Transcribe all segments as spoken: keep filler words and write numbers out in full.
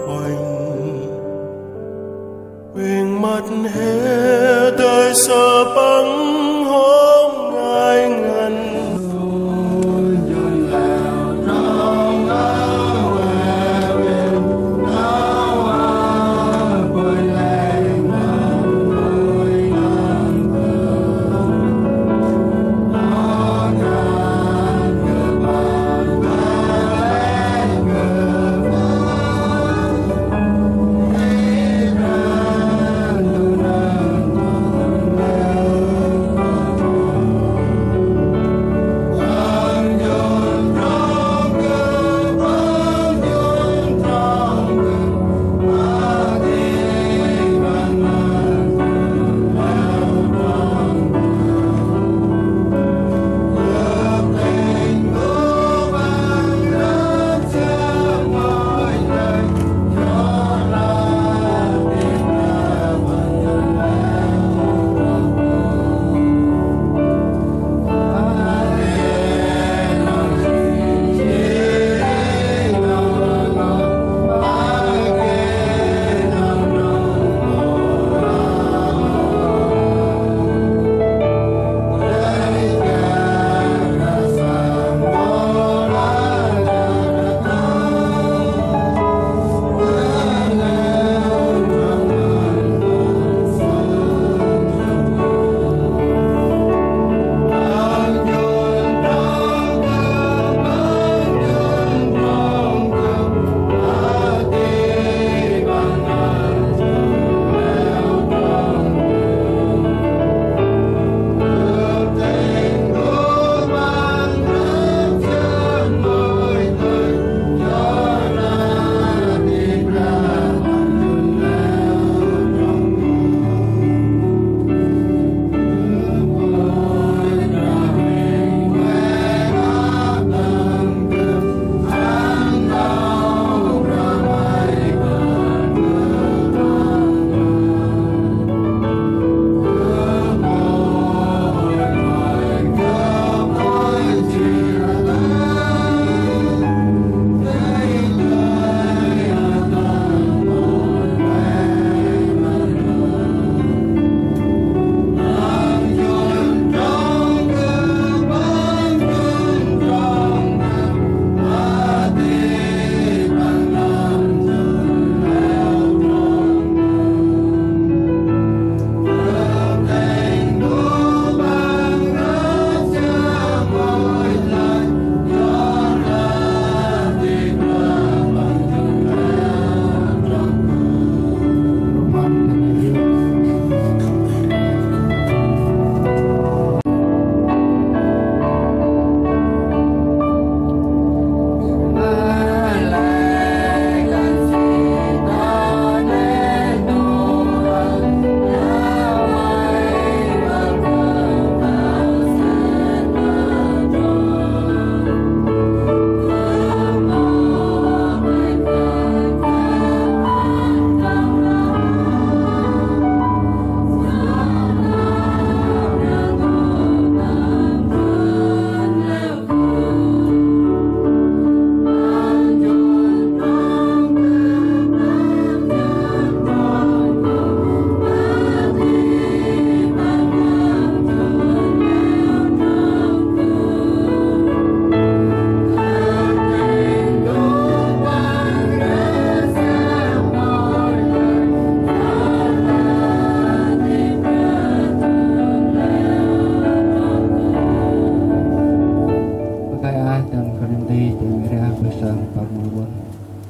Uêng, uêng măt he dơi sa păng hŏm ngai ngăn.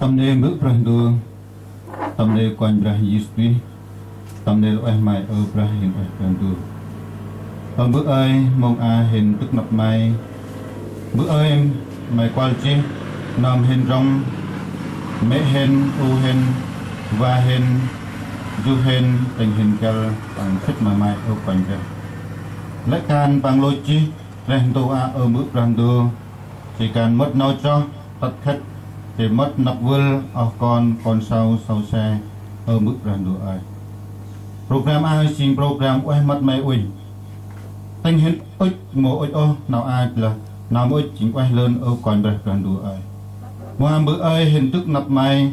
Tâm nê Mbơ̆ Brah Ndu, tâm nê Kôranh Brah Yêsu Krist, tâm nê lŏ ueh May Ơ Brah, hên ueh Brah Ndu. Ơ Mbơ̆ ơi, mông a hên dâk năp May. Mbơ̆ ơi, May kuăl jêh, nơm hên rŏng, mê̆ hên, u hên, va hên, ju hên, tĭng hên găl, păng sĭt ma May Ơ Kôranh Brah. Lĕ kan păng lôch jêh, reh ntu a Ơ Mbơ̆ Brah Ndu, jêh kan mât nau chroh, tât khât, jêh mât năp vâl, oh kon, kon sau, sau se, Ơ Mbơ̆ Brah Ndu ơi. Program a jêng program ueh mât May uănh. Tĭng hên ŭch, mâu ŭch ôh, nau a lah, nau mâu ŭch jêng ueh lơn Ơ Kôranh Brah Brah Ndu ơi. Mâu a Mbơ̆ ơi hên dâk năp May,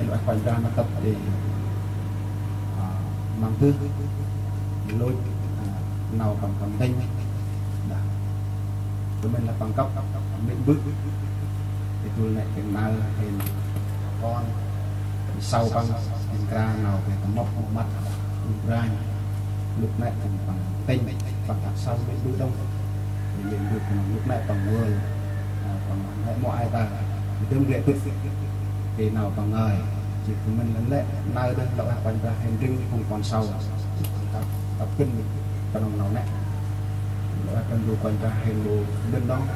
Ê lŏ ăh Kôranh Brah ma tât ê, a, măng tưh, ê lôch, a, nau păng tâm tĭng. Đah, tơ mĭn lah păng kăp, mĭn bưk. Ê tŭl nĕ tĭng nau hên kon, sau păng, hên kra nau kê tâm mâp mât, ŭnh branh. Lŭk nĕ tĭng păng tĭng, păng ăt sau mĭn bưk đŏng. Ê mĭn bưk păng lŭk nĕ păng wơl, a, păng nĕ mâu ai ta, ê dơm glĕ bưk. Ê nau păng ngơi, jêh tơ mĭn lăn lĕ, nau dơm lŏ ăh Kôranh Brah hên rĭng phung kon sau. Kăp, kăp gân, knŏng nau nĕ. Lŏ ăh Brah Ndu Kôranh Brah hên mâu mĭn đŏng,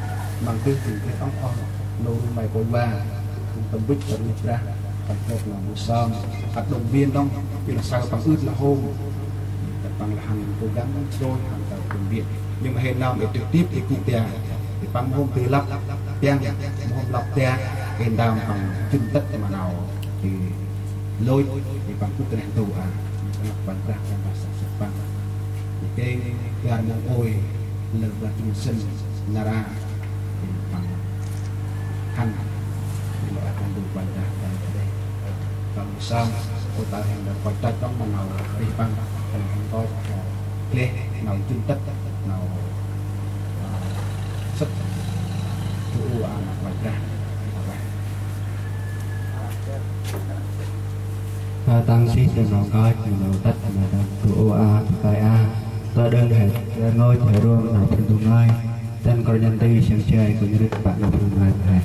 măng tưh tĭng tưh ŏng oh, nô ru may kônh va, phung tâm bĭch tâm nhêt Brah, tâm kơt nau mâu sơm, ăt đŏng mĭn đŏng, pi lah sau păng ưt lah hôm. Kăp păng lah hăn kônh găn, đôi hăn tơ kônh biêng. Nhưng mà hên nau ê trực tiếp ê gŭ tia, ê păng mâu hôm tưh lăp, piăng, mâu hôm lăp tia, hên đam păng jŭn tât ma nau, ê lôch, ê păng ŭch ta neh ntu a, ê păng lăp Kôranh Brah, Kôranh Brah săk săk păng. Ê kêng gar mông ôi, lơ băt jŭn sĭn, nar a, ê păng hăn, ê lŏ ăh Brah Ndu Kôranh Brah, ê păng sơm, ôi ta hên lơ koi trăch đŏng ma nau rêh păng, păng hăn koi, ê, gleh, nau jŭn tât, nau, ơ, sĭt, tu u a nau Kôranh Brah. Ơ, tăng si sơm nau koi, nau tât, nau tât, tu u a, tu kai a, ta đăng hê, ta ngơi, hê ruang, nau Brah Ndu ngơi, tăng kor nhăn ti, sơm jai, kor nhăn rĭt, pă nau Brah Ndu ngơi, hê.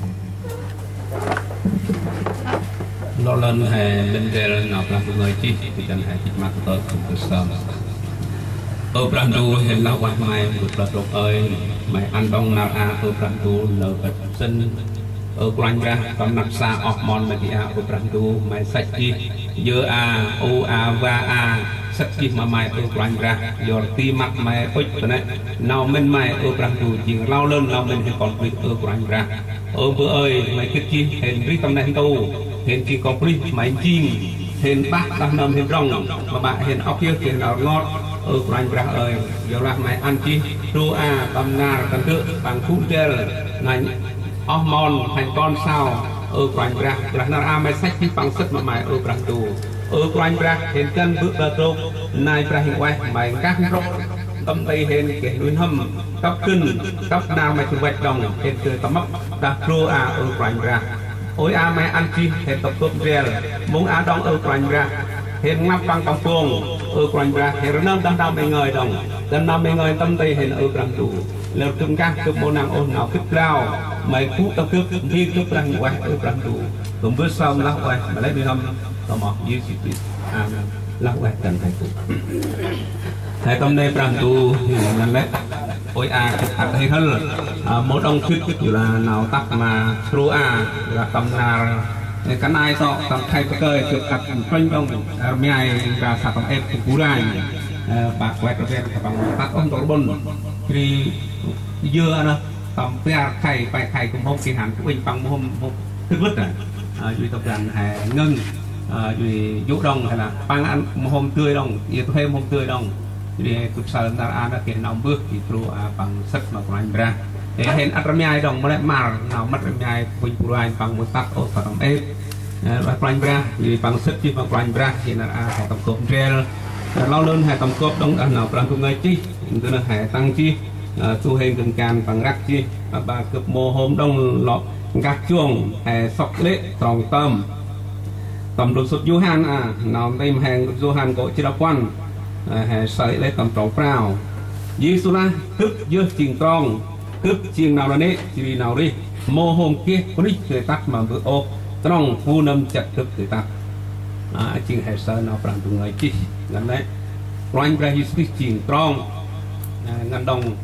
Lŏ lơn hê mĭn ndrel nau Brah Ndu ngơi jêh, ti dăn hê jêh ma kơt tơm kơt sơm. Ơ Brah Ndu, hên lah ueh may, Mbơ̆ plơ̆ trôk ơi, may ăn đŏng nar a, Ơ Brah Ndu, nơh băt sĭn. Ơ Kôranh Brah, tâm năp sa oh mon may di a, Ơ Brah Ndu, may săch jêh, yơ a, u a, va a, săch jêh ma may, Ơ Kôranh Brah, yor ti măt may ŭch ta nĕ, nau mĭn may, Ơ Brah Ndu, jêng rlau lơn nau mĭn hên kon bunuyh, Ơ Kôranh Brah. Ơ Mbơ̆ ơi, may gĭt jêh, hên rêh tâm neh ntu, hên jêng kon bunuyh, may jêng, hên bah đah nơm hên rŏng, ma bah hên ŏk yơh, hên nau rngot, Ơ Kôranh Brah ơi, yorlah may ăn jêh, du a, tâm nar, tâm dơ̆, păng gŭ ndrel, nanh, oh mon, hanh kon sau, Ơ Kôranh Brah, lah nar a may săch jêh păng sĭt ma may, Ơ Brah Ndu. Ơ Kôranh Brah, hên dăn Mbơ̆ plơ̆ trôk, nai Brah Huêng Ueh, may nkah ntrŭk, tâm ti hên geh nuih n'hâm, kăp gân, kăp nar may gŭ văch đŏng, hên dơi tâm mâp, đah du a, Ơ Kôranh Brah. Ôi a may ăn jêh, hên tâm gâp ndrel, mông a đŏng, Ơ Kôranh Brah, hên ngăp păng tâm bông, Ơ Kôranh Brah, hên rnơm đah nau may ngơi đŏng, dăn nau may ngơi tâm ti hên, Ơ Brah Ndu. Lơ gâp nkah gâp mâu năng ôh nau gĭt blao, may gŭ tâm gâp, ndrel gâp Brah Huêng Ueh, Ơ Brah Ndu. Gâp mbơh sơm lah ueh, ma lĕ nuih n'hâm, tâm oh Yêsu Krist. Amen. Lah ueh dăn he gŭ. He tâm nê Brah Ndu, ngăn lĕ. Ôi a, gâp ăt hê hăl. A, mâu đŏng gĭt, yor lah nau tât ma du a, yor lah tâm nar. Ê, kăn ai sŏ, tâm Thai pơkơi, gâp ăt mprênh đŏng, rmai, ra sa tâm êp, bu ranh. Ê, pă kuet rvên, tâm păng tât ôh ntŭk rbŭn. Jri, yơ a nơh, tâm bar khay, pai khay, gâp mâu hôm geh hăn, gâp uănh păng mâu hôm, mâu hôm gĭt vât a. A, jri tâm rbăn he ngâng, a, jri jŏ đŏng he lah, păng ăn mâu hôm dơi đŏng, yơ tu he mâu hôm dơi đŏng. Jri gâp saơ nar a nơh geh nau mbơh, jri du a păng sĭt ma Kôranh Brah. Ê, hên ăt rmai đŏng, mâu lĕ măr, nau mât rmai, phung bu ranh păng mâu tât ôh sa tâm êp. Ê, lah Kôranh Brah, jri păng sĭt jêh ma Kôranh Brah, jri nar a he tâm gâp ndrel. Ê, rlau lơn he tâm gâp đŏng đah nau Brah Ndu ngơi jêh, ndơ nơh he tăng jêh. Ơ, tu hên gân kan păng răk jêh, ơ, aƀaơ gâp mâu hôm đŏng lŏ nkah jong, he sŏk lê̆ trong tơm. Tâm ndŭl sŭt Yôhan a, nau ntĭm he Yôhan kô̆ jât puăn, ơ, he saơ lê̆ tâm trong prao. Yêsu lah, gâp yơh jêng trong, gâp jêng nau nanê̆, jêh ri nau rêh, mâu hôm geh bunuyh dơi tât ma Mbơ̆ ôh, knŏng bu nâm chăt gâp dơi tât. A, jêng he saơ nau Brah Ndu ngơi jêh, ngăn lĕ. Kôranh Brah Yêsu Krist jêng trong, a, ngăn đŏng,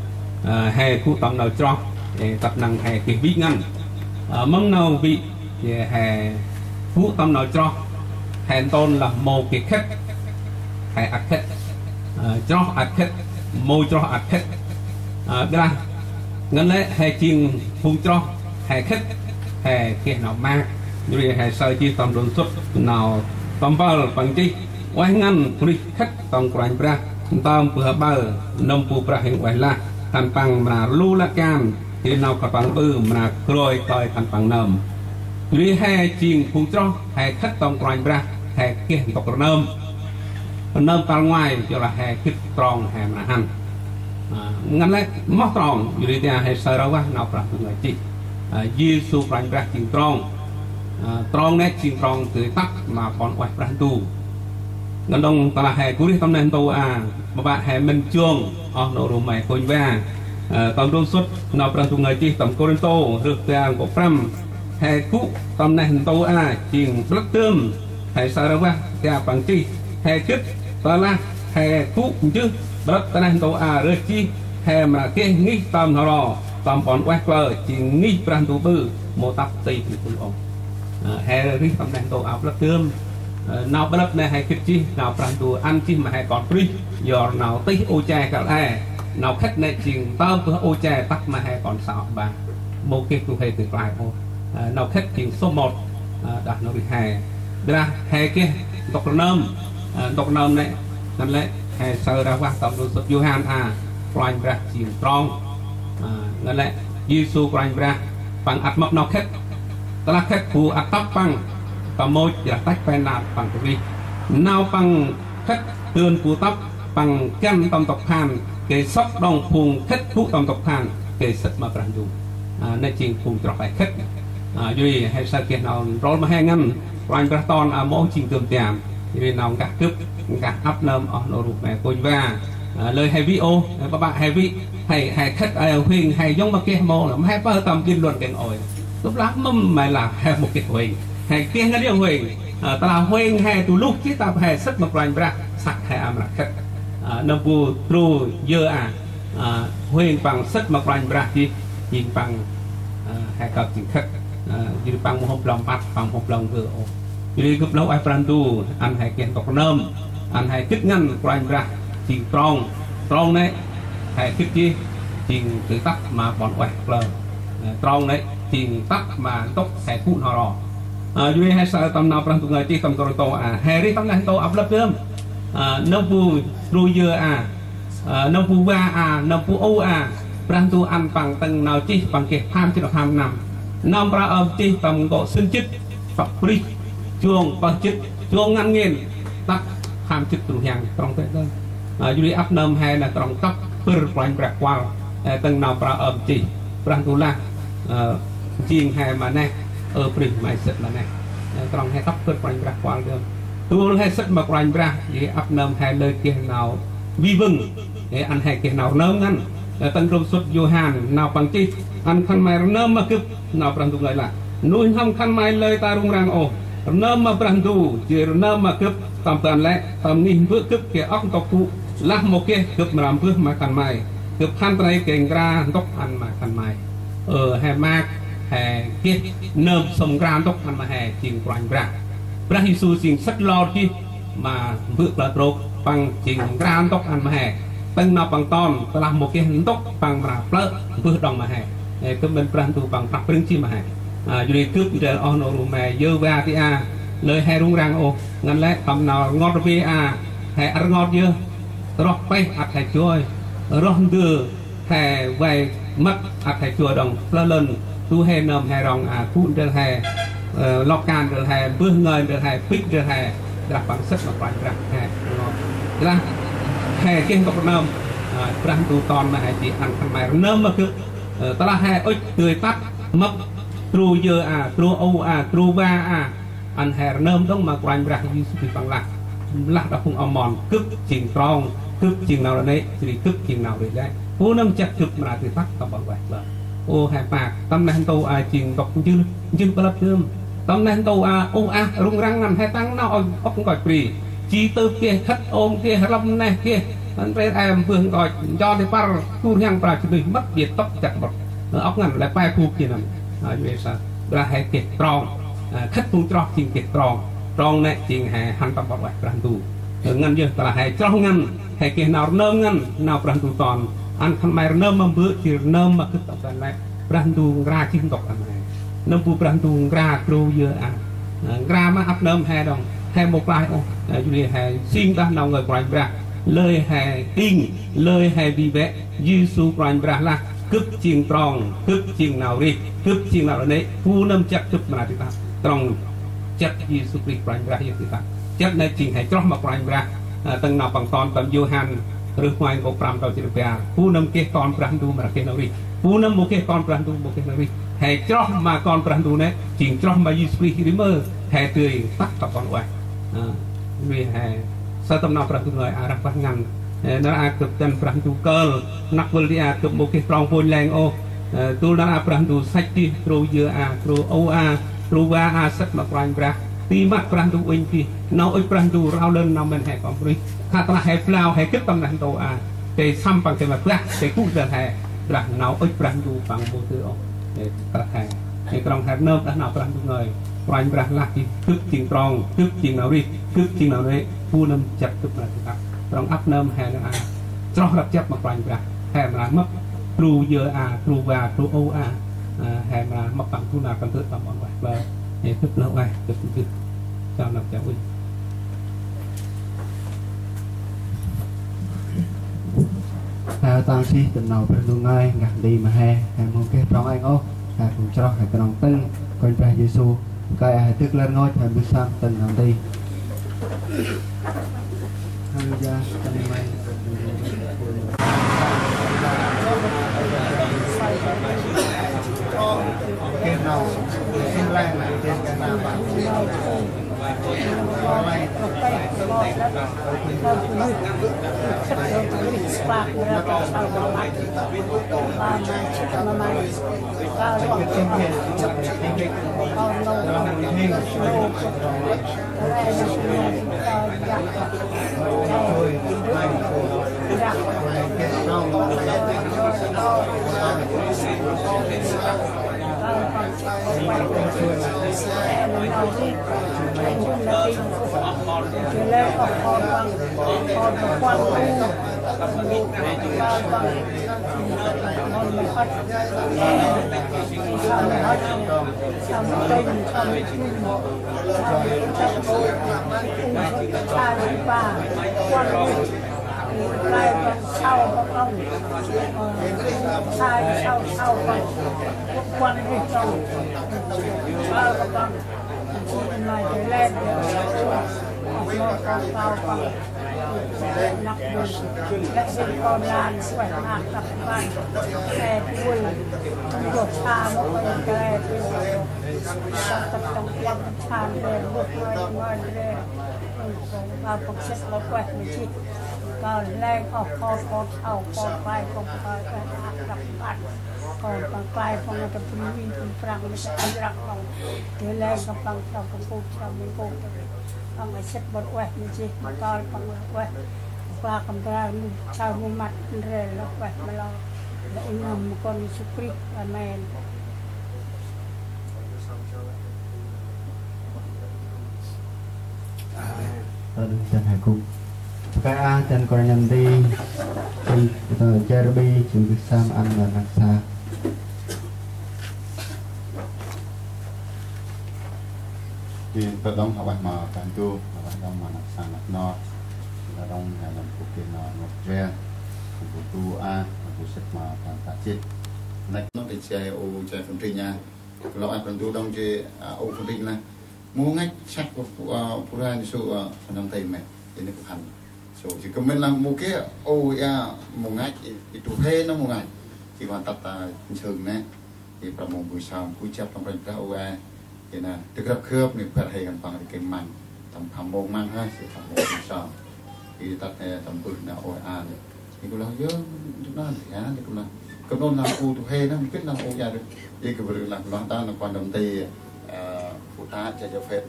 a, he gŭ tâm nau chroh, ê, tât năng he geh vĭ ngăn. A, mơm nau vĭ, ê, he gŭ tâm nau chroh, he ntôn lah mâu geh khât, he ăt khât, a, chroh ăt khât, mâu chroh ăt khât. A, ƀiălah, ngăn lĕ he jêng phung chroh, he khât, he geh nau maak, jêh ri he saơ jêh tâm ndŭl sŭt nau tâm mpơl păng chih, ueh ngăn bunuyh khât tŏng Kôranh Brah, ntơm bơh aƀaơ, nâm bu Brah Huêng Ueh lah, khân păng mra lu lăk kan, jêh ri nau khân păng ƀư mra groi kơi khân păng nơm. Yor ri he jêng phung chroh, he khât tâm Kôranh Brah, he geh ntŭk rnơm. Rnơm tal ngoai, yor lah he gĭt trong he mra hăn. A, ngăn lĕ moh trong, yor ri ta he saơ rah vah nau Brah Ndu ngơi chih. A, Yêsu Kôranh Brah jêng trong. A, trong nĕ jêng trong dơi tât ma ƀon ueh Brah Ndu. Ngăn đŏng ta lah he gŭ rêh tâm neh ntu a, ƀă ƀă he mĭn jong oh nô ruh may kônh va. A, tâm ndrom sŭt nau Brah Ndu ngơi chih tâm Kôrintô, rơh bar nkô̆ prăm. He gŭ tâm neh ntu a jêng ƀlăt dơm. He saơ rah vah ta păng chih. He gĭt ta lah he gŭ jêh ƀlăt ta neh ntu a rơh jêh he mra geh ngih tâm n'ho ro tâm ƀon ueh klơ jêng ngih Brah Ndu ƀư mâu tăp ti bri ƀư ôh. A, he rêh tâm neh ntu a ƀlăt dơm. A, nau ƀlăt nĕ he gĭt jêh nau Brah Ndu ăn jêh ma he kon prêh. Yor nau tih ô che kăl e. Nau khât nĕ jêng tơm bơh ô che tât ma he kon sa ƀă. Mâu geh du huê dơi klai ôh. A, nau khât jêng sô môt. A, đah nau rêh he. Brah he geh ntŭk rnơm. A, ntŭk rnơm nĕ, ngăn lĕ he saơ rah vah tâm ndrom sŭt Yôhan a, Kôranh Brah jêng trong. A, ngăn lĕ Yêsu Kôranh Brah păng ăt mâp nau khât. Ta lah khât bu ăt tâp păng, ta môch yor tăch pe nat păng kơt rêh. Nau păng khât dơn bu tâp păng găn tâm ntŭk phan, gay sŏk đŏng phung khât gŭ tâm ntŭk phan, gay sât ma Brah Ndu. A, nĕ jêng phung chroh he khât. A, yor ri he saơ geh nau rôl ma he ngăn, Kôranh Brah ton a mâu jêng dơm tiam. Yor ri nau nkah gâp, nkah ăp nơm oh nô ruh may kônh va. A, lơi he vĭ ôh, ƀă ƀă he vĭ, he, he khât, he huêng, he yŏng ma geh mâu, ma he pơ tâm biên luận kêng ôi. Tŭp lah mâm may lah he mâu geh huêng. He geh ngăn yŏng huêng. A, ta lah huêng he tu luh jêh ta he sât ma Kôranh Brah, săk he a mra khât. A, nâm bu tru yơ a. A, huêng păng sât ma Kôranh Brah jêh, jêng păng, a, he kơp jêng khât. A, jêh ri păng mâu hôm blŏng păt, păng mâu hôm blŏng gơ ôh. Jêh ri gâp lah ueh Brah Ndu, ăn he geh ntŭk rnơm, ăn he gĭt ngăn Kôranh Brah jêng trong. Trong nĕ, he gĭt jêh, jêng dơi tât ma ƀon ueh klơ. A, trong nĕ, jêng tât ma ntŭk he gŭ n'ho ro. A, yor ri he saơ tâm nau Brah Ndu ngơi chih tâm Kôrintô a, he rêh tâm neh ntu a ƀlăt dơm. A, nâm bu tru yơ a, a, nâm bu va a, nâm bu u a, Brah Ndu ăn păng tâng nau chih păng geh pham jê̆t pham năm. Nâm Mprơ Ơm chih tâm nkô̆ sĭn jê̆t, tŏk brih, jong pơh jê̆t, jong ngăn ngên, tât pham jê̆t tru hiăng, trong têh tơh. A, yor ri ăp nơm he nơh trong tâp bâr Kôranh Brah kuăl, ơ, tâng nau Mprơ Ơm chih. Brah Ndu lah, ơ, jêng he ma neh, ơ brih may sât ma neh. Ơ, trong he tâp bâr Kôranh Brah kuăl dơm. Tơl he sât ma Kôranh Brah, yor ri ăp nơm he lơi geh nau vĭ vâng. Ơ, ăn he geh nau rnơm ngăn. Ơ, tâm ndrom sŭt Yôhan, nau păng chih, ăn khân may rnơm ma gâp, nau Brah Ndu ngơi lah. Nuih n'hâm khân may lơi ta rŭng răng ôh. Rnơm ma Brah Ndu, jêh ri rnơm ma gâp, tâm ban lĕ, tâm ngih mbơ̆ gâp geh ŏk ntŭk gŭ, lah mâu geh gâp mra mbơh ma khân may. Gâp hăn ta nây geh nkra ntŭk ăn ma khân may. Ơ, he maak, he geh nơm sŏng nkra ntŭk ăn ma he, jêng Kôranh Brah. Brah Yêsu jêng sât lor jêh, ma mbơ̆ plơ̆ trôk, păng jêng nkra ntŭk ăn ma he. Tâng nau păng ton, ta lah mâu geh ntŭk păng mra plơ̆ mbơh đŏng ma he. Ơ, gâp mĭn Brah Ndu păng prăp prĭng jêh ma he. A, yor ri gâp ndrel oh nô ruh may yơ va ti a, lơi he rŭng răng ôh, ngăn lĕ tâm nau rngot rvê a, he ăt rngot yơh, roh pêh ăt he joi, roh ndơ he vay mât ăt he joi đŏng, plơ̆ lơn, du huê nơm he rŏng a, gŭ ndrel he, ơ, lŏk kan ndrel he, mbơh ngơi ndrel he, pĭk ndrel he, dah păng sât ma Kôranh Brah he, dah he geh ntŭk rnơm, a, Brah Ndu ton ma he jêh ăn khân may rnơm ma gâp, ơ, ta lah he ŭch dơi tât, mâp, tru yơ a, tru u a, tru va a, ăn he rnơm đŏng ma Kôranh Brah Yêsu Krist păng lah. Lah đah phung oh mon, gâp jêng trong, gâp jêng nau rnê, jêh ri gâp jêng nau rêh lĕ. Bu nâm jăk gâp mra dơi tât tâm ƀon ueh klơ. Ô, he maak, tâm neh ntu a jêng ntŭk njêh, njêh ƀlăp dơm. Tâm neh ntu a, uh ah, rŭng răng ngăn he tăng nau ôk, ôk nkoch bri. Ji tưp geh, khât ôm geh, rlâm neh geh. Ăn rê em bơh nkoch, ncho ti păr, tu rhiăng pra jêh nuyh, mât jêh tŭk jăk mât. Ơ, ôk ngăn lĕ pe phuk jêh năn. A, yor ê sa. Brah he geh trong. A, khât phung chroh jêng geh trong. Trong nĕ jêng he hăn tâm ƀon ueh Brah Ndu. Ơ, ngăn yơh ta lah he chroh ngăn, he geh nau rnơm ngăn, nau Brah Ndu ton. Ăn khân may rnơm ma mbơ̆, jêh ri rnơm ma gâp tâm ban lĕ. Brah Ndu nkra jêh ntŭk ăn he. Nâm bu Brah Ndu nkra tru yơ a. A, nkra ma ăp nơm he đŏng. He mâu klaih ôh. A, yor ri he sĭng đah nau ngơi Kôranh Brah. Lơi he ting, lơi he bi bĕ. Yêsu Kôranh Brah lah, gâp jêng trong, gâp jêng nau rêh, gâp jêng nau rnê, bu nâm jăk gâp mra dơi tât. Trong jăt Yêsu Krist Kôranh Brah yơh ta. Jăt nây jêng he chroh ma Kôranh Brah, a, tâng nau păng ton tâm Yôhan, rưh ngoai, nkô̆ prăm tât jê̆t bar. Bu nâm geh Kon Brah Ndu ma rơh geh nau rêh. Bu nâm mâu geh Kon Brah Ndu mâu geh nau rêh. He chroh ma Kon Brah Ndu nây, jêng chroh ma Yêsu Krist ri mơ, he dơi tât ta ƀon ueh. A, ri he sa tâm nau Brah Ndu ngơi a răk bah ngăn. Ê, nar a gâp dăn Brah Ndu kơl, năk vâl di a gâp mâu geh trong pôn leng ôh. Ê, dôl nar a Brah Ndu săch dih, kru yơ a, kru âu a, kru va a, sĭt ma Kôranh Brah. Ti măt Brah Ndu uănh dih, nau ŭch Brah Ndu rao lơn nau mĭn he kơm rih. Khă tơlah he blao, he gĭt tâm neh ntu a. Tê săm păng tê ma Brah, tê gŭ dăn he. Brah nau ŭch Brah Ndu păng mâu dơi ôh. Ê, Brah he. Ê, trong he nơm đah nau Brah Ndu ngơi. Kôranh Brah lah dih gâp jêng trong, gâp jêng nau rêh, gâp jêng nau nê, bu nâm jăt gâp mra dih ăp. Trong ăp nơm he nơm a. Chroh răp jăp ma Kôranh Brah. He mra mâp kru yơ a, kru va, kru âu a. A, he mra mâp păng du nar kăn tơ̆ tâm ƀon ueh plơ. Ê, gâp lơ ueh, gâp gâp. Chào năp chào ŭnh. He tăng sih tâm nau Brah Ndu ngơi, ngah nti ma he, he mâu geh trong êng ôh, he phung chroh, he knŏng tâng Kôranh Brah Yêsu. Kơi he dâk lĕ rngôch, he mbơh sơm tâng nau nti. Haleluya, tâng may. Ba păng sĭt lơ ueh ma jêh. Kơl leng ôh, kơl kơl thâo, kơl klai, kơl klai, kơl ăp răp mpăn. Kơl păng klai, păng ta bri wi, păng prăng, ta ăn răk păng. Dê leng kơ păng, ta păng kŭt, ta păng kŭt. Păng sĭt ƀon ueh ma jêh, kơl păng lơ ueh. Kla kơm tra, nu, ta nu măt, ndrel lơ ueh ma lơ. Lơ i nơm Kon Yêsu Krist. Amen. Amen. Tơ đun chân hai cung. Pơkă a chân kôranh nti, chân, tơ, Jeremy, chân Đức Sam, ăn và năk sa. Thì tơ đong hŏ ueh ma Brah Ndu, hŏ ueh đong ma năk sa năk nor. Tơ đong hŏ nâm kŭ kê nor ngot ren. Kŭ tu a, kŭ sĭt ma Brah ta chih. Năk nor tê chai u chai Phun Trinh a. Kơ lŏ a Brah Ndu đong chê, a, u Phun Trinh lah. Mâu ngăch săk, a, pura ni su, a, nâm tê mê. Ini kŭ hăn. So, jêh kơt mĭn lah mâu geh, ô, ya, mâu ngăch, i, i tu hê nơm mâu ngăch. Jêh kơ tât ta, nsưng nê. I prăm mâu bui sam, kŭ jăp tâm Brah Ndu, ô, e. I na, dâk răp khơp nê, păr hê kăn păng rê kêng măng. Tâm pham mông măng ha, jêh pham mông bui sam. I tât hê tâm bưh na, ô, a, nê. I kŭ lah, yơ, nê, nê, ya, nê, kŭ lah. Kơt nôn lah, ô, tu hê nơm, mâu geh lah, ô, ya, rê. I kơ bri lah, kŭ lah ta, nơm kuan tâm tê, ơ, kŭ ta, jêh jêh phê.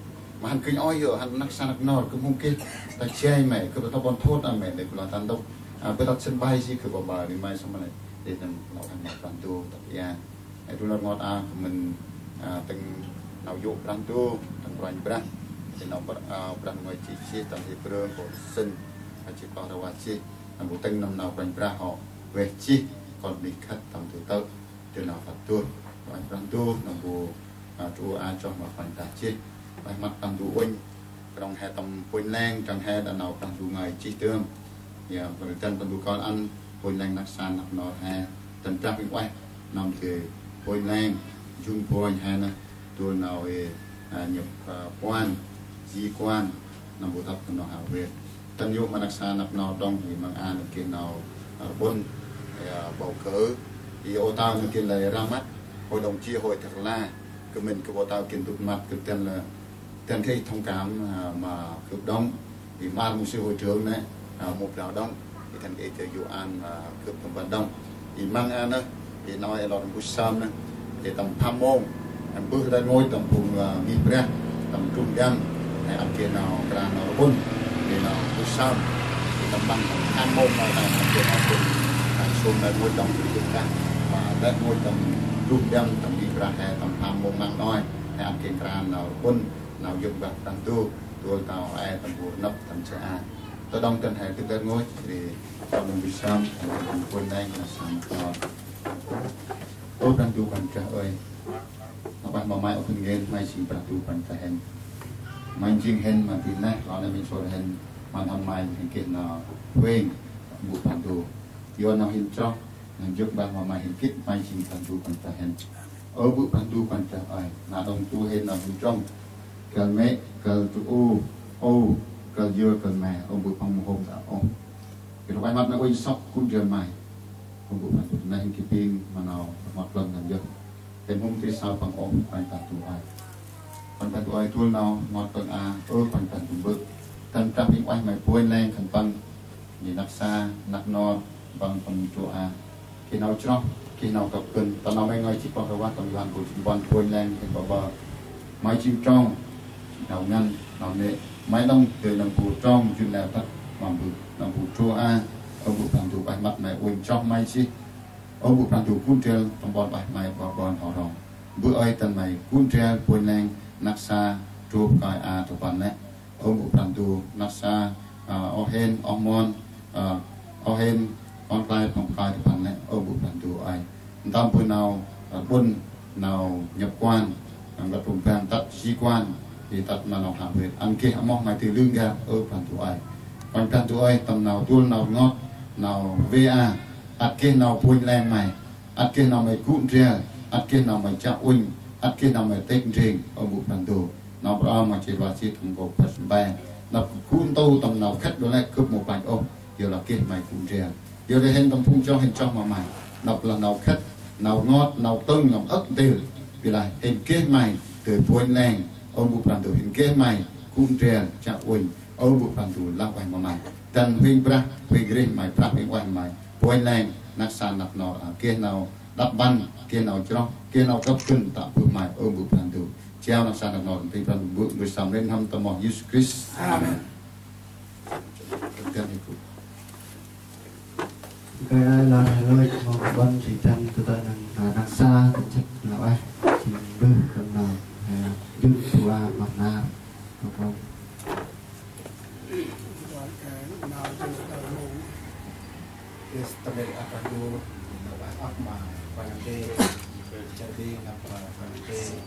Ma hăn kĭnh ôi yơ, hăn năk sa năk nor, kơ mông geh, ta jai mê, kơ ta ƀon thôt a mê, nê kŭ lah ta ntŭk. A, bơ tât sân bay jêh, kơ ƀa ƀa, ri mai sa mê nê, dê nâm nau hăn nau Brah Ndu, tât ia. Ê, tu nor ngot a, kơ mĭn, a, tâng nau yô̆ Brah Ndu, tâng Kôranh Brah, dê nau Br-, a, Brah Ndu ngơi jêh jêh, tâng Hêbrơ, kơ sân, a, jêh kơ rwa jêh, nâm bu tâng nâm nau Kôranh Brah hŏ, weh jêh, kon bli khât, tâng tu tơ̆, dê nau phật tu, Kôranh Brah Ndu, nâm bu a, tu a chroh ma Kôranh Brah jêh. Ueh măt Brah Ndu uănh. Knŏng he tâm pôn leng, knŏng he đah nau Brah Ndu ngơi jêh dơm. Ya, Brah Ndu, Brah Ndu kơl ăn pôn leng năk sa năk nor he. Tâm Brah Huêng Ueh, nâm dê pôn leng, jung pôn he nơh, dôl nau ê, nhập quan, di quan, nâm bu tât kơt nau hao vêt. Tăn yô̆ ma năk sa năp nau đŏng, i măng a nơh geh nau rbŭn, bầu cử, i ô tao nơh geh lĕ ra măt, hội đồng chi hội thật là, kơ mĭn kơ ô tao geh dŭt măt, kơ tăn lĕ, tăn kơ thông cảm, ma kơ đŏng, i măr mục sư hội trưởng nĕ, mŭt rao đŏng, i tăn kơ i tơ yô̆ an, kơ tâm ban đŏng. I măng a nơh, i nau i lor mŭt sơm nơh, i tâm pham mông, em bơh lĕ ngôi tâm phung, ngih brah, tâm trŭm dăm, i ăn geh nau kra nau rbŭn, i nau mŭt sơm, i tâm băng tâm pham mông nau ta ăn geh nau rbŭn, ta sum lĕ ngôi tâm trŭm dăm, ma lĕ ngôi tâm trŭm dăm, tâm ngih brah, i tâm pham mông măng noi, i ăn geh kra nau rbŭn, nau yơk bah Brah Ndu, tôl nau i tâm bu năp tâm che a. Tơ đŏng tăn he tŭ ber ngôi, ri tâm bu sơm, tâm bu pôn neng, năk sa năp nau. Ơ Brah Ndu Kôranh Brah ơi, nau bah ma May ôh khân ngên, May jêng Brah Ndu Kôranh Brah hên. May jêng hên ma tih neh, lor neh mĭn sôr hên, ma n'hâm May hên geh nau huêng, bu Brah Ndu. Yor nau hên chroh, nau jŏk bah ma May hên gĭt, May jêng Brah Ndu Kôranh Brah hên. Ơ bu Brah Ndu Kôranh Brah ơi, nau đŏng tu hên nau hên chroh. Kăl mê̆, kăl tu u, u, kăl yơ, kăl me, ơ bu păng mâu hôm ta ôh. Geh nau ueh măt nau uănh sŏk gŭ ndrel May. Ơ bu Brah Ndu neh hên geh pin ma nau rngot lŏng nau yơh. Hên mâu hôm ti sau păng ôh, Kôranh Brah Ndu ơi. Kôranh Brah Ndu ơi, tôl nau rngot păng a, ơ Kôranh Brah Ndu Mbơ̆. Tăn Brah Huêng Ueh May pônh leng khân păng, ni năk sa, năk nor, păng păng chô a. Geh nau chroh, geh nau kăp kơn, tâm nau May ngơi jêh păng rvăt tâm Yôhan bu jât puăn pônh leng, khân păng bơh. May jêng trong, nau ngăn, nau nê̆, May đŏng dơi nâm bu trong, jŭn leo tât, ma Mbơ̆, nâm bu chô a, ơ bu Brah Ndu ueh măt May uănh chroh May jêh. Ơ bu Brah Ndu gŭ ndrel tâm ƀon ueh May ƀon ƀon hŏ rong. Mbơ̆ ơi, tăn May gŭ ndrel pônh leng năk sa, trôk kơi a tâm ban lĕ. Ơ bu Brah Ndu năk sa, oh hên, oh mon, oh hên, kon klai păng kơi tâm ban lĕ. Ơ bu Brah Ndu ơi. Ntơm bu nau rbŭn, nau nhập quan, nau găt pŭm bang tât di quan, di tât ma nau hao vêt. Ăn geh amoh May dơi lư n'gak, ơ Brah Ndu ơi. Kôranh Brah Ndu ơi, tâm nau tôl nau rngot, nau vê a, ăt geh nau pônh leng May. Ăt geh nau May gŭ ndrel, ăt geh nau May chiă uănh, ăt geh nau May têk ndrêng, ơ bu Brah Ndu. Nau bra ma che rvăt jêh tâm nkô̆ phật sơm pe. Năp gŭ ntu tâm nau khât đŏng lĕ gâp mâu pănh ôh, yorlah geh May gŭ ndrel. Yorlah hên tâm phung chroh hên chroh ma May. Năp lah nau khât, nau rngot, nau tâng, nau âk ntil. Bi lah hên geh May dơi pônh leng, ơ bu Brah Ndu, hên geh May gŭ ndrel, chiă uănh, ơ bu Brah Ndu lah ueh ma May. Dăn huêng brah, huêng rêh May, Brah Huêng Ueh May pônh leng năk sa năp nor a, geh nau đăp mpăn, geh nau chroh, geh nau kăp kơn tă bơh May, ơ bu Brah Ndu. Jao năk sa năp nor nti Brah Ndu Mbơ̆, Mbơ̆ sơm ri n'hâm tâm moh Yêsu Krist. Amen. Kơi ơi, lor he lôch mâu ƀon jêh dăn tơ tơ nâng, nâng sa tâm jêh nau ueh jêng Mbơ̆ kơm nau, jŭn tua măt nar. Kơm nau. Yes, tâm ƀon ăp ndu, nau ueh ăp ma Kôranh Brah, jêh ri nau ueh Kôranh Brah.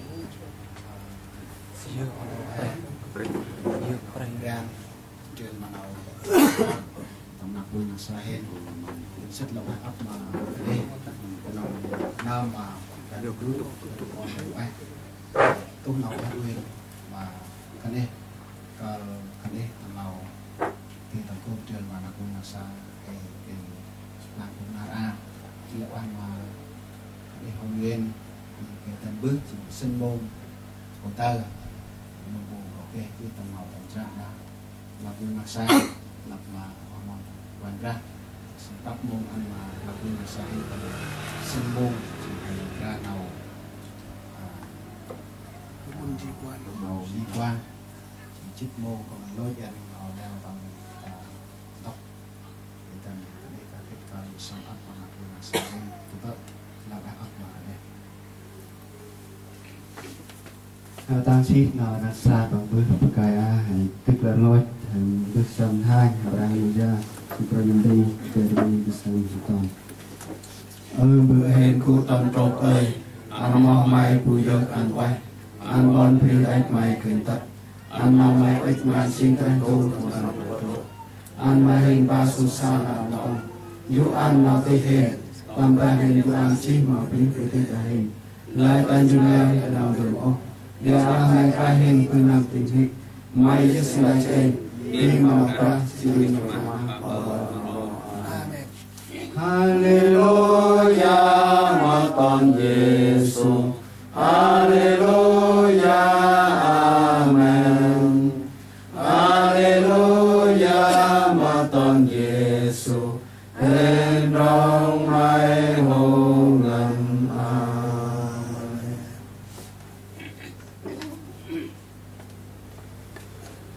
Yơh, yơh, yơh, yơh. Ndrel ma nau tâm năk bu năk sa hên. Sĭt lah ueh ăp ma Kôranh Brah. Nau, nau ma Kôranh Brah, tŭ nau ueh, tŭ nau ueh uĭn ma kơt neh, kơl kơt neh tâm nau ti tâm kô̆ ndrel ma năk bu năk sa, ê, ê, năk bu nar a. Jêh lah ueh ma kơt neh hŏ uĭn, ê, tâm bơh, jêng sĭn mông, kô̆ tơ, mông bu kô̆ geh, jêh tâm nau tâm jră nau. Năk bu năk sa, năk ma oh mon Kôranh Brah. Sĭn păk mông ăn ma năk bu năk sa, ê, tâm sĭn mông, jêng kra nau, a, nau di quan. Jêng jê̆t mông kŏ lôch ăn nau leo tâm, a, ntŭk. Ê, tâm, tâm ê, kơt kơt kơl sâm ăp ma năk bu năk sa, ê, tŭ tơ, nau ueh ăp ma ê. Hao tang sih nau năk sa păng bơh pakơi a, he tĭk lơ lôch, he bơh sâm hanh, he brang lu ya, sŭ kroi nti, kơ ri bơh sâm hên ton. Ơ Mbơ̆ hên gŭ ton trôk ơi, ăn moh May bu yơk ăn ueh, ăn ƀon bri ăch May kơnh tât, ăn nau May ŭch ma sĭn treh kô̆ tâm ăn trôk. Ăn ma hên ba sŭ sa nau ntong. Yô̆ ăn nau tih hên, tâm ban hên yô̆ ăn jêh ma bri bơh tih ta hên. Lơi ta njŭn leo nau dơm ôh. Ƀiălah May Brah hên bơh nơm tĭng hik, May yơh sĭ ngai cheng, jêng ma Brah jêng ma Amen. Haleluya, ma ton Yêsu. Haleluya, amen. Haleluya, ma ton Yêsu. Hên trong May hô ngăn. Amen.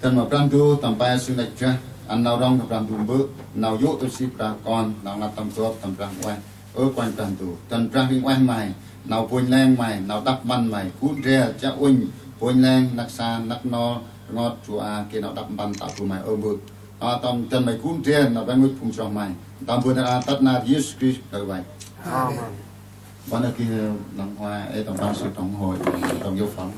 Dăn ma Brah Ndu tâm pe sui năch jăh, ăn nau rŏng tâm Brah Ndu Mbơ̆, nau yô̆ tui si Brah Kon, nau ngăn tâm gop tâm Brah Huêng Ueh. Ơ Kôranh Brah Ndu, dăn Brah Huêng Ueh May, nau bônh leng May, nau đăp mpăn May, gŭ ndrel, chiă uănh, bônh leng, năk sa, năk nol, rngot, jua, geh nau đăp mpăn tă bơh May, ơ Mbơ̆. Nau tâm dăn May gŭ ndrel, nau rvănh ngŭch phung chroh May. Tâm bơh nar aơ tât nar Yêsu Krist Brah May. Amen. Bơh nơh geh nau huê, ê, tâm ban sui trong hội, trong giáo phận.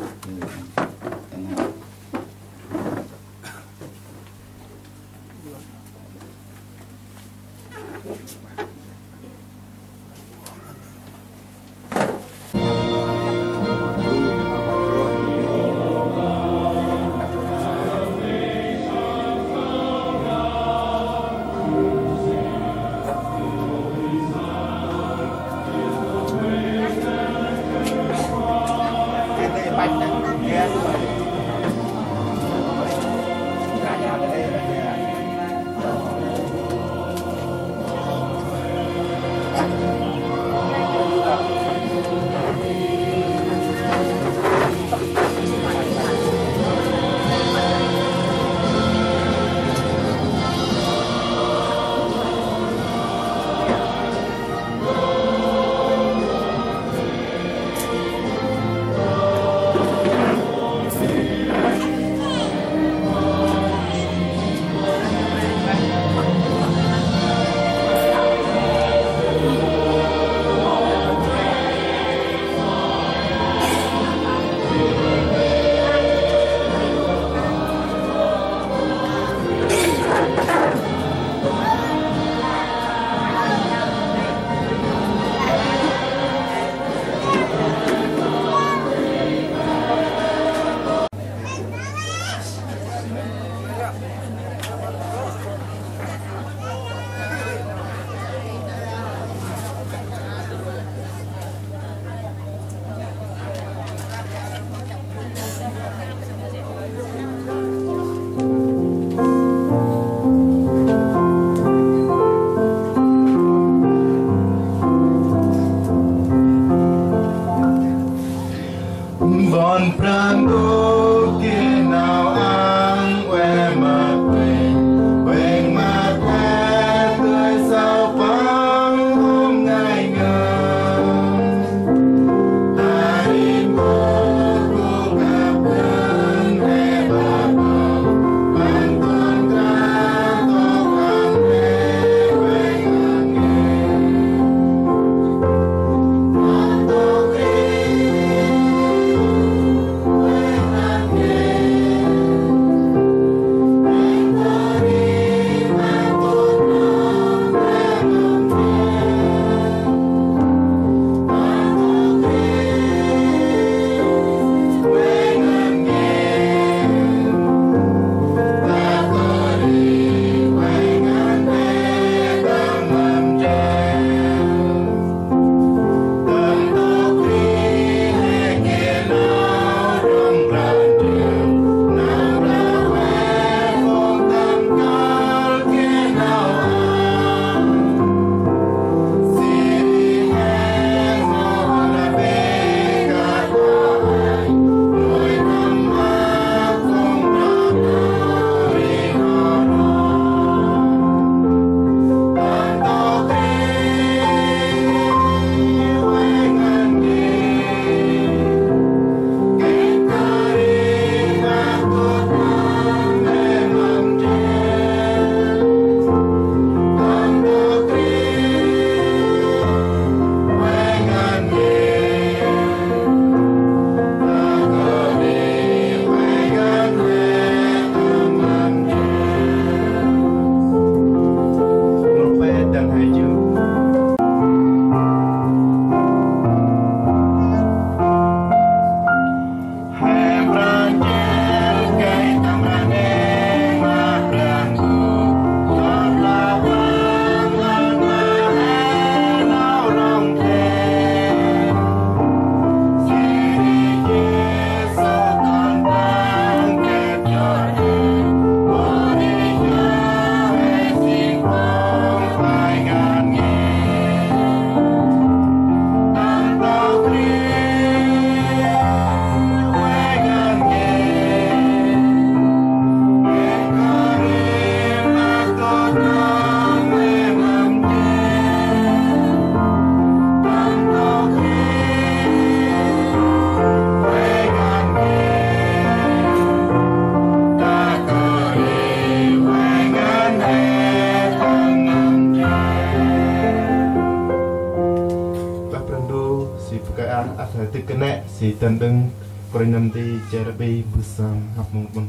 Tơ̆ kơt nây, si tăn đŏng, kôranh nơm nti, Cherubim, mbơh sơm, hăp mông ƀŭn.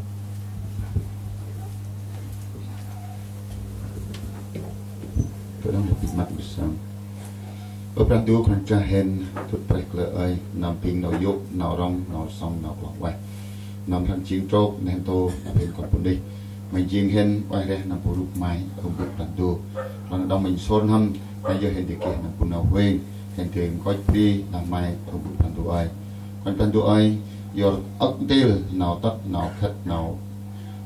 Kôranh nơm nti, mbơh sơm. Ơ Brah Ndu, Kôranh Brah hên, tŭt prêh kalơ ơi, nơm bêng nau yô̆, nau rŏng, nau sŏng, nau kloh ueh. Nơm rhăng jêng trôk, neh ntu, nơm hên kon bunuyh. May jêng hên, ueh reh, nơm bu rup may, ơ Bơ̆ Brah Ndu. Rŏng đŏng may nsôr n'hâm, may yơh hên dơi geh, nơm bu nau huêng, hên dơi nkoch bri, nơm may, ơ Bơ̆ Brah Ndu ơi. Kôranh Brah Ndu ơi, yor âk ntil, nau tât, nau khât, nau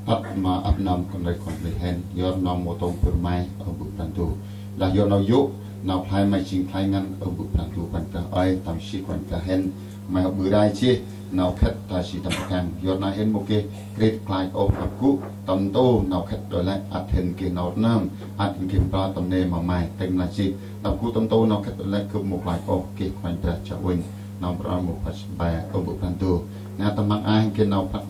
ăt ma ăp nơm kon rêh kon rêh hên, yor nơm mâu tông bơr may, ơ Bơ̆ Brah Ndu. Lah yor nau yô̆, nau khlay may jêng khlay ngăn, ơ Bơ̆ Brah Ndu Kôranh Brah ơi, tơm si Kôranh Brah hên, may hŏ ƀư rai jêh, nau khât ta si tâm pkăng, yor nau hên mâu geh, krêt klach ôh năp gŭ, tâm ntu nau khât đŏ lĕ, ăt hên geh nau rnơm, ăt hên geh mpa tâm nê ma may, tĭng mlai jêh, năp gŭ tâm ntu nau khât đŏ lĕ, gâp mâu klach ôh, geh Kôranh Brah chiă uănh, nơm rnơm mâu phăt sơm bai, ơ Bơ̆ Brah Ndu. Nê tâm măng a hên geh nau prăk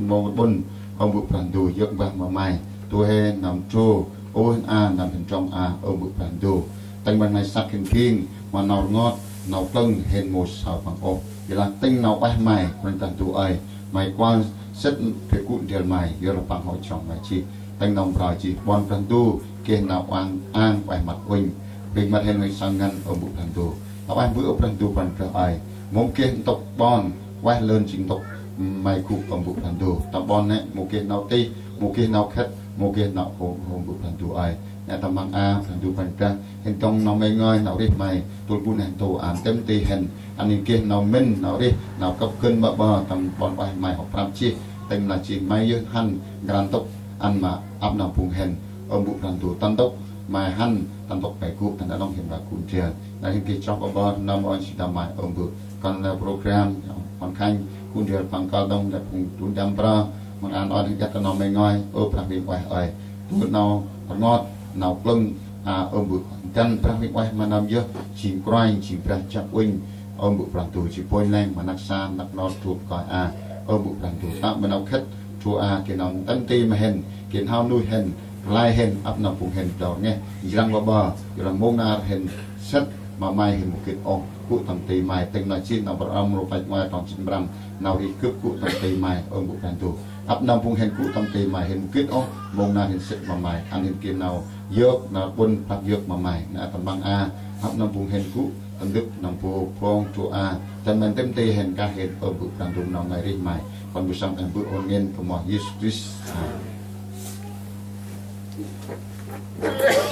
mông ƀŭn, ơ Bơ̆ Brah Ndu, yơk mbah ma may, tu hê nơm trô, ôh hên a, nơm hên trong a, ơ Bơ̆ Brah Ndu. Tĭng mlai may săk hên gĭng, ma nau rngot, nau klâng hên mâu saơ păng ôh. Yor lah tĭng nau ueh may, Kôranh Brah Ndu ơi, may kuăl sĭt bri gŭ ndrel may, yor lah păng hŏ trong may jêh. Tĭng nau mprơ jêh, ƀon Brah Ndu, geh nau ang, ang ueh măt uănh. Bêng măt hên may saơ ngăn, ơ Bơ̆ Brah Ndu. Nau ueh Bơ̆, ơ Brah Ndu Kôranh Brah ơi. Mâu geh ntŭk ƀon, ueh lơn jêng ntŭk may gŭ, ơ Bơ̆ Brah Ndu. Tâm ƀon nê, mâu geh nau tih, mâu geh nau khât, mâu geh nau hôm, hôm Bơ̆ Brah Ndu ơi. Nê tâm măng a, Brah Ndu Kôranh Brah, hên dŏng nau may ngơi, nau rêh may, tŭl gŭ neh ntu, ăn tĭm ti hên, ăn hên geh nau mĭn, nau rêh, nau kâp gân ƀă ƀơ, tâm ƀon ueh may hŏ prăp jêh, tĭng mlai jêh may yơh hăn, nkra ntŭk, ăn ma ăp nơm phung hên, ơ Bơ̆ Brah Ndu, ta ntŭk, may hăn, ta ntŭk may gŭ, ta nê đŏng hên ma gŭ ndrel. Nê hên geh chroh ƀă ƀơ, nơm ơi si ta may, ơ Bơ̆, kăn leo program, hŏn khanh, gŭ ndrel păng kơl đŏng, nê phung trŭn dăm prơ, măng an ơi hên geh ta nau may ngơi, ơ Brah Huêng Ueh ơi. Tŭ nau rngot, nau klâng, a, ơ Bơ̆, dăn Brah Huêng Ueh ma nơm yơh, jêng Kôranh, jêng Brah chiă uănh, ơ Bơ̆ Brah Ndu, jêng pônh leng, ma năk sa, năk nor, trôk kơi a, ơ Bơ̆ Brah Ndu, ta ma nau khât, trôk a, geh nau ntĭm ti ma hên, geh n'hao nuih hên, rlai hên, ăp nơm phung hên, dor ngeh, njrăng ƀă ƀơ, yor lah mông nar hên, sĭt, ma may hên mâu gĭt ôh, gŭ tâm ti may, tĭng nau jêh, nau Bơrơm, rô păch ngoai, trong jê̆t prăm, nau rêh gâp gŭ tâm ti may, ơ Bơ̆ Brah Ndu. Ăp nơm phung hên gŭ tâm ti may, hên mâu gĭt ôh, mông nar hên sĭt ma may, ăn hên geh nau yơk, nau ƀŭn, prăp yơk ma may, nê tâm măng a, ăp nơm phung hên gŭ, tâm dŭt, nơm bu, phung, trôk a, tâm mân tĭm ti hên kah hên, ơ Bơ̆ Brah Ndu nau ngơi rêh may, kon bu săm hên Bơ̆ ôn ngên, kơ moh Yêsu Krist. Amen.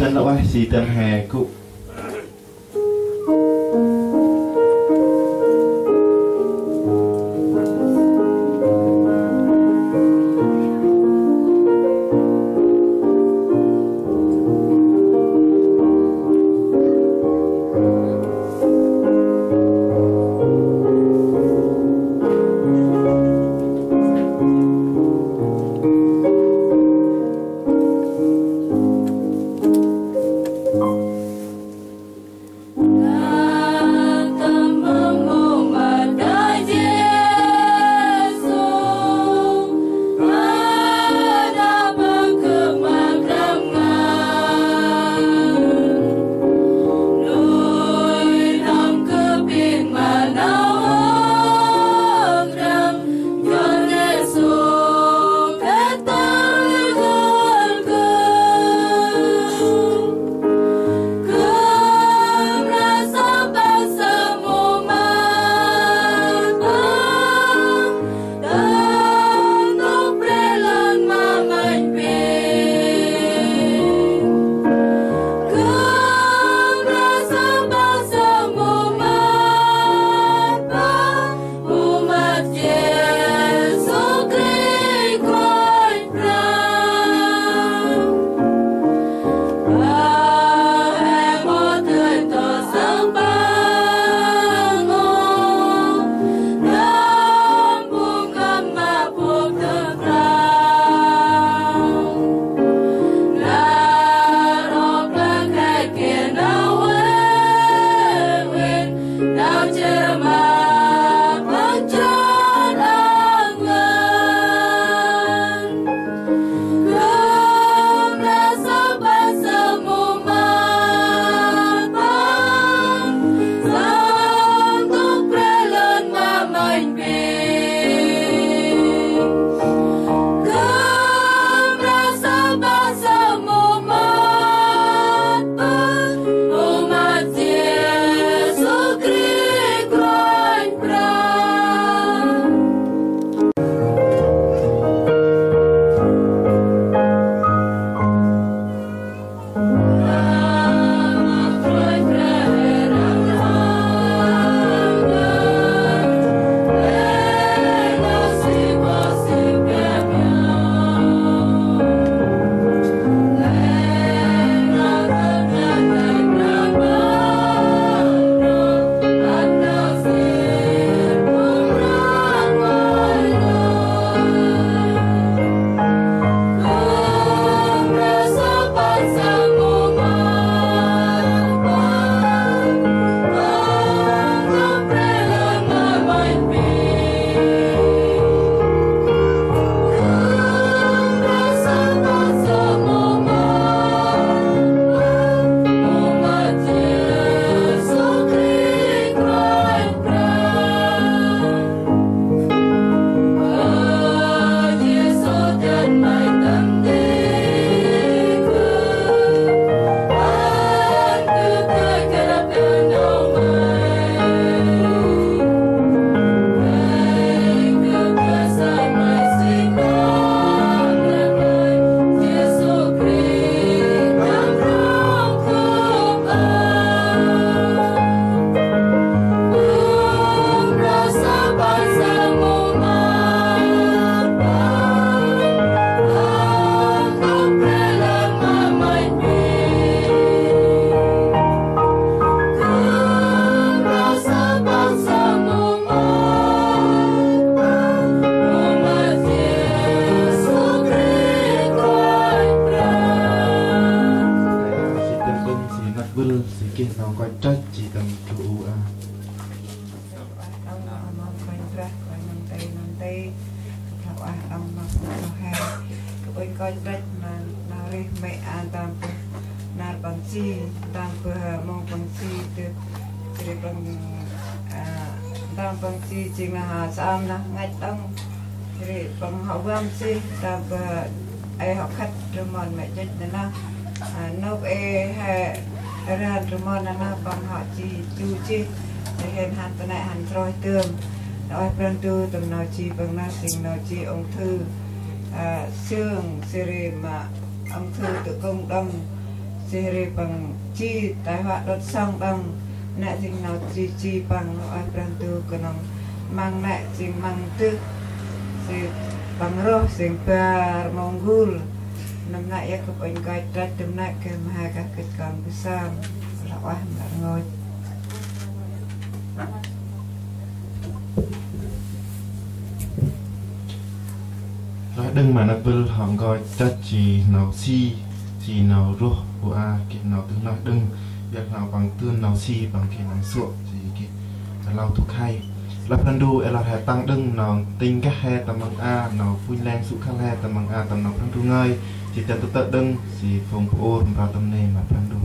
Dăn lah ueh si dăn he gŭ. Jêh tâm du u a. Khlak ueh đŏng ma Kôranh Brah, Kôranh nơm nti nơm nti. Khlak ueh đŏng ma Kôranh Brah he. Kơ ƀuh nkoch drăch ma nau rêh mê̆ a ntơm bơh nar păng ji, ntơm bơh mông păng ji tơ. Jêh ri păng, a, ntơm păng ji jêng nau saơm nau ngăch đŏng. Jêh ri păng hŏ văm ji ntơm bơh ê hŏ khât rmon mê̆ jêch nanah. A, nôk ê he ran rmon nanah păng hŏ ji chu jêh. Ê hên hăn ta nĕ hăn sroi tơm. Nau ueh Brah Ndu tâm nau ji păng nơh jêng nau ji ung thư, a, xương, jêh ri ma ung thư tử cung đŏng. Jêh ri păng ji tai họa đột sông đŏng. Nĕ jêng nau ji ji păng, nau ueh Brah Ndu, knŏng măng nĕ jêng măng dơh. Jêh păng roh jêng bar mông gul. Nâm nĕ yơh kơ ƀuh nkoch drăch tâm nĕ geh ma he kah gĭt kon bơh sơm. Khlak ueh ma rngôch. Lah đŏng ma năp bơl hŏ nkoch drăch ji nau si, ji nau roh bu a, geh nau tưh nau đŏng, yơh nau păng tưn nau si, păng geh nau suă, ji geh lau tu khay. Lah Brah Ndu, ê lah he tăng đŏng nau tĭng gah he tâm măng a, nau pŭnh leng sŭ khăl he tâm măng a, tâm nau Brah Ndu ngơi, ji tơ̆ tơ̆ đŏng, ji phung bu ur, mra tâm nê ma Brah Ndu.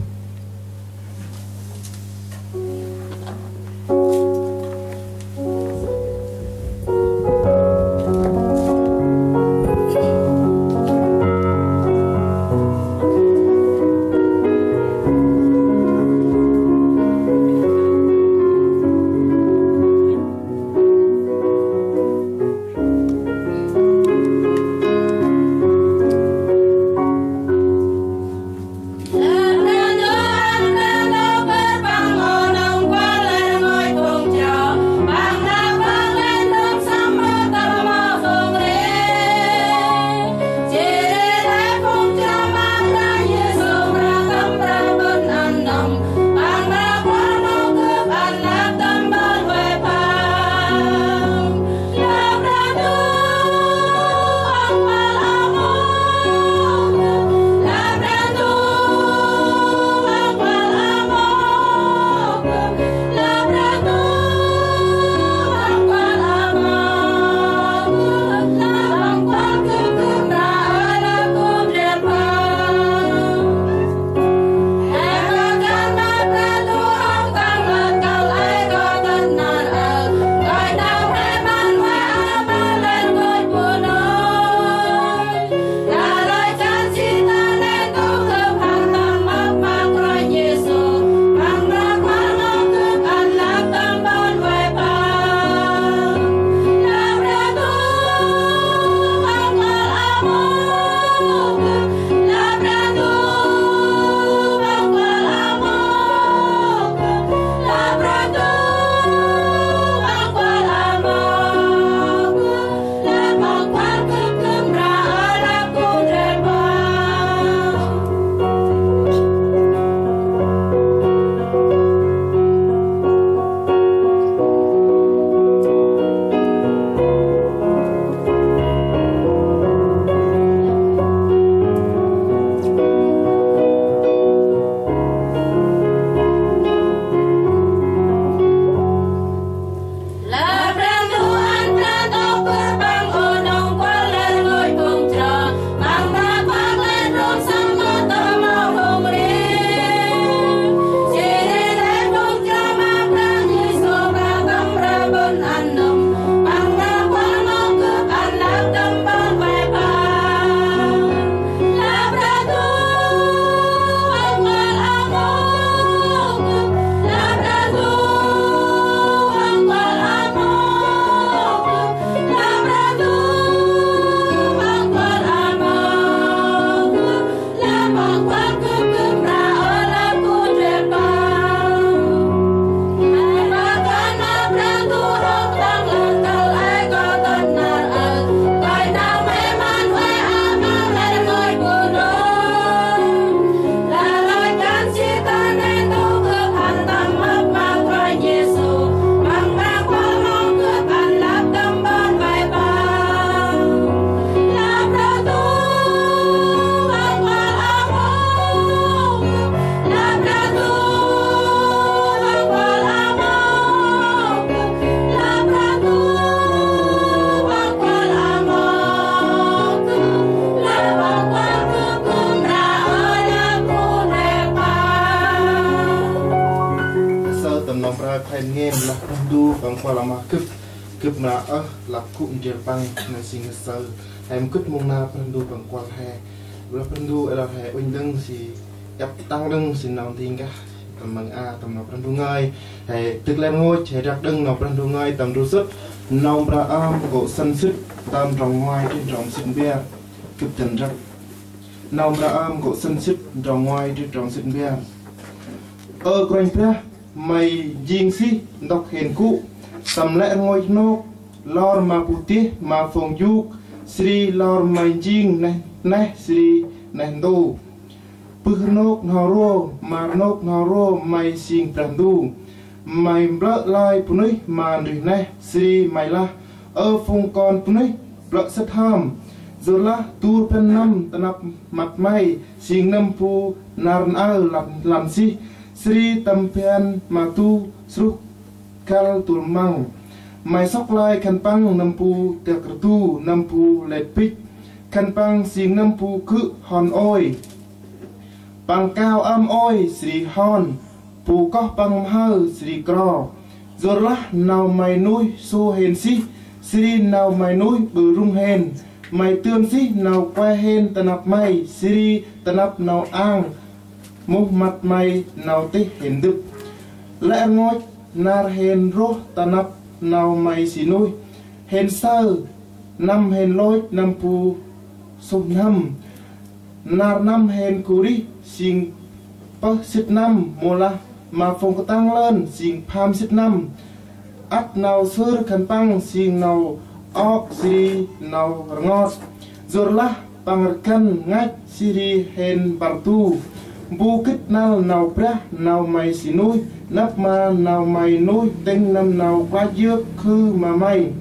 Nau mra khen ngên lah Brah Ndu Păng kuăl ma gâp, gâp mra ơh lah gŭ ndrel Păng nau sĭn saơ. He mâu gĭt mông nar Brah Ndu Păng kuăl he. Lah Brah Ndu ê lah he uănh đŏng si, ăp tăng đŏng si nau nti nkah tâm măng a tâm nau Brah Ndu ngơi. He dâk lĕ rngôch, he răk đŏng nau Brah Ndu ngơi tâm ndrôl sĭt. Nau mra ơm gŏ sĭn sĭt tâm trong ngoai trih trong sĭn bar. Gâp dăn răk. Nau mra ơm gŏ sĭn sĭt trong ngoai trih trong sĭn bar. Ơ Kôranh Brah, May njêng sih ntŭk hên gŭ, tâm lĕ rngôch nôk, lor ma bu deh ma phung yôk, sri lor May njêng neh, neh sri neh ntu. Bơh rnôk n'ho ro, ma rnôk n'ho ro, May sĭn Brah Ndu. May mplơ̆ lơi bunuyh ma ndrih neh, sri May lah: Ơ phung kon bunuyh, plơ̆ sĭt hŏm. Yorlah du rbăn năm ta năp măt May, sĭn nâm bu nar n'aơ lăn, lăn sih, sri tâm ban ma du sruh kăl dôl măng. May sŏk lơi khân păng nâm bu dak rdu, nâm bu lĕ bĭch, khân păng sĭn nâm bu gŭ hŏn ôi. Păng kao ơm ôi, sri hŏn, bu koh păng mhao, sri kro. Yorlah nau May nuih sô hên sih, sri nau May nuih ƀư rŭng hên. May dơn sih nau kue hên ta năp May, sri ta năp nau ang muh măt May nau tih hên dŭp. Lĕ rngôch nar hên roh ta năp nau May si nuih. Hên saơ năm hên lôch nâm bu suh n'hâm. Nar năm hên gŭ rih sĭn pơh sĭt năm, mâu lah ma phung ktang lơn sĭn pham sĭt năm. Ăt nau sưr khân păng sĭn nau ŏk sri nau rngot. Yorlah păng rgăn ngăch sri hên mpăr du. Bu gĭt năl nau brah nau May si nuih, năp ma nau May nuih tĭng nâm nau klach yơk khư ma May.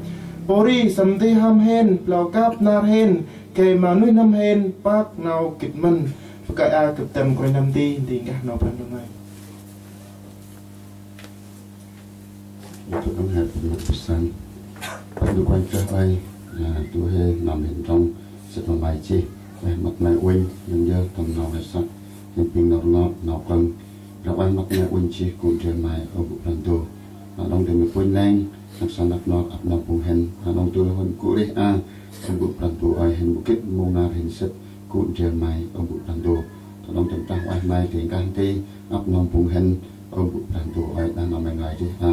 Pô ri sâm dê hâm hên, blao kăp nar hên, gay ma nuih n'hâm hên pơk nau gĭt mĭn. Bơh kơi a gâp tâm kôranh nâm nti, nti nkah nau Brah Ndu ngơi. Ơ Kôranh Brah, ơ Kôranh Brah ơi, a, du huê nơm hên trong, sĭt ma May jêh, ueh măt May uănh, nơm yơh tâm nau he săk, hên pĭng nau rngot, nau klâng, rao ueh măt May uănh jêh, gŭ ndrel May, ơ Bơ̆ Brah Ndu. A đŏng dơi May puănh leng, năk sa năk nor, ăp nơm phung hên, a đŏng dơi hên gŭ rih a, ơ Bơ̆ Brah Ndu ơi, hên mâu gĭt mông nar hên sĭt, gŭ ndrel May, ơ Bơ̆ Brah Ndu. A đŏng tâm trah ueh May, dơi nkah nti, ăp nơm phung hên, ơ Bơ̆ Brah Ndu ơi, đah nơm May ngơi jêh a,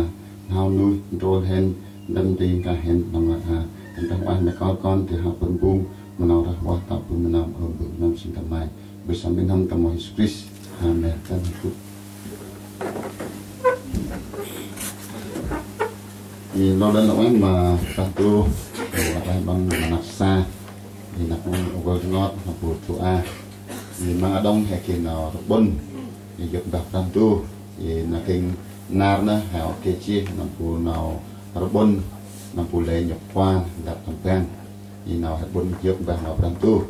nau nuih, ndrôl hên, ndăm dơi nkah hên, nơm ngơi a, tâm trah ueh May kơl kon, dơi hăp bơ̆n bŭng, ma nau rah ueh, tăp bơ̆n ma nơm, ơ Bơ̆ nơm sĭn tâm May. Bơ̆ sâm bĭn hăm tâm May Yêsu Krist. Amen. Tâm hên gŭ. Ê, lor đah nơm ueh ma Brah Ndu, ê, ma Brah Ndu ma năk sa, ê, năk ueh rngot, năk bu tu a. Ê, măng a đŏng he geh nau rƀŭn, ê, yơk mbah Brah Ndu, ê, năk kêng nar nơh, he ôk geh jêh, nơm bu nau rƀŭn, nơm bu lĕ nhŭp kuan, lăp tâm ban. Ê nau he ƀŭn yơk mbah nau Brah Ndu.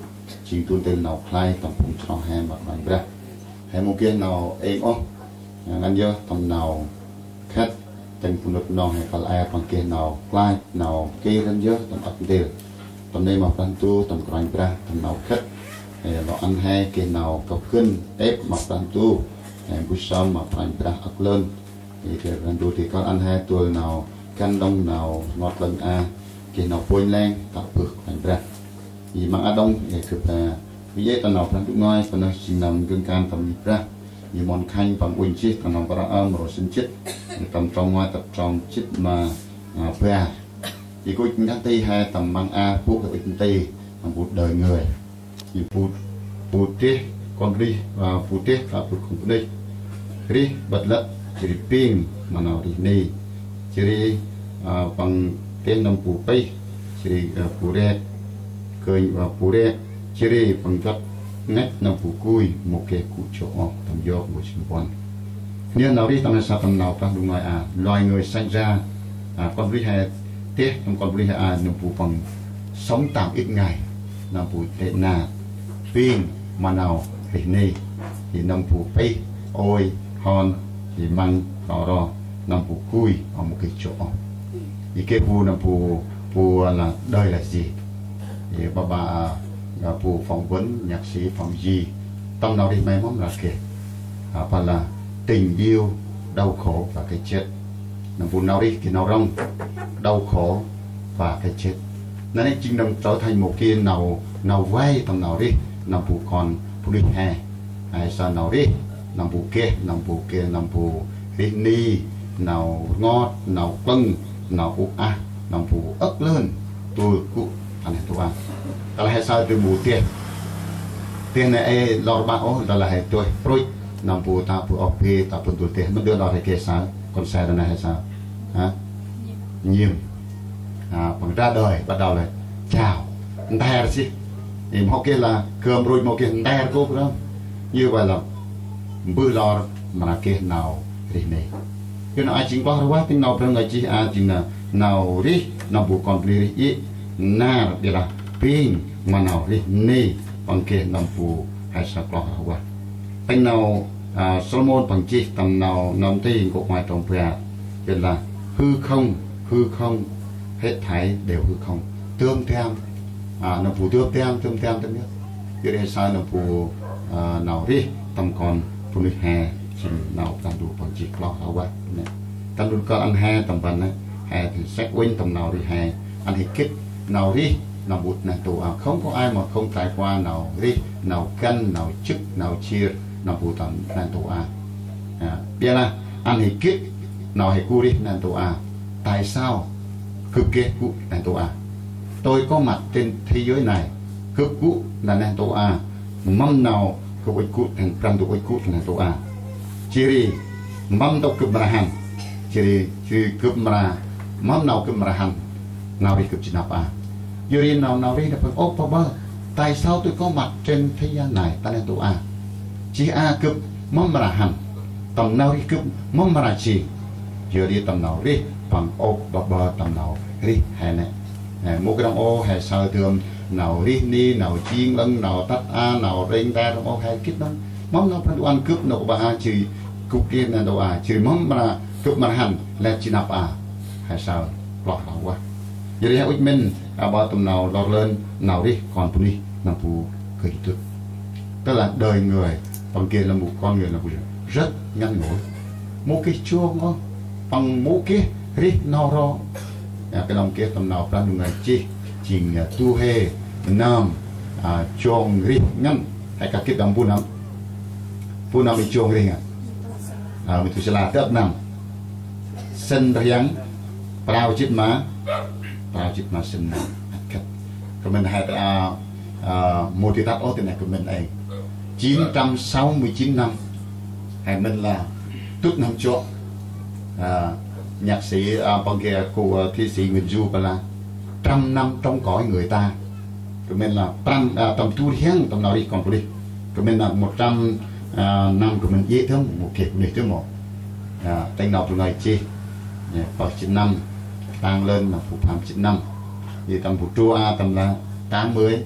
Jêng du ntil nau khlay tâm phung chroh he ma Kôranh Brah. He mâu geh nau êng ôh. Ngăn yơh tâm nau khât. Tĭng bunuyh nong he kăl e păng geh nau klach, nau kêng ngăn yơh tâm ăp ntil. Tâm nây ma Brah Ndu, tâm Kôranh Brah, tâm nau khât. He lŏ ăn he geh nau kŏ gân, êp ma Brah Ndu. He bu sâm ma Kôranh Brah ăk lơn. Ê, geh Brah Ndu dơi kăl ăn he dôl nau găn đŏng nau ngot lâng a, geh nau puănh leng, tăp bơh Kôranh Brah. Ê, măng a đŏng, ê, gâp, ê, bi ê tâm nau Brah Ndu ngơi, păng nơh jêng nơm gơng kan tâm Brah. Ê, mon khanh păng uănh jêh, tâm nau Brah ơm, rô sĭn jêt. Ê, tâm trong ngoai, tăp trong jêt ma, a, bar. Ê, gŭ ŭch nkhăn ti he tâm măng a, bu gŭ ŭch nti, tâm bu đời người. Ê, bu, bu deh, kon rih, a, bu deh, a, bu kon rih. Rih, băt lăt, jêh ri pêng, ma nau rih ni. Jêh ri, a, păng deh nâm bu pêh, jêh ri, a, bu rek, kơnh, a, bu rek, jêh ri păng dăp ngăch nâm bu gui, mâu geh gŭ jŏ ôh, tâm yôk mâu jêng puăn. Nê nau rih tâm he sa tâm nau Brah Ndu ngơi a, loài người sanh ra, a, kon rih he deh, tâm kon rih he a, nâm bu păng sống tạm ít ngày, nâm bu tê na, pêng, ma nau rih ni, ê nâm bu pêh, ôi, hon, ê măng, ro ro, nâm bu gui, a mâu geh jŏ ôh. Ê geh bu nâm bu, bu là đời là gì. Ê, ba ba, a, bu phỏng vấn nhạc sĩ Phạm Duy. Tâm nau rih may mâm lah geh. A, păng lah tình yêu đau khổ và cái chết. Nâm bu nau rêh geh nau rŏng, đau khổ và cái chết. Nau nây jêng nâm trở thành một cái nau, nau vay tâm nau rêh nâm bu kon bunuyh he. He saơ nau rêh nâm bu geh, nâm bu geh, nâm bu rêh ni, nau rngot, nau klâng, nau uh ah, nâm bu âk lơn, tui gŭ ta neh ntu a. Tơlah he saơ dơi bu deh, deh nây ê lor ƀă ôh, tơlah he dôih prôch, nâm bu ta bơh oh bê, ta bơh ndŭl deh, mâu dơi lor he geh saơ, kon se ta nây he saơ. Hả? Nhiêm. À, păng ra đời bắt đầu là chào, nter sih. Ê, mâu geh lah gơm rôch, mâu geh nter gôp răm. Như vậy là mbơh lor mra geh nau rêh nê. Yơn a jêng kloh rvah, tĭng nau Brah Ndu ngơi jêh a jêng nau, nau rêh nâm bu kon bunuyh rêh iê nar, ƀiălah bêng ma nau rêh nê păng geh nâm bu he saơ kloh rvah. Tĭng nau, à, Solomôn păng jêh tâm nau Nau Mơti nkô̆ ngoai trong bar, yơn lah hư không, hư không, hết thảy đều hư không. Tơm tam, à, nâm bu tơm tam, tơm tam, tơm yơh. Yơn he saơ nâm bu, à, nau rêh tâm kon bunuyh he, jêng nau Brah Ndu păng jêh kloh rvah nê. Tâm du kon ăn he tâm ban nê, he thì sek uănh tâm nau rêh he, ăn he gĭt nau rêh nâm bu ta neh ntu a. Không có ai mà không trải qua nau rêh, nau găn, nau chức, nau chiêr, nâm bu ta neh ntu a. À, ƀiălah ăn he gĭt nau he gŭ rêh neh ntu a. Tại sao gâp geh gŭ neh ntu a? Tôi có mặt trên thế giới này, gâp gŭ ta neh ntu a, mâm nau gâp ŭch gŭ, hên Brah Ndu ŭch gŭ ta neh ntu a. Jêh ri mâm ntŭk gâp mra hăn, jêh ri, jêh ri gâp mra, mâm nau gâp mra hăn, nau rêh gâp ji năp a. Yor ri nau, nau rêh nê păng ôp ƀă ƀơ. Tại sao tôi có mặt trên thế gian này, ta neh ntu a? Jêh a gâp mâm mra hăn, tâm nau rêh gâp mâm mra jêng. Yor ri tâm nau rêh păng ôp ƀă ƀơ tâm nau rêh he nê. Ê, mâu geh răm ôh he saơ dơm nau rêh ni, nau jêng lăng, nau tât a, nau rêng ta răm ôh, he gĭt nâng. Mâm nau Brah Ndu ăn gâp nau ƀă a jêh ri gŭ geh neh ntu a, jêh ri mâm mra gâp mra hăn lĕ ji năp a. He saơ kloh rvah. Yor ri he ŭch mĭn, à, ƀă tâm nau lor lơn nau rêh kon bunuyh nâm bu gâp dŭt. Tức là đời người, păng geh lah bu con người là bu rất ngắn ngủi. Mâu geh jong ôh, păng mâu geh rêh n'ho ro. À, geh nâm geh tâm nau Brah Ndu ngơi jêh, jêng, à, du huê nơm, à, jong rêh ngăn. He kah gĭt đăm bu nơm. Bu nơm i jong rêh ngăn. À, Methusêla tât nơm. Sĭn rhiăng prao jât ma, prao jât ma sĭn nơm. Khât. Kơt mĭn he, à, à, mâu di tât ôh, tơ nê kơt mĭn ê. Chín trăm sáu mươi chín năm. He mĭn lah dŭt nơm jŏ. À, nhạc sĩ, à, păng geh, cô, à, thi sĩ Nguyễn Du păng lah: Trăm năm trong cõi người ta. Kơt mĭn lah pran, à, tâm du rhiăng tâm nau rêh kon bunuyh. Kơt mĭn lah một trăm, à, năm kơt mĭn iê tơm, mâu geh bunuyh tơm mâu. À, tĭng nau Brah Ndu ngơi jêh. Ê, pơh jât năm, tăng lơn nơm bu pham jât năm. Ê, tâm bu trô a tâm lah tám mươi,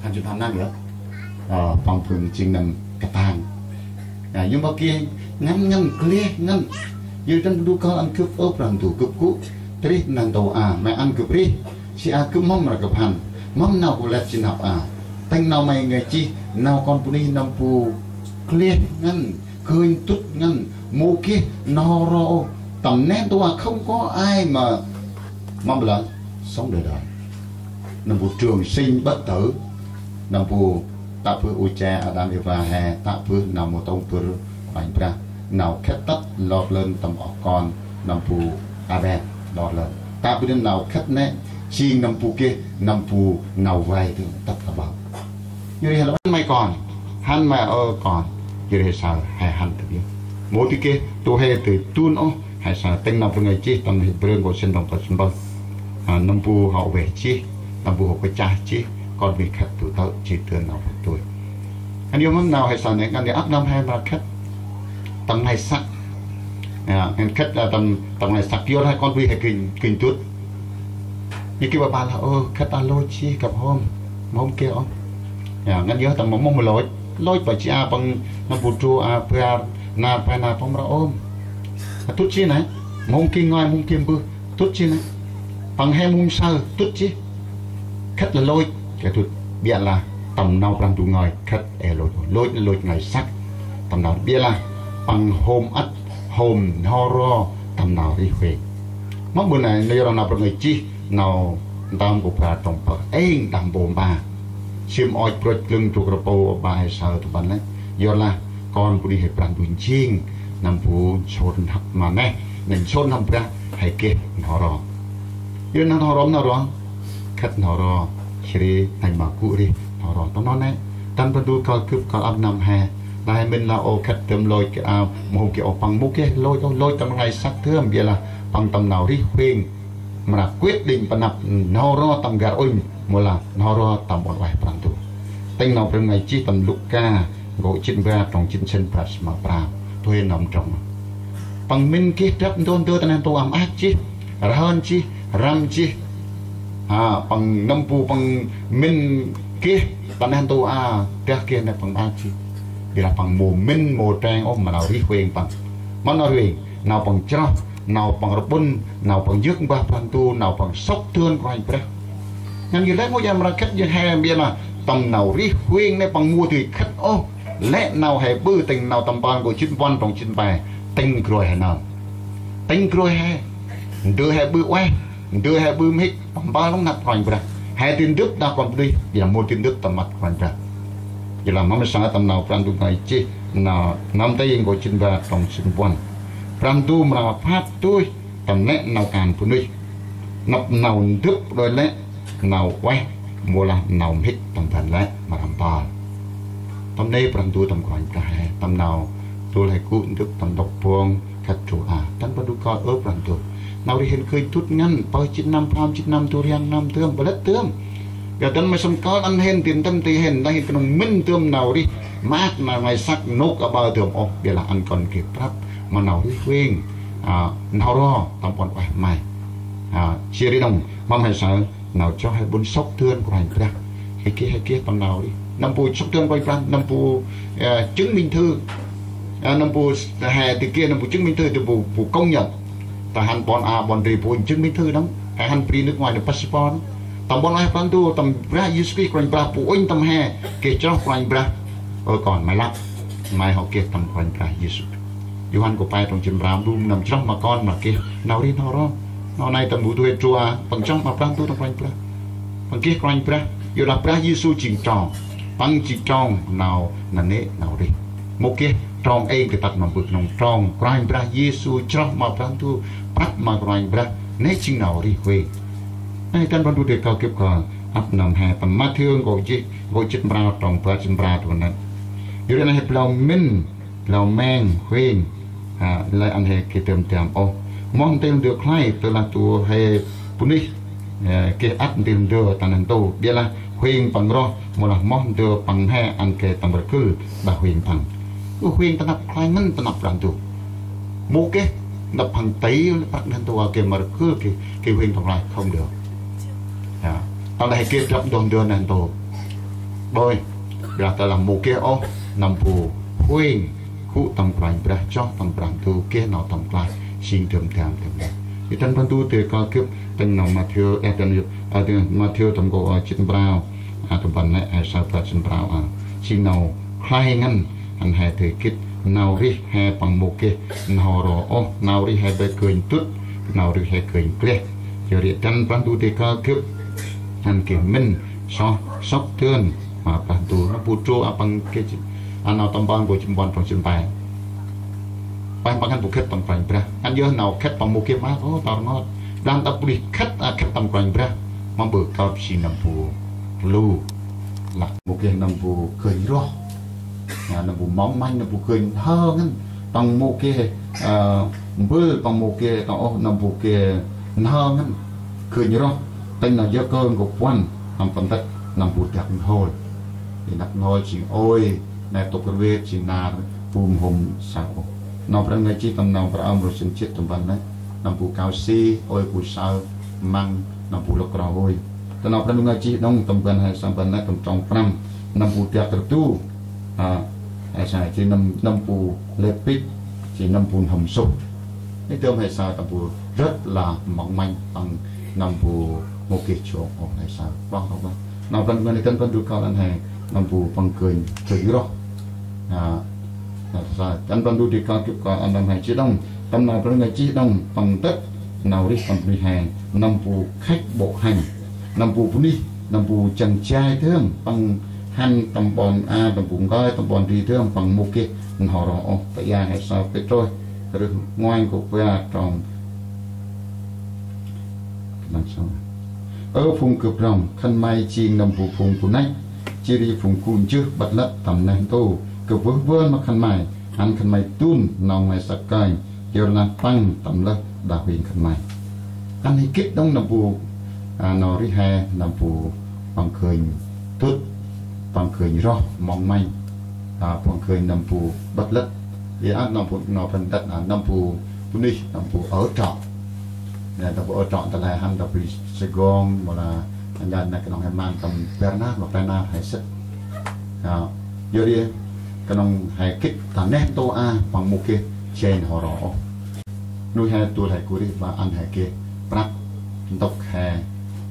tám mươi tám năm yơh. Ơ, păng phung jêng nơm katang. À, yor ma geh ngăn ngăn, gleh ngăn. Yor tâm du kơl ăn gâp, ơ Brah Ndu, gâp gŭ ta rêh neh ntu a, may ăn gâp rêh. Jêh a gâp mâm mra gâp hăn, mâm nau gâp lĕ ji năp a. Tĭng nau may ngơi jêh, nau kon bunuyh nâm bu gleh ngăn, gơnh dŭt ngăn, mâu geh n'ho ro ôh. Tâm neh ntu a không có ai mà, mâm lah sống đời đời. Nâm bu trường sinh bất tử, nâm bu tă bơh u che Ađam Êva he, tă bơh nau mâu tông bâr Kôranh Brah, nau khât tât lor lơn tâm oh kon nâm bu Ađam lor lơn. Tă bơh nau khât nê, jêng nâm bu geh, nâm bu nau vay dơm tât aƀaơ. Yor ri he lah: Hăn may kon, hăn may ơ kon. Yor ri he saơ, he hăn tât yơh. Mâu di geh du huê dơi dun ôh, he saơ tĭng nau Brah Ndu ngơi jêh tâm Hêbrơ nkô̆ sĭn trong pơh sĭn pơh. À, nâm bu hŏ veh jêh, nâm bu hŏ kachah jêh, kon bunuyh khât du tơ̆ jêh dơn nau Brah Ndu. Ngăn yor mâm nau he saơ nê, ngăn yor ăp nâm he mra khât tâm ngai săk. À, ngăn khât, à, tâm, tâm ngai săk yor he kon bunuyh he gĭnh, gĭnh dŭt. Yor geh ƀă ƀă lah, ơ, khât a lôch jêh, gâp hôm, mâu hôm geh ôh. À, ngăn yor tâm mâu, mâu lôch, lôch ƀă jêh a păng nâm bu trô a bar nar, bar nar păng mra ôm. Dŭt jêh nê, mâu hôm geh ngơi, mâu hôm geh mbơh, dŭt jêh nê. Păng he mâu hôm saơ, dŭt jêh. Khât lah lôch, geh dŭt, ƀiălah tâm nau Brah Ndu ngơi, khât ê lôch, lôch, lôch ngai săk. Tâm nau ƀiălah păng hôm ăt, Hôm n'ho ro tâm nau rêh huêng. Mâm bu nây, nây yor nau Brah Ndu ngơi chih, nau ntơm bu ba trong pơh êng đah mpô mpa. Sim ôch brôch klâng trôk rpô ba he saơ tâm ban lĕ. Yor lah kon bu nây he Brah Ndu njêng, nâm bu nsôn hăp ma neh, nây nsôn hăp Brah he geh n'ho ro. Yor nau n'ho ro, n'ho ro, khât n'ho ro, sri, nây ma gŭ rêh n'ho ro. Tâm nau nây, tâm Brah Ndu kơl gâp kơl ăp nâm he, lah he mĭn lah ô khât tơm lôch geh a, mâu hôm geh ô păng mâu geh lôch, ô lôch tâm nglay săk tơm, biălah păng tâm nau rêh huêng, mra quyết định panăp n'ho ro tâm gar ŭnh, mâu lah n'ho ro tâm ƀon ueh Brah Ndu. Tĭng nau Brah Ndu ngơi chih tâm Luka, gô jê̆t mba trong jê̆t sĭn bar jê̆t ma prao, tui nơm trong. Păng mĭn geh drăp ndơ ndơ ta neh ntu a maak jêh, rhơn jêh, răm jêh. Ha, păng nâm bu păng mĭn geh ta neh ntu a, dah geh neh păng maak jêh. Biălah păng mâu mĭn mâu treng ôh ma nau rêh huêng păng. Ma nau rêh huêng, nau păng chroh, nau păng rƀŭn, nau păng yơk mbah Brah Ndu, nau păng sŏk dơn Kôranh Brah. Ngăn yor lĕ mâu jan mra khât yor he biălah tâm nau rêh huêng nây păng mâu dơi khât ôh. Lĕ nau he ƀư tĭng nau tâm ban gô jê̆t puăn trong jê̆t pe. Tĭng groi he nơm. Tĭng groi he. Ndơ he ƀư ueh. Ndơ he ƀư mhĭk. Tâm ban lŏng năp Kôranh Brah. He dơi ndŭp đah kon bunuyh. Yor mâu dơi ndŭp tâm măt Kôranh Brah. Yor lah mâm he saơ tâm nau Brah Ndu ngơi chih. Nau năm tĭng gô jê̆t mba trong jê̆t puăn. Brah Ndu mra phat tui tâm nĕ nau kan bunuyh. Năp nau ndŭp đôi lĕ nau ueh mâu lah nau mhĭk tâm ban lĕ mra mpơl. Tâm nê Brah Ndu tâm Kôranh Brah he, tâm nau dôl he gŭ ndŭp tâm đŏk bông khât trôk a. Tâm Brah Ndu kơl ơ Brah Ndu. Nau rêh hên gơnh dŭt ngăn, pơh jê̆t năm, pham jê̆t năm, du rhiăng năm dơm, bơh lĕt dơm. Gâp tâm may sŏng kơl ăn hên, dĭn tâm ti hên, lah hên knŏng mĭn dơm nau rêh, maak nau nglay săk, nôk aƀaơ dơm ôh, biălah ăn kon geh prăp ma nau rêh huêng, a, n'ho ro tâm ƀon ueh may. A, jêh ri đŏng, mâm he saơ, nau chroh he ƀŭn sŏk dơn Kôranh Brah. He geh, he geh tâm nau rêh. Nâm bu sŏk dơn Kôranh Brah, nâm bu, ơ, chứng minh thư. Ơ, nâm bu he dơi geh, nâm bu chứng minh thư, dơi bu, bu công nhận. Ta hăn ƀon a, ƀon ri bu chứng minh thư đŏng. He hăn bri nước ngoài nâm passport. Tâm ƀon ueh Brah Ndu, tâm Brah Yêsu Krist Kôranh Brah bu ŭnh tâm he, geh chroh Kôranh Brah. Ơ kon, may lăp. May hŏ geh tâm Kôranh Brah Yêsu. Yôhan kô pe trong jê̆t prao, bu nâm chroh ma kon mra geh nau rêh n'ho ro. Nau nây tâm bu dơi trôk a, păng chroh ma Brah Ndu tâm Kôranh Brah. Păng geh Kôranh Brah, yor lah Brah Yêsu jêng trong. Păng jêng trong nau nanê̆ nau rêh. Mâu geh trong êng kơ tât ma bơh knŏng trong Kôranh Brah Yêsu chroh ma Brah Ndu, prăp ma Kôranh Brah, nê jêng nau rêh huêng. Nây tâm Brah Ndu dơi kơl gâp kơl ăp nâm he tâm Mathiơ gô jê̆t, gô jê̆t prao trong bar jê̆t prao tâm nây. Yor nây he blau mĭn, blau meng, huêng. Ha, lĕ ăn he geh dơm dam ôh. Moh ntil ndơ khlay, tơlah du huê bunuyh, ơ, geh ăt ntil ndơ ta neh ntu. Biălah huêng păng roh, mâu lah moh ndơ păng mhe ăn geh tâm rgâl đah huêng păng. Ơ huêng ta năp khlay ngăn ta năp Brah Ndu. Mâu geh năp păng tây, prăk neh ntu a geh ma rgâl geh, geh huêng tâm khlay không được. Ya, ta lĕ he geh drăp ndơ ndơ neh ntu. Đôi, biălah tơlah mâu geh ôh, nâm bu huêng gŭ tâm Kôranh Brah, chroh tâm Brah Ndu, geh nau tâm klach, jêng dơm dam tâm nây. Ơ tâm Brah Ndu dơi kơl gâp, tĭng nau Mathiơ, ơ, tĭng, ơ, tĭng Mathiơ tâm gô, ơ, jê̆t prao, a, tâm ban nây, ơ, saơ bar jê̆t prao, a. Jêng nau khlay ngăn, ăn he dơi gĭt, nau rêh he păng mâu geh n'ho ro ôh, nau rêh he bơh gơnh dŭt, nau rêh he gơnh gleh. Yor ri tâm Brah Ndu dơi kơl gâp, ăn geh mĭn, sŏk, sŏk dơn ma Brah Ndu, nâm bu trôk a păng geh, a, nau tâm ban gô jê̆t puăn trong jê̆t pe. Păng, păng ngăn bu khât tâm Kôranh Brah. Ngăn yor nau khât păng mâu geh maak, ô, ta rngot. Blang ta bunuyh khât, a, khât tâm Kôranh Brah. Mâm bơh kơp jêng nâm bu lu. Lah mâu geh nâm bu gơnh roh. Ya, nâm bu mong manh, nâm bu gơnh n'hơ ngăn. Păng mâu geh, ơ, mbơl, păng mâu geh, ta ôh, nâm bu geh n'hơ ngăn. Gơnh roh, tĭng nau Yakơ gô puăn, nâm tâm tât, nâm bu dak n'hôl. Ê dak n'hôl jêng ôi, nê tŭk rvêt jêng nar, bu mhôm sa ôh. Nau Brah ngơi chih tâm nau Brah Ơm rô sĭn jê̆t tâm ban nê, nâm bu kao si, ôi bu saơ, măng, nâm bu lŏk rau ôi. Tâm nau Brah ngơi chih đŏng tâm ban he sa ban nê, tâm trong prăm, nâm bu dak rtu, a, he sa, jêh nâm, nâm bu lĕ pĭt, jêh nâm bu n'hâm sŭh. Nê dơm he sa tâm bu rất là mong manh, tâm nâm bu mâu geh jong ôh he sa. Bang, bang, bang. Nau Brah ngơi nê tâm Brah Ndu kơl ăn he, nâm bu păng gơnh, gơnh roh. A, Sa, tâm ban du di kâl kip kâl ăn nâm he jêh đŏng. Tâm nau Brah Ndu jêh đŏng, păng tât nau rêh tâm bunuyh he, nâm bu khăch bŏ hăn. Nâm bu bunuyh, nâm bu jăng jay dơm, păng hăn tâm ƀon a, tâm bu ngơi, tâm ƀon ri dơm, păng mâu geh n'ho ro ôh. Ta ia he sa Pêtrôs, rưh ngoai gô ba trong. Ơ phung gâp rŏng, khân may jêng nâm bu phung bu năch, jêh ri phung gŭ jưh ƀât lât tâm neh ntu, gâp vơh vơn ma khân may, ăn khân may dun nau ngơi săk kơnh, yor lah păng tâm lơh đah huêng khân may. Ăn he gĭt đŏng nâm bu, a, nau rêh he, nâm bu păng khơnh dŭt, păng khơnh roh mong manh, a, păng khơnh nâm bu ƀât lât, i ăt nâm bu nau păng tât, a, nâm bu bunuyh, nâm bu ở trọ. Nê, tâm bu ở trọ ta lĕ hăn ta bri Sài Gòn, mâu lah, a, nhan nê knŏng he măng tâm bar nar, ma bar nar he sĭt. A, yor ri, knŏng he gĭt ta neh ntu a, păng mâu geh jay n'ho ro ôh. Bunuyh he dôl he gŭ rêh ma ăn he geh prăk ntŭk he,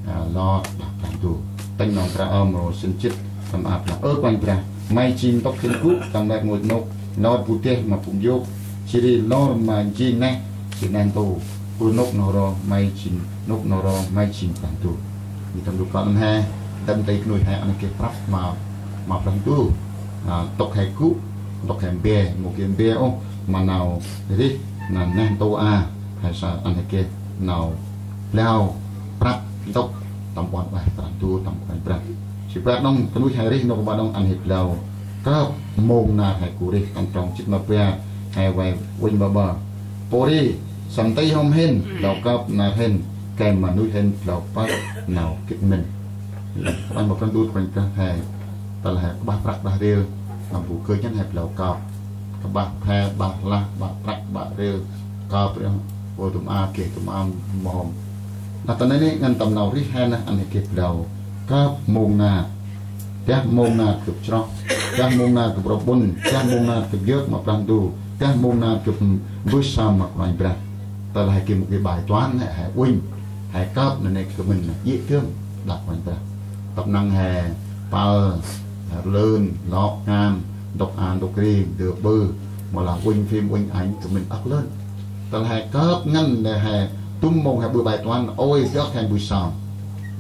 a, lor đah Brah Ndu. Tĭng nơm Brah ơ mrô sĭn jĭt tâm ăp lah: Ơ Kôranh Brah, May jêng ntŭk khĭn gŭ tâm lĕ rngôch nôk, lor bu deh ma phung yôk, jêh ri lor ma njêng neh, jêh neh ntu, bu nôk n'ho ro, May jêng nôk n'ho ro, May jêng Brah Ndu. Ê tâm du kơl ăn he, tâm tây bunuyh he ăn geh prăk ma, ma Brah Ndu. A, ntŭk he gŭ, ntŭk he mbe, mâu geh mbe ôh, ma nau rêh, na neh ntu a, he sa ăn he geh nau blao prăk ntŭk tâm ƀon ueh Brah Ndu, tâm Kôranh Brah. Jêh bar đŏng, bunuyh he rêh nôk bar đŏng ăn he blao kơp mông nar he gŭ rêh, tâm trong jĭt ma bar, he vay uănh ƀa ƀơ. Pô ri, săm tih hôm hên, blao kơp nar hên, gay ma nuih hên blao pơk nau gĭt mĭn. Kôranh ma Brah Ndu, Kôranh Brah he, tơlah he kƀah prăk kƀah rêl, nâm bu gơnh ngăn he blao kơp. Kƀah phe, kƀah lah, kƀah prăk, kƀah rêl, kơp rêl, ô tŭm a geh, tŭm a mhôm. Nơh ta nê nê ngăn tâm nau rêh he nơh ăn he geh blao kơp mông nar. Dah mông nar gâp chroh, dah mông nar gâp rŏ ƀŭn, dah mông nar gâp yơk ma Brah Ndu, dah mông nar gâp mbơh sơm ma Kôranh Brah. Tơlah he geh mâu geh bài toán he, he uănh, he kơp nê nê gâp mĭn nê, iê dơm đah Kôranh Brah. Tăp năng he pâl, he rlưn, lŏ ngăn, ntŭk a ntŭk ri, dơ ƀư, mâu lah uănh phim uănh ảnh, gâp mĭn âk lơn. Tơlah he kơp ngăn nê he tŭm mông he ƀư bài toán, ôi dơk he mbơh sơm.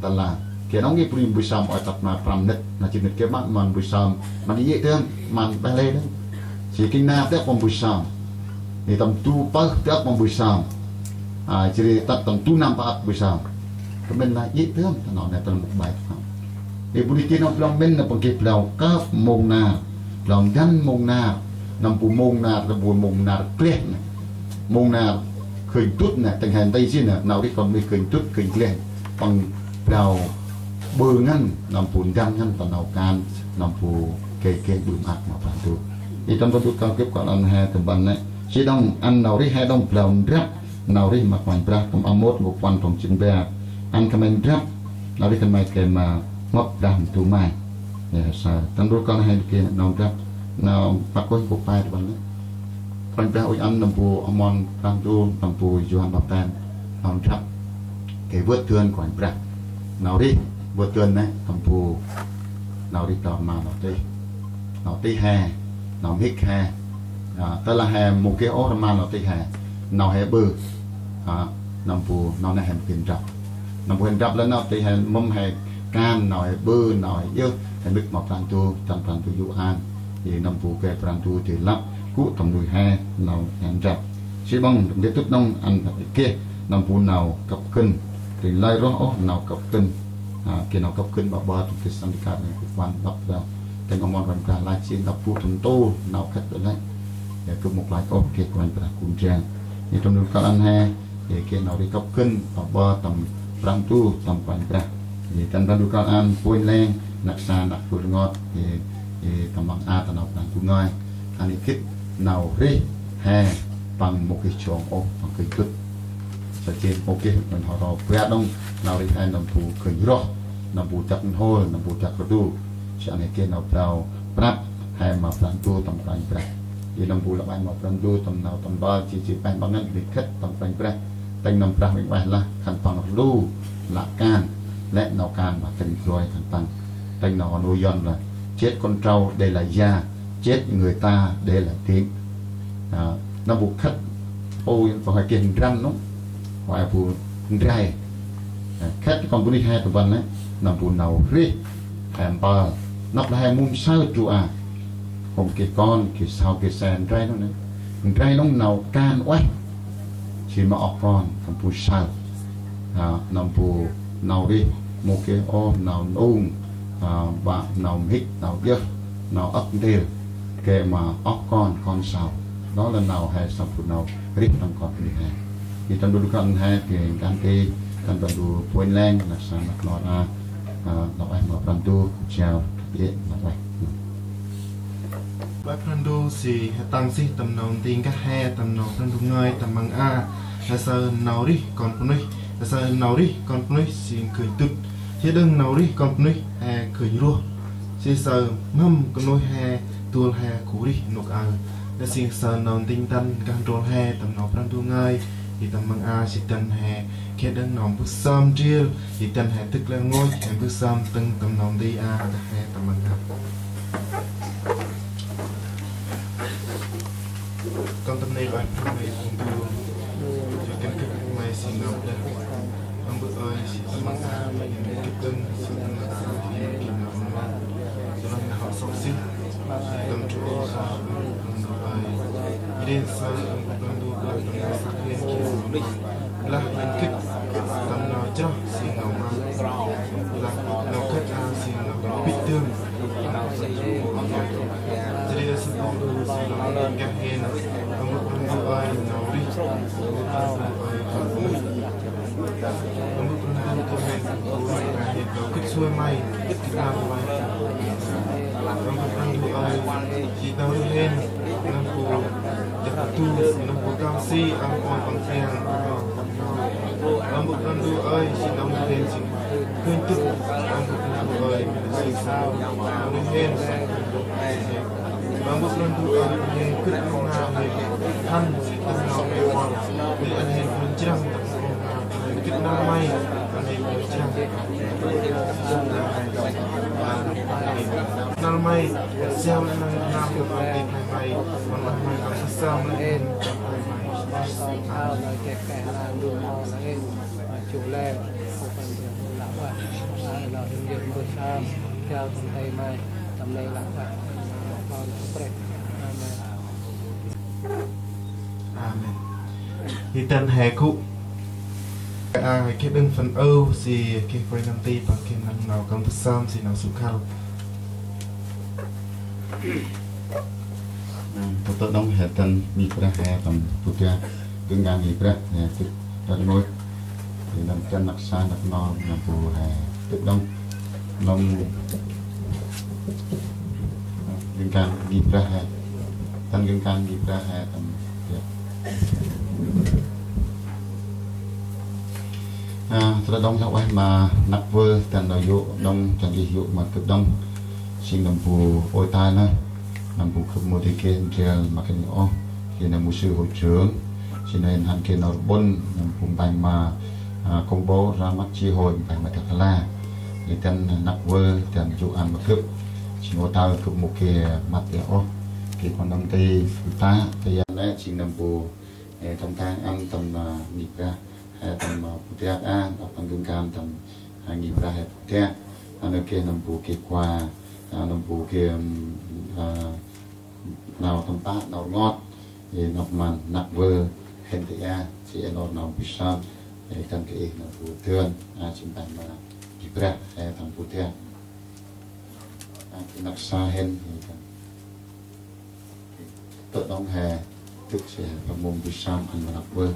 Tơlah geh nŏng i bunuyh mbơh sơm ôi tât ma prăm mnĭt, na jêh mnĭt geh măn, măn mbơh sơm, măn iê dơm, măn beh lê dơm. Jêh geh nar dơk păng mbơh sơm. Nê tâm du pơh dơk păng mbơh sơm. A, jêh ri tât tâm du năm pă ăt mbơh sơm. Gâp mĭn nê iê dơm, ta nau nê tâm mông bài toán. Ê bunuyh geh nau blao mĭn nê păng geh blao kơp mông nar, blao ngăn mông nar, nâm bu mông nar, nâm bu mông nar gleh nê. Mông nar khơnh dŭt nê, tĭng he nti jêh nê, nau rêh kon bunuyh khơnh dŭt, khơnh gleh. Păng blao ƀư ngăn, nâm bu ngăn ngăn ta nau kan, nâm bu gay geh ƀư maak ma Brah Ndu. Ê tâm Brah Ndu kơl gâp kơl ăn he tâm ban nê. Jêh đŏng ăn nau rêh he đŏng blao ndrăp, nau rêh ma Kôranh Brah, tâm a môt gô puăn trong jê̆t bar. Ăn khân may ndrăp, nau rêh khân may gay ma ngŏk Brah Ndu May. Ê sa, tâm Brah Ndu kơl he geh nau ndrăp, nau păk kôih gô pe tâm ban nê. Kôranh Brah ŭch ăn nâm bu amon Brah Ndu, nâm bu Yôhan Baptem, nau ndrăp. Gay vơt dơn Kôranh Brah. Nau rêh vơt dơn nê, nâm bu nau rêh blao rmal nau tih. Nau tih he, nau mhĭk he. A, tơlah he mâu geh ôh rmal nau tih he, nau he ƀư. A, nâm bu nau nê he mâu geh ndrăp. Nâm bu he ndrăp lĕ nau tih he mâm he kan, nau he ƀư, nau he yơh, he mhĭk ma Brah Ndu, dăn Brah Ndu yô̆ ăn. Ê nâm bu gay Brah Ndu dơi lăp, gŭ tâm nuih he, nau he ndrăp. Jêh ƀăng, dâng dŭt nŏng ăn geh nâm bu nau kâp gân. Ri lơi roh ôh nau kâp gân. A, geh nau kâp gân ƀa ƀă tŭ Kristan di kơt nê gŭ puăn lăp Brah. Tĭng amon Kôranh Brah lah jêng lăp bu tâm tô nau khât ƀa lĕ. Ê gâp mâu klach ôh geh Kôranh Brah gŭ ndrel. Ê tâm nui kơl ăn he, ê geh nau ri kâp gân ƀa ƀă tâm Brah Ndu, tâm Kôranh Brah. Ê tâm Brah Ndu kơl ăn, punh leng, năk sa, năk bur ngot, ê, ê tâm măng a ta nau Brah Ndu ngơi. Ăn ê gĭt nau rêh he păng mâu geh jong ôh, păng geh dŭt. Sa jêh mâu geh, mân hŏ ro bar đŏng nau rêh he nâm bu geh roh, nâm bu dak nhôl, nâm bu dak rdu. Sa ăn ê geh nau blao prăp he ma Brah Ndu tâm Kôranh Brah. Ê nâm bu lăp ăn ma Brah Ndu tâm nau tâm mpơl, jêh jêh peh ma ngăn ri khât tâm Kôranh Brah. Tĭng nâm Brah Huêng Ueh lah khân păng rlu lăp kan, lĕ nau kan ma tĭng broi khân păng. Tĭng nau nuih Yuăn lah chết con trâu để lại da, Chết người ta để lại tiếng. À, nâm bu khât, ô, păng he geh ndrăn nô, he bu ndrai. À, khât kon bunuyh he tâm ban nê, nâm bu nau rêh, he mpơl, nôk đah he mum saơ tru a. Hôm geh kon, geh sau, geh se ndrai nô nê. Ndrai nô nau kan ueh. Jêh ma oh kon, nâm bu saơ. À, nâm bu nau rêh, mâu geh ôh nau nung, à, bă nau mhĭk, nau djơh, nau âk ndrel. Geh ma oh kon, kon sau. Đó là nau he sâm bu nau rêh tâm kon bunuyh he. Jêh tâm du kon he, geh kan ti, tâm ban du puanh leng, năk sa năk nor a, à, nau ueh ma Brah Ndu, jao, geh, nau ueh. Bác Brah Ndu si he tăng sih tâm nau nti nkah he, tâm nau Brah Ndu ngơi, tâm măng a, he saơ nau rêh kon bunuyh, he saơ nau rêh kon bunuyh si gơnh dŭt. Jêh đŏng nau rêh kon bunuyh he gơnh ruh. Si saơ mhâm knuih he dôl he gŭ rêh nôk aơ. He si saơ nau nti ntăn nkah ndrôl he, tâm nau Brah Ndu ngơi, jêh tâm măng a, jêh dăn he geh đŏng nau mbơh sơm ndrel, jêh dăn he dâk lĕ rngôch, he mbơh sơm tâng tâm nau nti a, nkah he tâm măng a. Kon tâm nê ueh Brah Ndu, jêh kăn gĭt May si nau đah. Ơ Bơ̆ ơi, si tâm măng a, May gĭt đŏng, si tâm măng a, May gĭt nau măng. Jêh lah nau hŏ sŏk sih, si tâm tru ôh sa, Ơ Bơ̆ Brah Ndu ơi. Jêh ri saơ, Ơ Bơ̆ Brah Ndu, lah tâm nau săk hên, jêh lah tâm gĭt, tâm nau chroh, si nau măng. Lah nau khât a, si nau tâm bĭch dơm. Jêh ri ơ Sơ̆ Brah Ndu, si nau nkah hên, Ơ Bơ̆ Brah Ndu ơi, nau rêh, Ơ Bơ̆ Brah Ndu ơi, Ơ Bơ̆ Brah Ndu ơi, nau gĭt suai May, gĭt nau May. Ơ Bơ̆ Brah Ndu ơi, si nau rêh hên, nâm bu dăp du, nâm bu tao si, ăn ôn păng siang, ăn ôn păng nau. Ơ Bơ̆ Brah Ndu ơi, si nau rêh hên, si gơnh dŭt, Ơ Bơ̆ Brah Ndu ơi, si sao, nau rêh hên, si Ơ Bơ̆ Brah Ndu ơi, hên gĭt nau na hên, hăn si tâm nau mê ôh, ni ăn hên gŭ jrăng tâm nau na, hên gĭt nau May, ăn hên gŭ jrăng. Nau May, siau nau na tâm nau May, nau May, nau May, nau May, nau May. Chụp lên, không cần tiền mua lắm à. Ai lo hên gĭt mbơh sơm, theo tâm tay May, tâm nê lắm à. Con không brek. Amen. Amen. Jêh dăn he gŭ. A, geh đŏng phần ơ, si geh quay năm ti, păng geh năng nau kơm tơ sơm, si nau sŭ khăl. Tơ tơ đŏng he dăn ngih Brah he tâm bu dak, gĭt ngăn ngih Brah he gĭt rngôch. Jêh nâm dăn năk sa năk nor nâm bu he gĭt đŏng. Nâm gĭt ngăn ngih Brah he. Dăn gĭt ngăn ngih Brah he tâm, ya. À, tơ đŏng lah ueh ma năk vơl dăn nau yô̆ đŏng, dăn geh yô̆ ma gâp đŏng. Jêng nâm bu ôi tai nơh, nâm bu gâp mâu di geh ndrel ma kơnh ôh, geh nâm mục sư hội trưởng, jêng nơh hăn geh nau rbŭn, nâm bu mpanh ma, à, công bố ra mắt chi hội mpanh ma Dak Kala. Jêh dăn năk vơl dăn yô̆ ăn ma gâp, jêng ôi tai gâp mâu geh măt ôh, geh kon nâm ti, ta, ta ya nê, jêng nâm bu, ê, tâm tang ăn tâm, à, ngih Brah he tâm, ơ, bu dak a, nđâp păng gĭt ngăn tâm, ơ, ngih Brah he bu dak. Ăn nơh geh nâm bu geh kua, ơ, nâm bu geh, ơ, nau tâm pă, nau rngot. Ê, nđâp măn năk vơl hên ti a, si ê nor nau mbơh sơm, ê, dăn geh nâm bu dơn, ơ, jêng tâm, ơ, ngih Brah he tâm bu dak. Ơ, năk sa hên, ê, dăn. Tơ đŏng he, dâk si he, păng mâu mbơh sơm ăn ma năk vơl.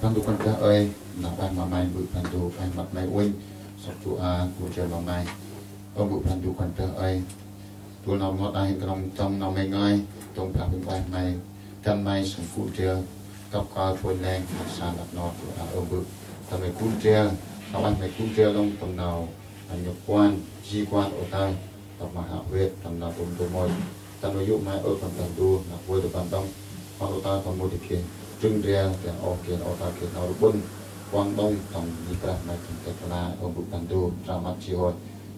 Brah Ndu Kôranh Brah ơi, nau ueh ma May, Bơ̆ Brah Ndu, ueh măt May uănh, sŏk du a, gŭ ndrel ma May. Ơ Bơ̆ Brah Ndu Kôranh Brah ơi, dôl nau rngot a hên knŏng dŏng nau May ngơi, dŏng Brah Ndu ueh May, dăn May sŏng gŭ ndrel, kăp kơl phôn leng, năk sa năk nor du a, ơ Bơ̆. Tâm May gŭ ndrel, nau ueh May gŭ ndrel đŏng tâm nau, a, nhŭp kuan, ji kuan ôi tai, tâm ma hao huyt, tâm nau tŭm tŭm môi. Dăn nau yô̆ May ơ Kôranh Brah Ndu, năk vơl tâm ban đŏng. Kon ôi tai kon mâu di geh, trưng ndrel, geh ôh, geh ôh, ta geh nau rbŭn. Kuăng đŏng tâm ngih Brah May tâm Dak Kala, ơ Bơ̆ Brah Ndu, ra măt chi hội.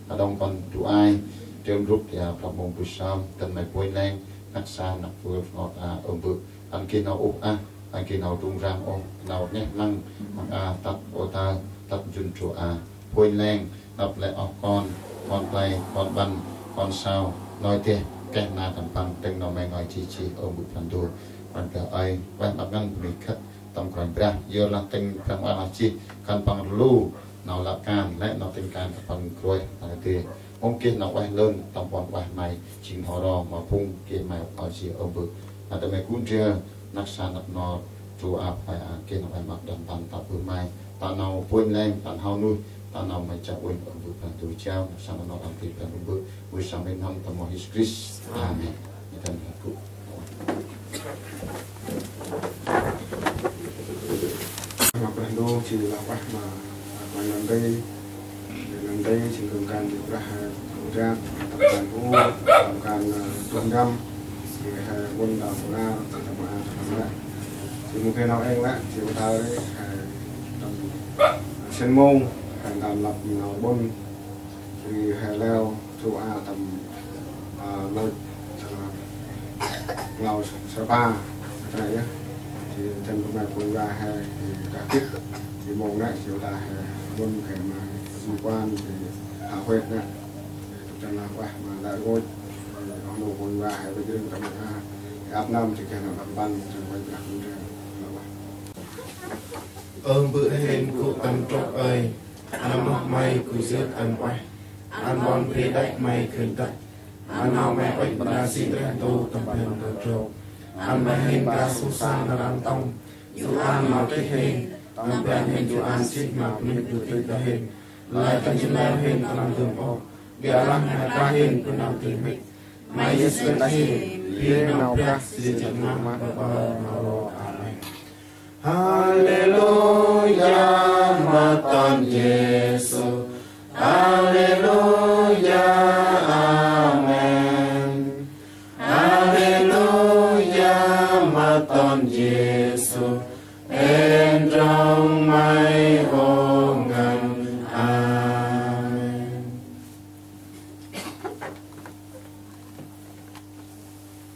Ta đŏng kon du ai, Tơm rup tia prăp mông bu sơm, dăn may puêng leng, năk sa, năk vơl, ngot a, ơm bơ̆. Ăn geh nau uh ah, ăn geh nau rŭng răng ôh, nau ngeh lăng, măng a, tât ô ta, tât jŭn tru a. Puêng leng, năp lĕ oh kon, kon play, kon ƀăn, kon sau, noi deh, keh na tâm păng, tĭng nau may ngơi jêh jêh, ơm bơ̆ Brah Ndu. Ƀăn dah ơi, ueh năp ngăn bơni khât, tâm Kôranh Brah, yor lah tĭng Brah ueh lah jêh, khân păng rlu, nau lăp kan, lĕ nau tĭng kan khân păng krueh, nau dê. Mông geh nau ueh lơn, tâm ƀon ueh may, jêng n'ho ro, ma phung geh may ueh jêh ơm bơ̆. Nau tâm may gŭ ndrel, năk sa năk nor, tru ăp may a, geh nau ueh măk đah mpăn, ta bơh may, ta nau puêng leng, ta n'hao nuih, ta nau may chiă uănh ơm bơ̆ Brah Ndu jao, năk sa năk nor đah nti Brah Ndu bơ̆, bơ̆ sơm may n'hâm tâm mâo Yêsu Krist. Amen. Ê, tâm hên gŭ. Ma Brah Ndu, jêh lah ueh ma, ma nơm nti, nơm nti, jêng gŭ kan jêh Brah, ơ, Brah, tâm kan u, tâm kan, ơ, dŭm ndăm, jêh, ơ, ƀon đao Bunong, tâm a, tâm a. Jêh mâu geh nau êng lĕ, jêh ƀă tao ri, ơ, tâm, ơ, sĭn mông, ơ, tâm lăp nau ƀon, jêh, ơ, leo, Tru a tâm, a, lôch, a, nglao sa, sa pa, sa yơh. Jêh tâm rmai pôn va he, jêh kah gĭt, jêh mông nĕ, jêh ta he, ƀon he ma, tâm quan, jêh hao huêt nĕ. Jêh tâm rnglăp ueh ma ta rngôch, jêh oh nô pôn va he, ƀă jêh tâm a, jêh ăp năm, jêh keh nau đăp mpăn, jêh rmai brah kŭnh jêh, nglăp ueh. Ơ bơ̆ hên gŭ tâm trôk ơi, ăn moh may gŭ jêh ăn ueh. Ăn ƀon bri đê̆ may khân tât. Ăn nau may uănh bơnasi dreh ntu tâm ban nau trôk. Ăn may hên ba su sa nar ăn tông. Yu ăn ma geh hên. Tâm ban hên yu ăn jêh ma bunuyh du tih ta hên. Lơi ta jêng leo hên tâm dơm ôh. Biă lah ma ta hên bơnau tih mĭt. May Yêsu Krist hên. Bri nau brah jêh jêh ma bơbơ nau ro. Amen. Haleluya, ma ton Yêsu. Haleluya, amen. Haleluya, ma ton Yêsu. Hên trong may ô ngăn. Amen.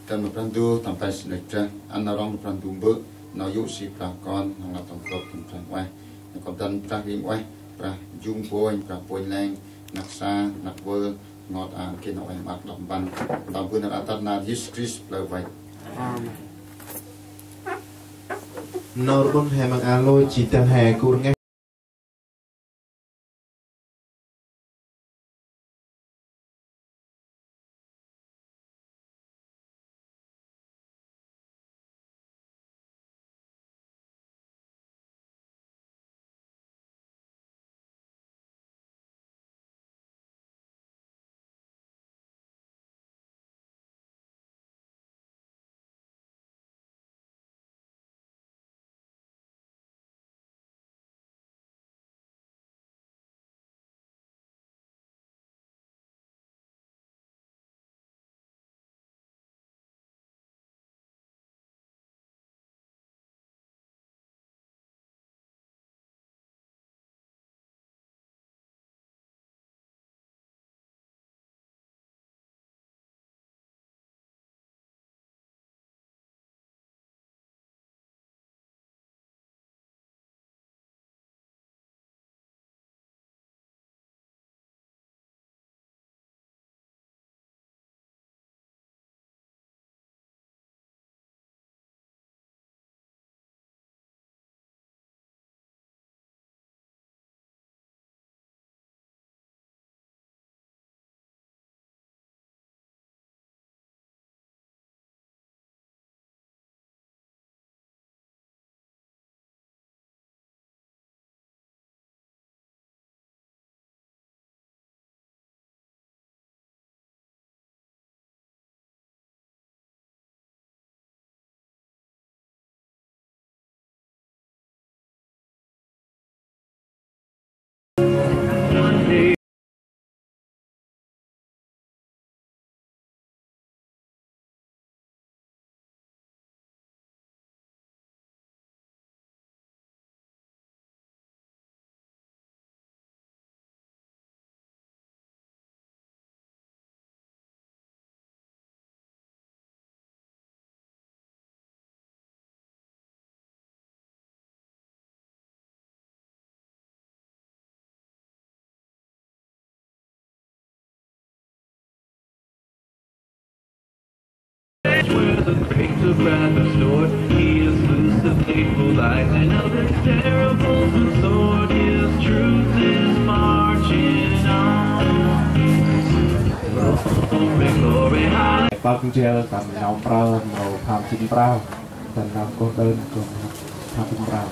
Dăn ma Brah Ndu, tâm ban sĭt nik drah, ăn nau rŏng Brah Ndu Mbơ̆, nau yô̆ si Brah Kon, nau ngăp tâm krôp tâm Brah Huêng Ueh, nau kŏp dăn Brah Huêng Ueh, Brah Jung Bonh, Brah Bonh Leng, năk sa, năk vơl, ngot a, geh nau ueh măt đăp mpăn, tâm bơh nar atat nar Yêsu Krist plơ̆ văch. Amen. Nau rƀŭn he măng a lôch, jêh dăn he gŭ rngeh. Wrath restored, he has loosed the faithful light, and of his terrible sword, his truth is marching on. Glory, glory, hallelujah. Păng jêl tâm nau mprơ, nau pham jêng mprơ, tâm nau kôh đơn, kôh pham jêng mprơ.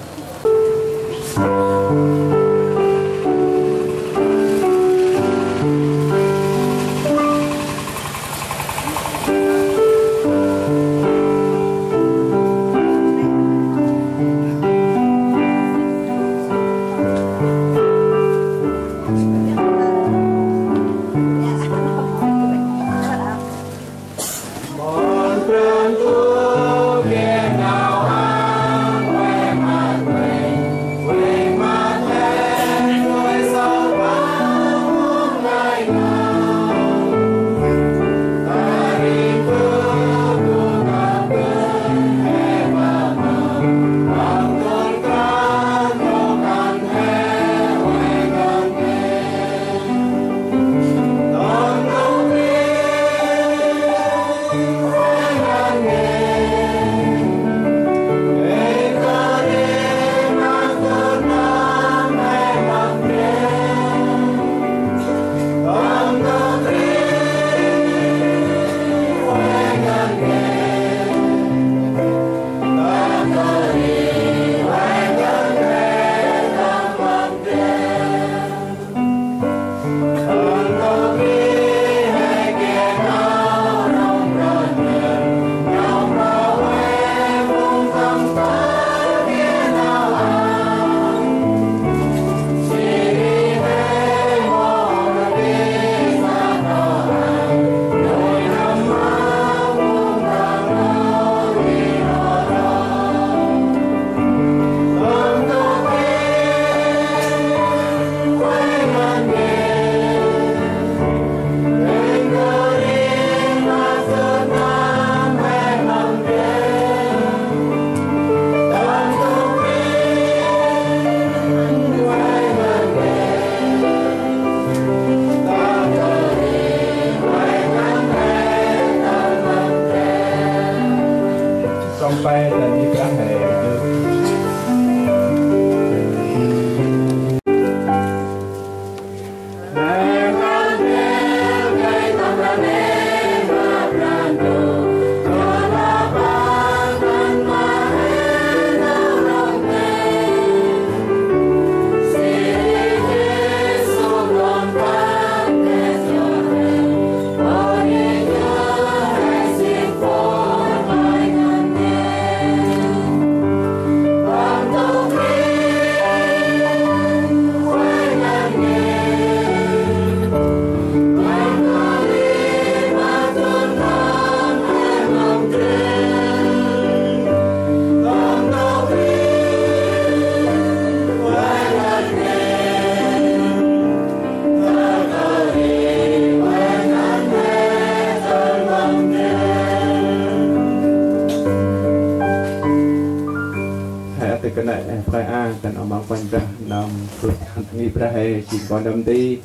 He ati kơt nây, he play a, kơt nây mong Kôranh Brah nơm bơh ngih Brah he jêng kon đăm nti,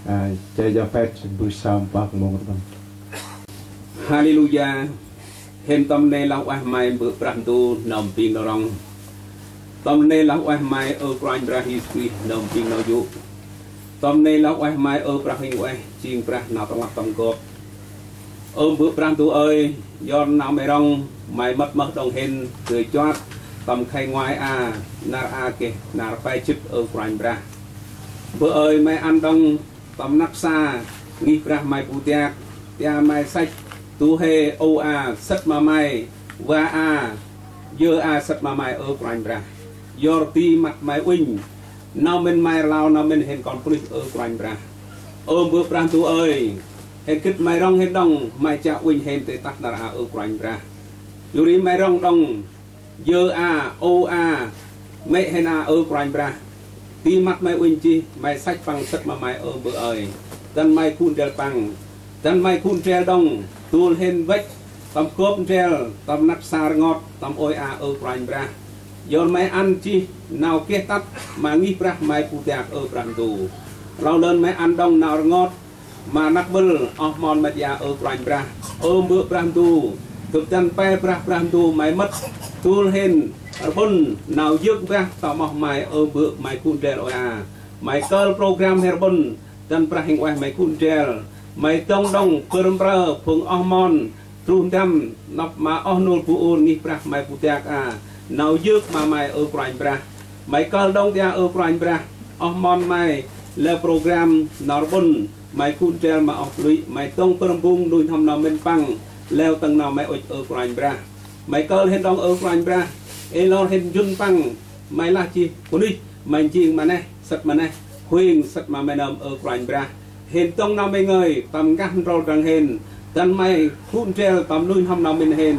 a, che Japhet bơh sơm pơk mông rơbăn. Haleluya. Hên tâm rnê lah ueh May Bơ̆ Brah Ndu nơm bĭng nơm rŏng. Tâm rnê lah ueh May Ơ Kôranh Brah Yêsu Krist nơm bĭng nơm yô̆. Tâm rnê lah ueh May Ơ Brah Huêng Ueh, jêng Brah nau tâm rnglăp tâm gop. Ơ Bơ̆ Brah Ndu ơi, yor nau May rŏng, May mât mơh đŏng hên dơi chuăt tâm khay ngoai a, nar a geh nar pe jât Ơ Kôranh Brah. Bơ̆ ơi, May ăn đŏng tâm rnăk sa ngih Brah May bu dak, tia May săch, du huê, ô a sât ma May, va a, yơ a sât ma May Ơ Kôranh Brah. Yor di măt May uănh nau mĭn May, rlau nau mĭn hên kon bunuyh Ơ Kôranh Brah. Ơ Bơ̆ Brah Ndu ơi, hên gĭt May rŏng hên đŏng, May chiă uănh hên dơi tah nar a Ơ Kôranh Brah. Yor ri May rŏng đŏng, yơ a, ô a, mê̆ hên a Ơ Kôranh Brah. Di măt May uănh jêh, May săch păng sât ma May Ơ Bơ̆ ơi. Dăn May gŭ ndrel păng. Dăn May gŭ ndrel đŏng, dôl hên văch tâm gop ndrel, tâm rnăk sa rngot, tâm ôi a Ơ Kôranh Brah. Yor May ăn jêh nau geh tât ma ngih Brah May bu dak Ơ Brah Ndu. Rlau lơn May ăn đŏng nau rngot ma rnăk vâl oh mon met ya Ơ Kôranh Brah. Ơ Bơ̆ Brah Ndu, Gâp dăn pe Brah, Brah Ndu May mât dôl hên rbŭn nau yơk Brah tâm oh May, ơ Bơ̆, May gŭ ndrel ôi a. May kơl program hên rbŭn dăn Brah Huêng Ueh May gŭ ndrel. May dŏng đŏng bâr mprơ phung oh mon truh ndăm nđâp ma oh nôl bu ur ngih Brah May bu dak a. Nau yơk ma May, ơ Kôranh Brah. May kơl đŏng dja, ơ Kôranh Brah, oh mon May leo program nau rbŭn, May gŭ ndrel ma oh bunuyh, May dŏng bâr mbung nuih n'hâm nau mĭn păng leo tâng nau May ŭch, ơ Kôranh Brah. May kơl hên đŏng, ơ Kôranh Brah, ê lor hên njŭn păng, May lah jêh bunuyh, May njêng ma neh, sât ma neh, huêng sât ma May nơm, ơ Kôranh Brah. Hên dŏng nau May ngơi tâm nkah ndrŏl drăng hên, dăn May gŭ ndrel tâm nuih n'hâm nau mĭn hên,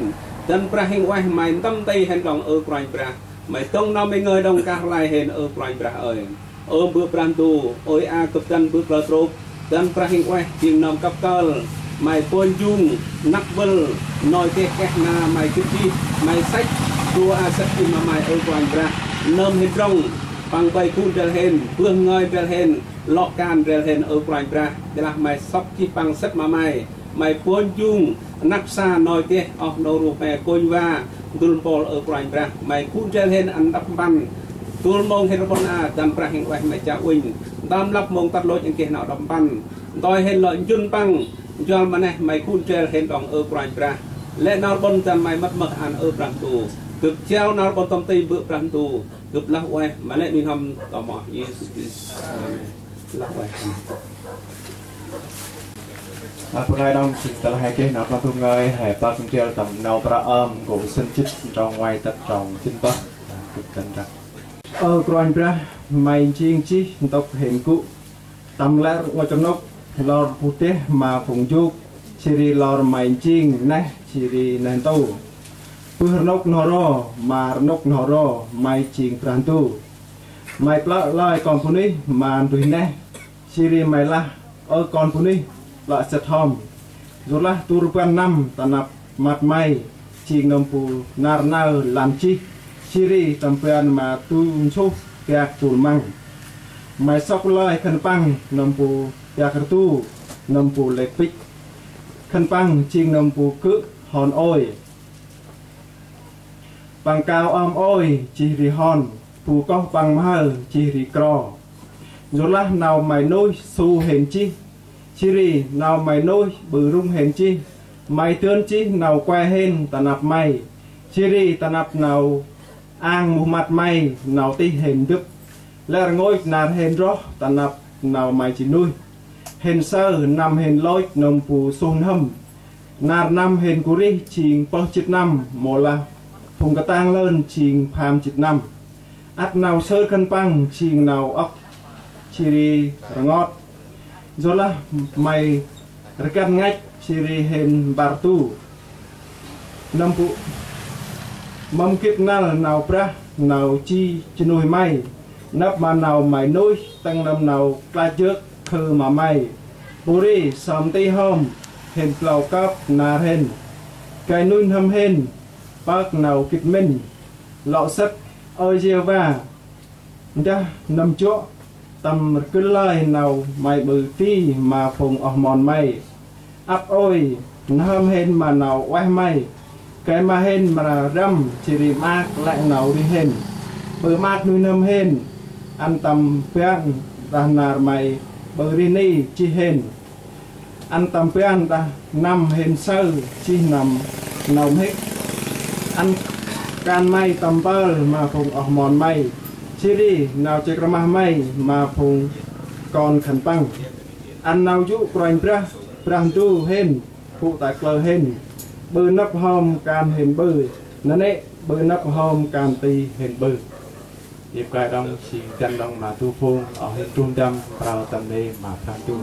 dăn Brah Huêng Ueh May ntĭm nti hên đŏng, ơ Kôranh Brah. May dŏng nau May ngơi đŏng kah rlai hên, ơ Kôranh Brah ơi. Ơ Bơ̆ Brah Ndu, ôi a gâp dăn bơ̆ klơ trôk, dăn Brah Huêng Ueh jêng nơm kăp kơl, May pôn jung, năk bâl, nôi têh keh na May gĭt jêh, May săch, dua a săch jêh ma May, ơ Kôranh Brah. Nơm hên drŏng, păng bay gŭ ndrel hên, bơh ngơi ndrel hên, lŏ kan ndrel hên, ơ Kôranh Brah, ƀiălah May sŏk jêh păng sât ma May. May pôn jung, năp sa nôi têh oh nô ruh pe kônh va, ndŭl mpôl, ơ Kôranh Brah. May gŭ ndrel hên ăn đăp mpăn, dôl mông hên rbŭn a, dăn Brah Huêng Ueh May chiă uănh, tâm lăp mông tât lôch ăn geh nau đăp mpăn. Ntoi hên lŏ njŭn păng, njuăl ma neh May gŭ ndrel hên đŏng, ơ Kôranh Brah. Lĕ nau rbŭn dăn May mât mơh ăn, ơ Brah Ndu. Gâp jao nau rbŭn tâm ti Bơ̆ Brah Ndu, Gâp lah ueh ma lĕ nuih n'hâm ta amoh Yêsu Krist. Amen. Lah ueh. Lah ueh đŏng, jêng tơlah he geh nau păng du ngơi, he păng du ngơi tâm Nau Mprơ Ơm, nkô̆ sĭn jât, trong nguay tât trong jât pơh. Gâp dăn trăk. Ơ Kôranh Brah, May njêng jêh ntŭk hên gŭ. Tâm lĕ rngôch rnôk, lor bu deh ma phung jôk, jêh ri lor May njêng neh, jêh ri neh ntu. Bơh rnôk n'ho ro, ma rnôk n'ho ro, May jêng Brah Ndu. May plơ̆ lơi kon bunuyh ma nduih neh, jêh ri May lah, ơ kon bunuyh, plơ̆ sĭt hŏm. Yorlah du rbăn năm ta năp măt May, jêng nâm bu nar nau lăn jêh, jêh ri tâm ban ma du nsuh biăk dôl măng. May sŏk lơi khân păng nâm bu biăk rdu, nâm bu lêk bĭch. Khân păng jêng nâm bu gơ̆ hon ôi. Păng kao ơm ôi jêh ri hon, bu koh păng mhao jêh ri kro. Yorlah nau May nuih su hên jêh, jêh ri nau May nuih ƀư rŭng hên jêh. May dơn jêh nau kue hên ta năp May, jêh ri ta năp nau ang muh măt May nau tih hên ndâp. Lĕ rngôch nar hên roh ta năp nau May ji nuih. Hên saơ năm hên lôch nâm bu suh n'hâm. Nar năm hên gŭ rêh jêng pơh jât năm, mâu lah phung katang lơn jêng pham jât năm. Ăt nau sơr khân păng jêng nau ŏk jêh ri rngot. Yorlah May rkăn ngăch jêh ri hên mpăr du. Nâm bu mâm gĭt năl nau brah nau ji jơnuih May. Nđâp ma nau May nuih tâng nâm nau klach jơk khư ma May. Bu ri sơm nti hŏm hên blao kơp nar hên. Gay nuih n'hâm hên pơk nau gĭt mĭn. Lŏ sât, ơ Yêhôva, ndah nâm jŏ tâm rgâl lơi nau May ƀư ti ma phung oh mon May. Ăp ôi n'hâm hên ma nau ueh May. Gay ma hên mra răm jêh ri maak lĕ nau rêh hên. Ƀư maak nuih n'hâm hên. Ăn tâm ban đah nar May ƀư rêh ni jêh hên. Ăn tâm ban đah năm hên saơ jêh nâm nau mhĭk. Ăn kan May tâm mpơl ma phung oh mon May. Jêh ri nau chêk rmah May ma phung kon khân păng. Ăn nau jŭ Kôranh Brah, Brah Ndu hên, gŭ ta klơ hên. Ƀư nâp hŏm kan hên ƀư, nanê̆ ƀư nâp hŏm kan ti hên ƀư. Yơ̆ gay đŏng, jêng dăn đŏng ma du phung, oh hên trŭn dăm, prao tâm nê ma Brah Ndu.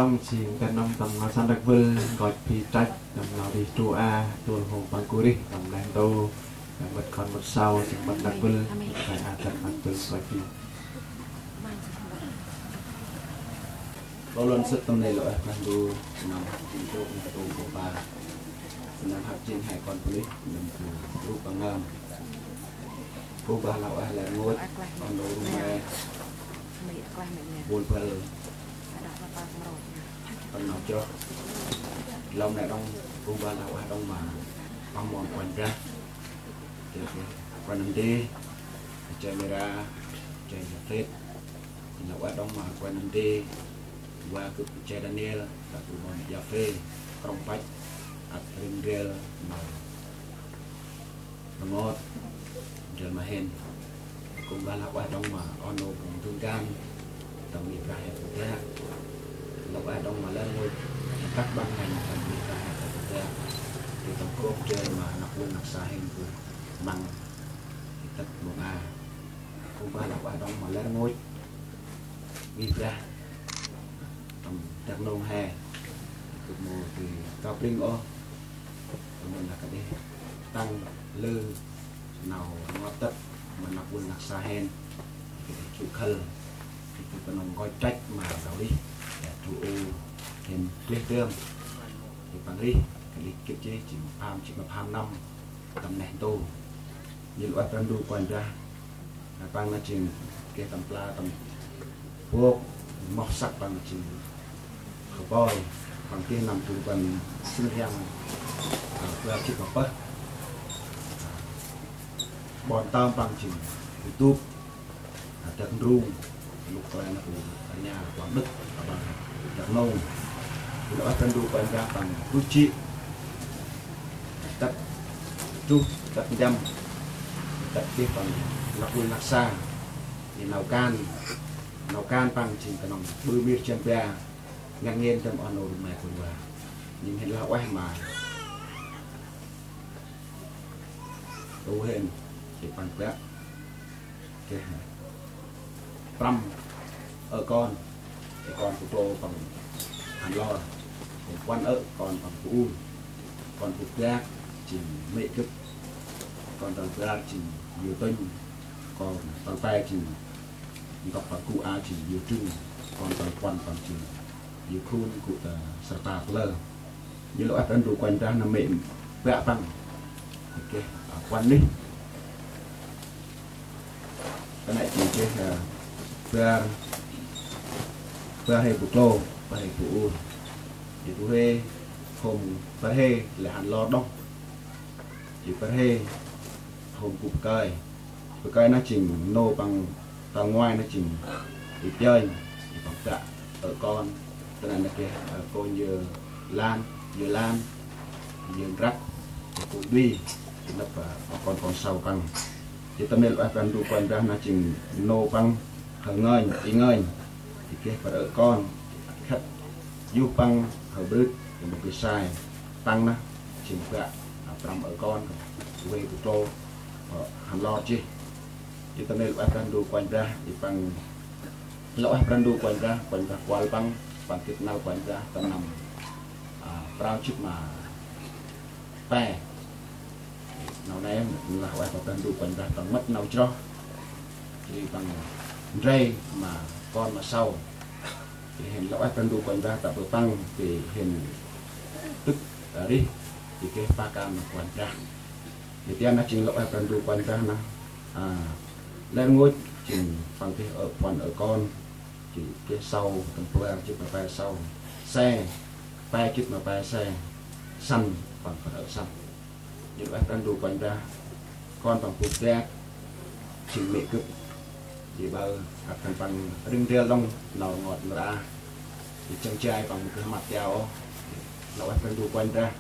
Jêng kơt nâm tâm ngăn săn đăk vâl, nkoch phi trăch, tâm nau rêh tu a, tu hông păng gŭ rêh, tâm neh ntu, tâm mât kon mât sau, tâm mât đăk vâl, khai a tâm đăk vâl, nkoch phi. Lŏ lŏn sĭt tâm nê lŏ eh Brah Ndu, năm hăp jêng trôk, năm tôm kô pa, năm hăp jêng hai kon bunuyh, năm tu rup păng ngam. Kô Bah Lah Ueh lĕ rngôch, oh nô rmeh, bol băl, tâm nau chroh. Lŏm nê đŏng, kô Bah Lah Ueh đŏng ma păng mon Kôranh Brah. Kôranh Nti, Chai Mira, Chai Japhet. Lah Ueh đŏng ma Kôranh Nti, wa gâp Chai Daniel, ta tu mon Japhê, krŏng păch, ăt ring rêl, ma rngot, rêl ma hên. Kô Bah Lah Ueh đŏng ma oh nô phung dŭng kan, tâm ngih Brah he tu dak. Lah Ueh đŏng ma lĕ rngôch, kăt ƀăng hên tâm ngih Brah he tu dak. Ti tâm krôp rêl ma năk vâl năk sa hên tu măng, ti tât mông a. Kô Bah Lah Ueh đŏng ma lĕ rngôch, ngih Brah, tâm Dak Nông he. Gâp mâu di kâp ring ôh. Tâm mân lah kơt ih tăng lư nau rngot tât ma năk vâl năk sa hên. Kơt ih jŭ khâl. Kơt ih knŏng nkoch trăch ma nau rêh. Ya, jŭ u hên klih dơm. Kơt ih păng rêh. Kơt ih gĭt jêh jêng pham jêng ma pham năm tâm neh ntu. Ntil ueh Brah Ndu Kôranh Brah. Păng nơh jêng geh tâm pla tâm bôk, moh săk păng jêng khât poi, păng geh năm du rbăn sĭn rhiăng, a, bar jât ma pơh. A, ƀon tơm păng jêng YouTube, a, Dak Ndrung, lŭk klei nơh u rnha Quảng Đức, a, păng Dak Nông. Ntil ueh Brah Ndu Kôranh Brah păng bơh jê̆ tât truh, tât ndăm, tât geh păng năk vâl năk sa. Nau kan, nau kan păng jêng knŏng ƀư mir jan ba, ngăn ngên dơm oh nô rmeh khân wa. Ntil hên lah ueh ma tu hên, jêh păng bă geh prăm ơ kon, ơ kon bu klô păng hăn lor, păng puăn ơ kon păng bu ur, kon bu dak jêng Mê̆ Gâp, kon tal bar jêng Yua Tŭnh, kon tal pe jêng ntŭk păng gŭ a jêng Yua Trưng, kon tal puăn păng jêng Yua Khun gŭ ta Srapa Plơ. Ntil ueh Brah Ndu Kôranh Brah nơh mê̆ bă păng. Geh, a, puăn nih. Kơt nây jêng geh, a, bar, bar hê bu klô, bar hê bu ur. Jêh bu hê, hôm bar hê lĕ hăn lor đŏng. Jêh bar hê hôm gŭ bơh kơi. Bơh kơi nơh jêng nô păng tal ngoai nơh jêng i Pjơnh, i păng bă ơ kon. Tơ nây nơh geh, ơ, kônh Yơ Lan, Yơ Lan, Yơ Ngrăk, Yơ Kônh Đuê, i năp, ơ, kon păng sau păng. Jêh tâm nê lĕ ueh Brah Ndu Kôranh Brah nơh jêng nô păng Hơ Ngơnh, i Ngơnh. Jêh geh bar ơ kon khât yuh păng Hơ Brưt, i mâu geh sai. Păng nơh jêng bă, a, prăm ơ kon, vay bu klô, ơ, hăn lor jêh. Jêh tâm nê lĕ ueh Brah Ndu Kôranh Brah, i păng lĕ ueh Brah Ndu Kôranh Brah, Kôranh Brah kuăl păng, păng gĭt năl Kôranh Brah tâm năm, a, prao jât ma pe. Nau nây lah ueh Brah Ndu Kôranh Brah tâm mât nau chroh. Jêh păng ndrel ma kon ma sau. Jêh hên lah ueh Brah Ndu Kôranh Brah ta bơh păng, jêh hên tŭk, a, rêh, jêh geh pah kan ma Kôranh Brah. Jêh tian nơh jêng lah ueh Brah Ndu Kôranh Brah nơh, a, lĕ rngôch jêng păng geh ơ puăn ơ kon. Jêh geh sau tâm bar jât ma pe sau. Se, pe jât ma pe se. Săn, păng bar ơ săn. Jêh lah ueh Brah Ndu Kôranh Brah, kon păng bu dak jêng Mê̆ Gâp. Jêh ƀă ăt khân păng ring ndrel đŏng nau rngot mra. Jêh jăng jay păng mâu geh măt tiao ôh. Lah ueh Brah Ndu Kôranh Brah,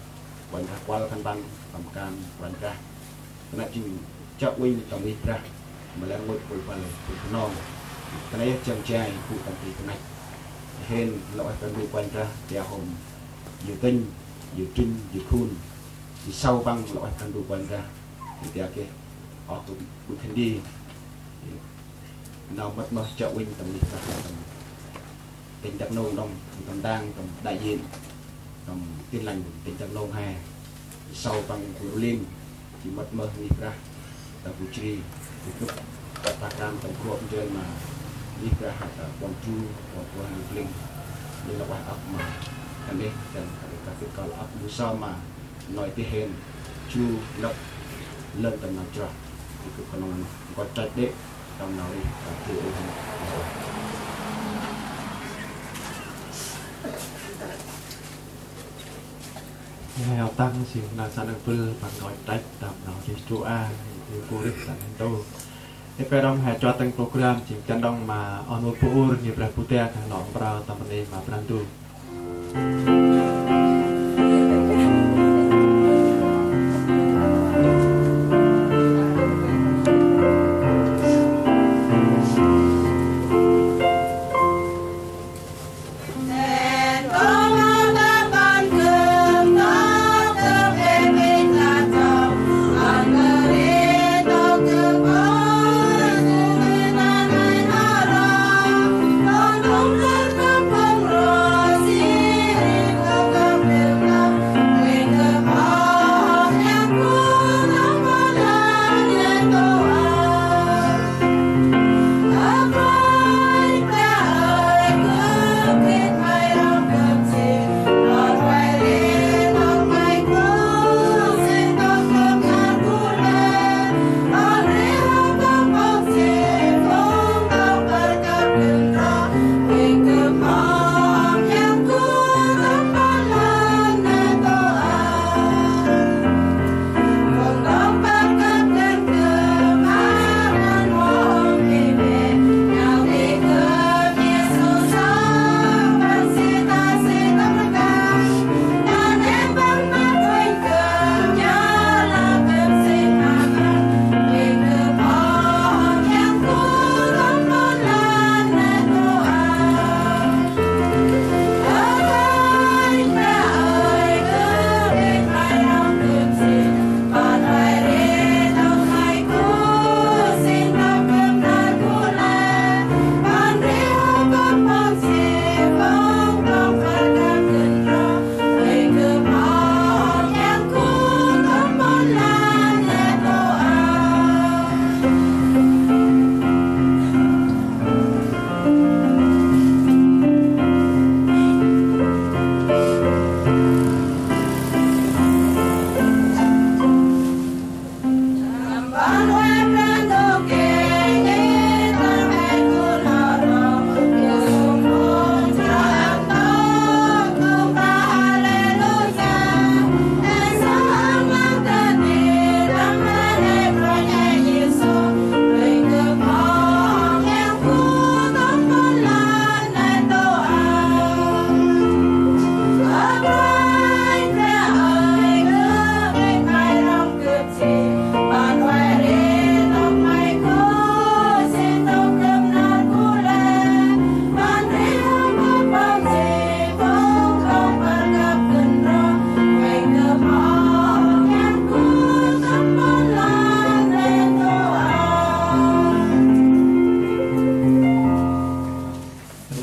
Kôranh Brah kuăl khân păng tâm kan Kôranh Brah. Kơt nây jêng chiă uănh tâm ngih Brah, ma lĕ rngôch bol băl, bol Bunong. Kơt nây jăng jay gŭ tâm ti kơt nây. Hên lah ueh Brah Ndu Kôranh Brah, tiao hôm Yua Tŭnh, Yua Trưng, Yua Khun. Jêh sau păng lah ueh Brah Ndu Kôranh Brah. Jêh tiao geh oh gâp ƀư khân đi. Nau mât nơh chiă uănh tâm ngih Brah tâm tỉnh Đắk Nông đŏng, tâm đang tâm đại diện tâm Tin Lành tỉnh Đắk Nông he. Sau păng bu lim, jêng mât mơh ngih Brah ta bu jri, bu gâp ta, ta kan tâm gro ndrel ma ngih Brah ta puăn jru, puăn puăn ngih bling. Nê lah ueh ăp ma kơt neh, dăn kơt neh kơt kăl ăp bu sa ma nơh tih hên jru lăp lơn tâm nau chroh. Gâp knŏng nkoch trăch đê̆ tâm nau rêh, ta bu ôh. Heo tăng jêng nau săn nâng bơl păng nkoch trăch tâm nau rêh Chúa, bu rêh săn nâng tô. Ê pe đŏng he chua tâng program jêng chăn đŏng ma oh nô bu ur ngih Brah bu dak, he lŏ mprơ tâm nê ma Brah Ndu.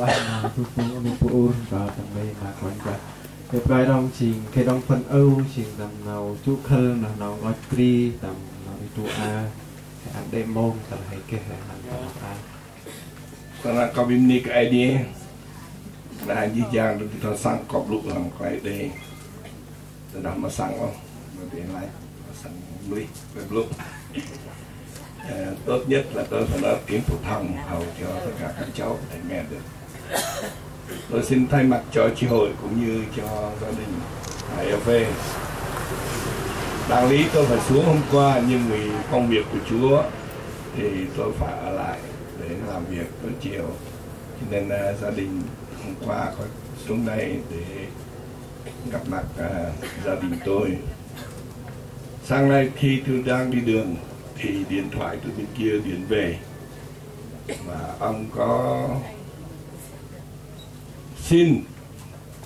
Lah, nau bu ur, nau tâm nây ma Kôranh Brah. Ê pe đŏng jêng, geh đŏng phŭn ơ, jêng tâm nau jŭ khăl, nau, nau nkoch bri, tâm nau rêh Chúa a, he ăn đê̆ mông, tâm he geh, he ăn tâm a. Kơt nđa kâp bi mni kơ Aê Diê, nđa jih jang dâng tơm săng kâp blŭ lăng klei Aê Diê. Tơdah ma săng ôh, ma Aê Diê lăi, ma săng mlih, ma blŭ. Ờ, tốt nhất là tôi phải nói tiếng phổ thông hầu cho tất cả các cháu có thể nghe được. Tôi xin thay mặt cho chi hội cũng như cho gia đình Hà Eo Phê. Đáng lý tôi phải xuống hôm qua, nhưng vì công việc của Chúa thì tôi phải ở lại để làm việc tới chiều. Cho nên, à, gia đình hôm qua có xuống đây để gặp mặt, à, gia đình tôi. Sáng nay khi tôi đang đi đường thì điện thoại tôi bên kia điện về, và ông có xin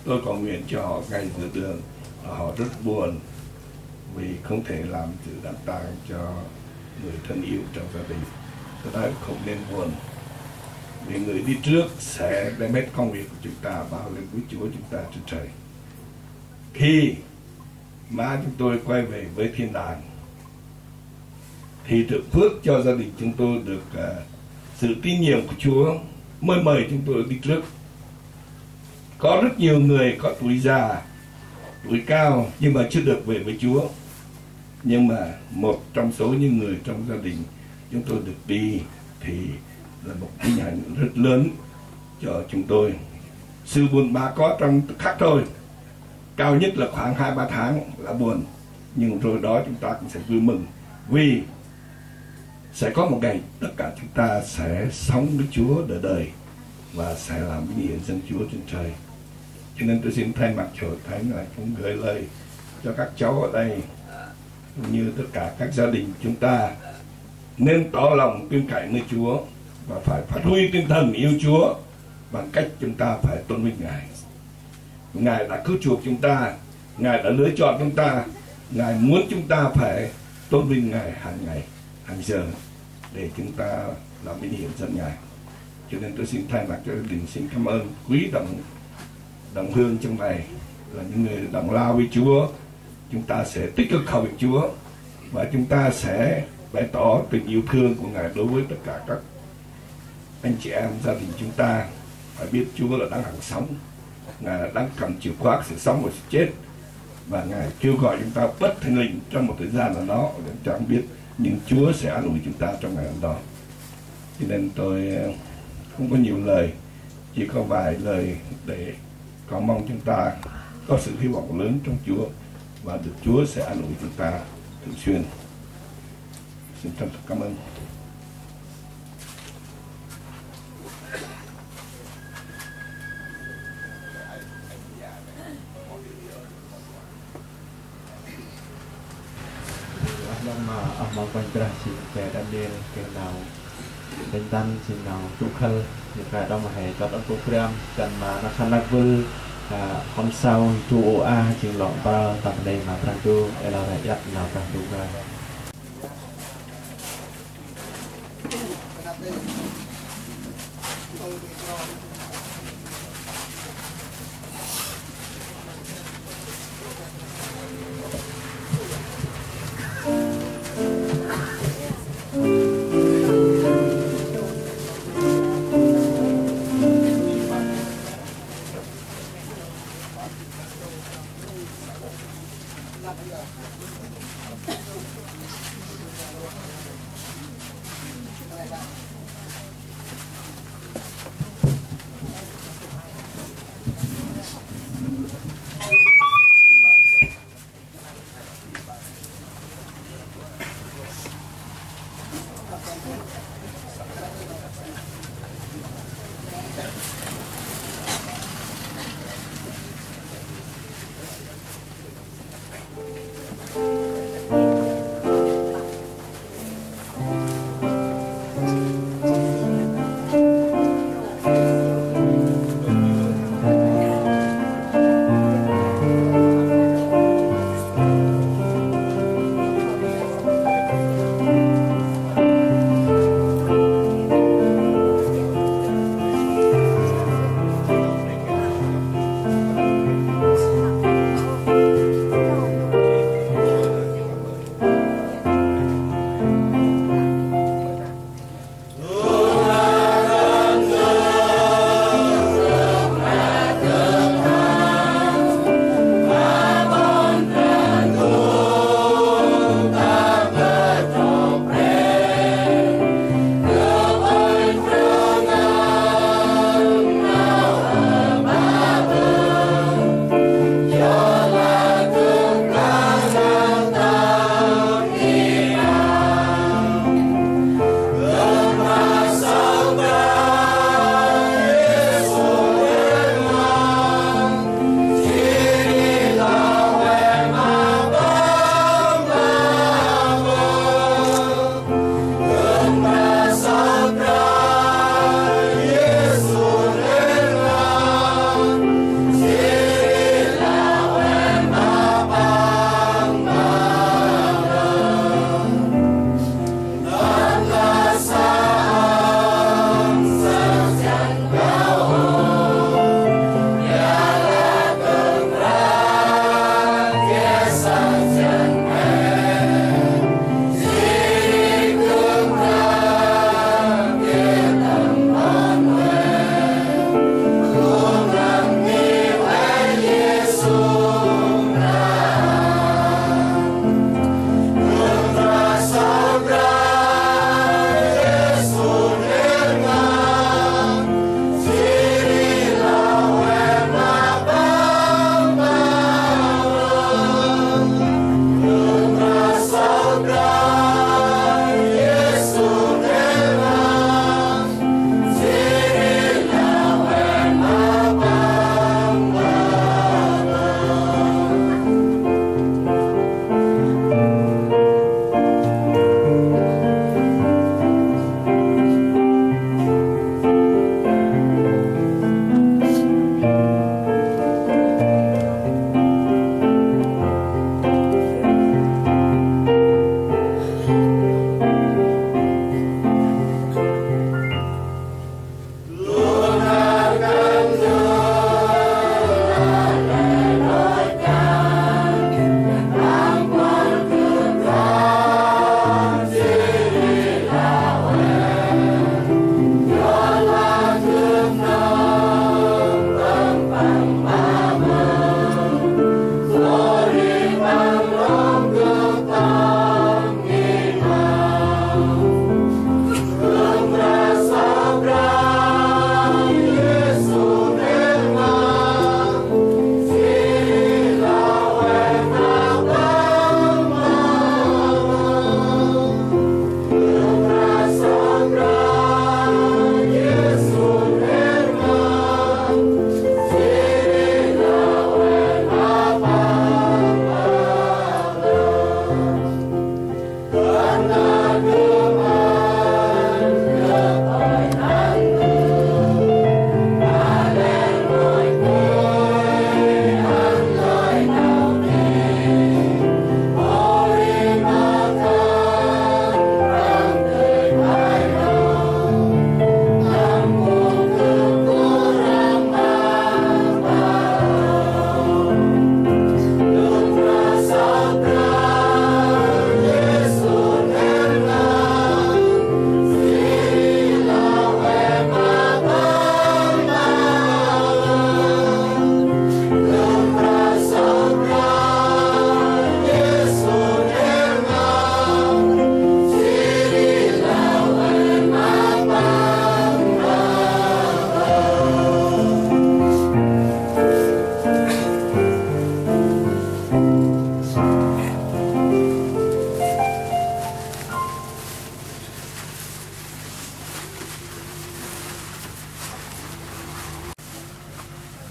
tôi cầu nguyện cho họ ngay giữa đường, và họ rất buồn vì không thể làm lễ đám tang cho người thân yêu trong gia đình. Tôi nói không nên buồn. Vì người đi trước sẽ đem hết công việc của chúng ta bao lên với Chúa chúng ta trên trời. Khi mà chúng tôi quay về với thiên đàng, thì được phước cho gia đình chúng tôi được, à, sự tín nhiệm của Chúa mới mời chúng tôi đi trước. Có rất nhiều người có tuổi già, tuổi cao nhưng mà chưa được về với Chúa. Nhưng mà một trong số những người trong gia đình chúng tôi được đi thì là một vinh hạnh rất lớn cho chúng tôi. Sự buồn bã có trong tức khắc thôi, cao nhất là khoảng hai ba tháng là buồn, nhưng rồi đó chúng ta cũng sẽ vui mừng, vì sẽ có một ngày tất cả chúng ta sẽ sống với Chúa đời đời và sẽ làm vinh hiển danh Chúa trên trời. Cho nên tôi xin thay mặt cho hội thánh là chúng gửi lời cho các cháu ở đây, cũng như tất cả các gia đình chúng ta nên tỏ lòng tin cậy nơi Chúa và phải phát huy tinh thần yêu Chúa bằng cách chúng ta phải tôn vinh Ngài. Ngài đã cứu chuộc chúng ta, Ngài đã lựa chọn chúng ta, Ngài muốn chúng ta phải tôn vinh Ngài hàng ngày, hàng giờ để chúng ta làm vinh hiển danh Ngài. Cho nên tôi xin thay mặt cho gia đình xin cảm ơn quý đồng đồng hương trong này là những người đồng lao với Chúa. Chúng ta sẽ tích cực hầu việc Chúa và chúng ta sẽ bày tỏ tình yêu thương của Ngài đối với tất cả các anh chị em gia đình chúng ta. Phải biết Chúa là đấng hằng sống, Ngài là đấng cầm chìa khóa sự sống và sự chết, và Ngài kêu gọi chúng ta bớt Thánh Linh trong một thời gian nào đó để cho biết, nhưng Chúa sẽ an ủi chúng ta trong ngày hôm đó. Cho nên tôi, ờ, không có nhiều lời, chỉ có vài lời để cầu mong chúng ta có sự hy vọng lớn trong Chúa và được Chúa sẽ an ủi chúng ta thường xuyên. Xin chân thành cảm ơn. Lah năm ma ah mong Kôranh Brah jêng geh đăp ntil, geh nau tĭng tăn, jêng nau du khâl, jêng geh đŏng ma he chot ăt program, dăn ma năk hăn năk vâl, ah, hôm sau, du ôp a, jêng lŏ mpơl, tâm nê ma Brah Ndu, ê lor ê iăt nau Brah Ndu ngơi.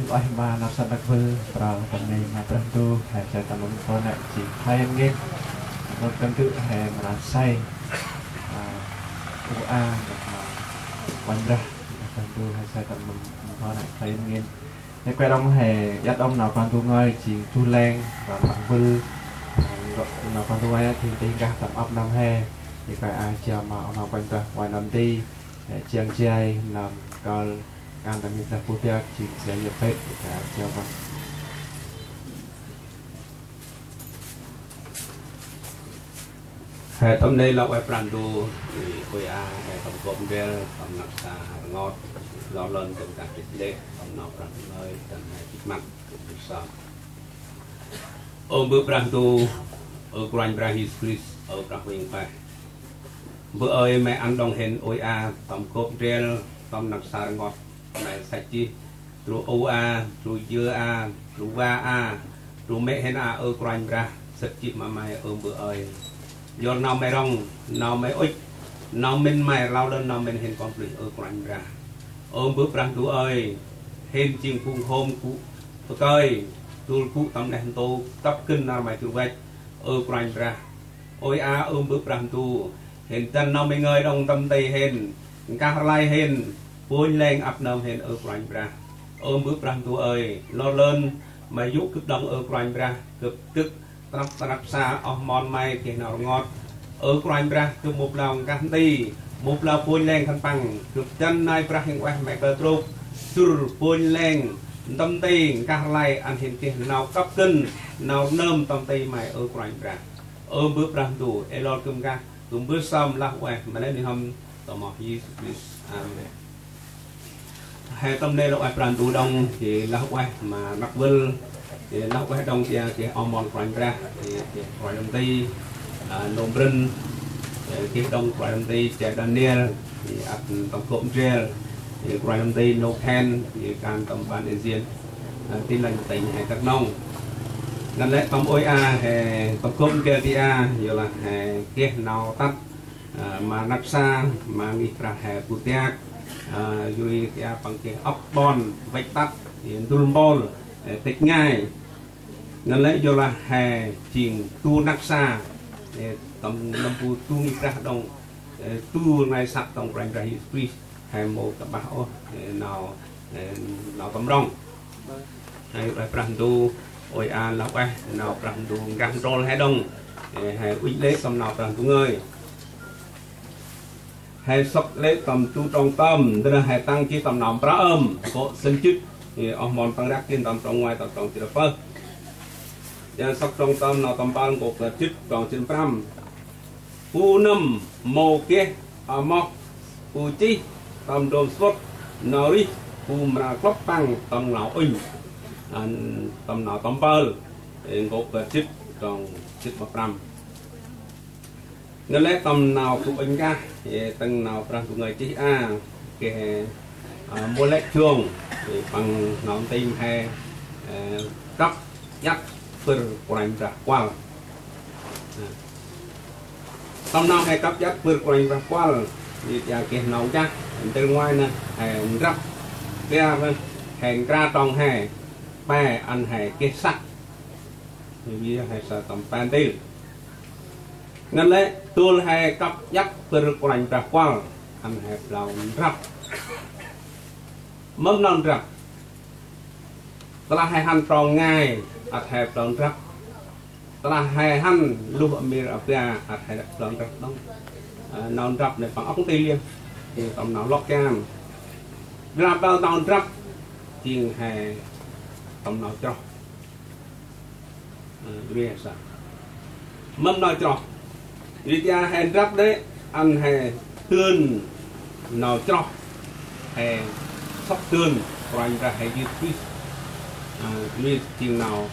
Ơ ma nau săk năk vơ, pral tâm nây ma Brah Ndu, he say tâm mâm mpô năk jêng khlay ngên. Nôk kăn tŭ he mra say, a, u a, nôk ma Kôranh Brah, Brah Ndu he say tâm mâm mpô năk khlay ngên. He kue đŏng he, iăt đŏng nau Brah Ndu ngơi jêng du leng, pral năk vơ, a, nau Brah Ndu ngơi jêng tih gah tâm ăp nơm he. He kue a jao ma oh nô Kôranh Brah, kôranh nơm nti, he jêng jay, nơm kơl, kan tâm nây Brah bu dak, jêng jay yơ̆ pet, he a jao ma. He tâm nây lah ueh Brah Ndu, i ôi a, he tâm gop ndrel, tâm năk sa rngot, lor lơn tâm kah tih lĕ, tâm nau Brah Ndu ngơi, tâm he tih măt, tâm he sơm. Ơ bơ̆ Brah Ndu, ơ Kôranh Brah Yêsu Krist, ơ Brah Huêng Ueh. Bơ̆ ơi, may ăn đŏng hên ôi a, tâm gop ndrel, tâm năk sa rngot, may săch jêh, tru u a, tru yơ a, tru va a, tru mê̆ hên a, ơ Kôranh Brah, sĭt jêh ma may ơ bơ̆ ơi. Yor nau may rŏng, nau may ŭch, nau mĭn may, lor lơn nau mĭn hên kon bunuyh ơ Kôranh Brah. Ơ bơ̆ Brah Ndu ơi, hên jêng phung hôm gŭ bơh kơi, dôl gŭ tâm neh ntu, kăp gân nar may jŭr văch, ơ Kôranh Brah. Ôi a, ơ bơ̆ Brah Ndu, hên dăn nau may ngơi đŏng tâm nti hên, nkah rlay hên, pônh leng ăp nơm hên ơ Kôranh Brah. Ơ bơ̆ Brah Ndu ơi, lor lơn, may yô̆ gâp đŏng ơ Kôranh Brah, gâp dâk, trăp trăp sa oh mon may geh nau rngot. Ơ Kôranh Brah, gâp mâu blao nkah nti, mâu blao pônh leng khân păng, gâp dăn nai Brah Huêng Ueh may bơh trôk, jŭr pônh leng, tâm nti, nkah rlay, ăn hên geh nau kăp gân, nau rnơm tâm nti may ơ Kôranh Brah. Ơ bơ̆ Brah Ndu, ê lor gâp nkah, gâp mbơh sơm lah ueh, ma lĕ nơm hŏm, tâm moh Yêsu Krist. Amen. He tâm nây lah ueh Brah Ndu đŏng, he lah ueh ma năk vâl, he lah ueh đŏng tia geh oh mon Kôranh Brah, he geh kôranh nơm nti, a, Nô Mbrĭn, he geh đŏng kôranh nơm nti, che Daniel, he ăt tâm gop ndrel, he kôranh nơm nti, Nô Khen, he kan tâm ban êdiên, a, Tin Lành tỉnh he Đắk Nông. Ngăn lĕ tâm ôi a, he tâm gop ndrel tia, yorlah he geh nau tât, a, ma năk sa, ma ngih Brah he bu dak, a, yor ri tia păng geh ăp ƀon văch tât, he ndŭl mpôl, he tĭch ngai. Ngăn lĕ yorlah he jêng du năk sa, he tâm nâm bu du ngih Brah đŏng, he du ngai săk đŏng Kôranh Brah Yêsu Krist. He mâu tơbah ôh, he nau, he nau tâm rŏng. He ueh Brah Ndu, ôi a lah ueh, nau Brah Ndu nkah ntrôl he đŏng. He, he ŭch lĕ tâm nau Brah Ndu ngơi. He sŏk lĕ tâm du trong tơm, ndrel he tăng jêh tâm nau mprơ ơm, kŏ sĭn jât. He oh mon păng răk jêh tâm trong nguay, tâm trong jât pơh. Jan sŏk trong tơm, nau tâm mpơl, nkô̆ kơt jât, trong jât prăm. Bu nâm mâu geh amoh bu chih tâm ndrôm samƀŭt nau rêh bu mra klŏp păng tâm nglao ŭnh. Ăn tâm nau tâm mpơl, ê, nkô̆ kơt jât, trong jât ma prăm. Ngăn lĕ tâm nau gŭ ŭnh kah, ê, tĭng nau Brah Ndu ngơi chih a, geh, a, mâu lĕ jong, ê, păng nau ntim he, ê, kăp iăt bâr Kôranh Brah kuăl. Tâm nau he kăp iăt bâr Kôranh Brah kuăl, yor tia geh nau nchah, ntil ngoai nơh, he ndrăp, tia nơh, he nkra trong he, pe ăn he geh săk. Yor ri he sa tâm pe ntil. Ngăn lĕ dôl he kăp iăt bâr Kôranh Brah kuăl, ăn he blao ndrăp. Mâm nau ndrăp. Tơlah he hăn trong ngai, ăt he blao ndrăp. Tơlah he hăn luh amir abia, ăt he blao ndrăp đŏng. Ơ, nau ndrăp nê păng ŏk ntil yơh. Jêng tâm nau lŏ kiam. Blao blao nau ndrăp, jêng he tâm nau chroh. Ơ, yor ri he sa. Mâm nau chroh. Yor ri tia he ndrăp đê, ăn he dơn nau chroh. He sŏk dơn, Kôranh Brah he Yêsu Krist. Ơ, yor ri jêng nau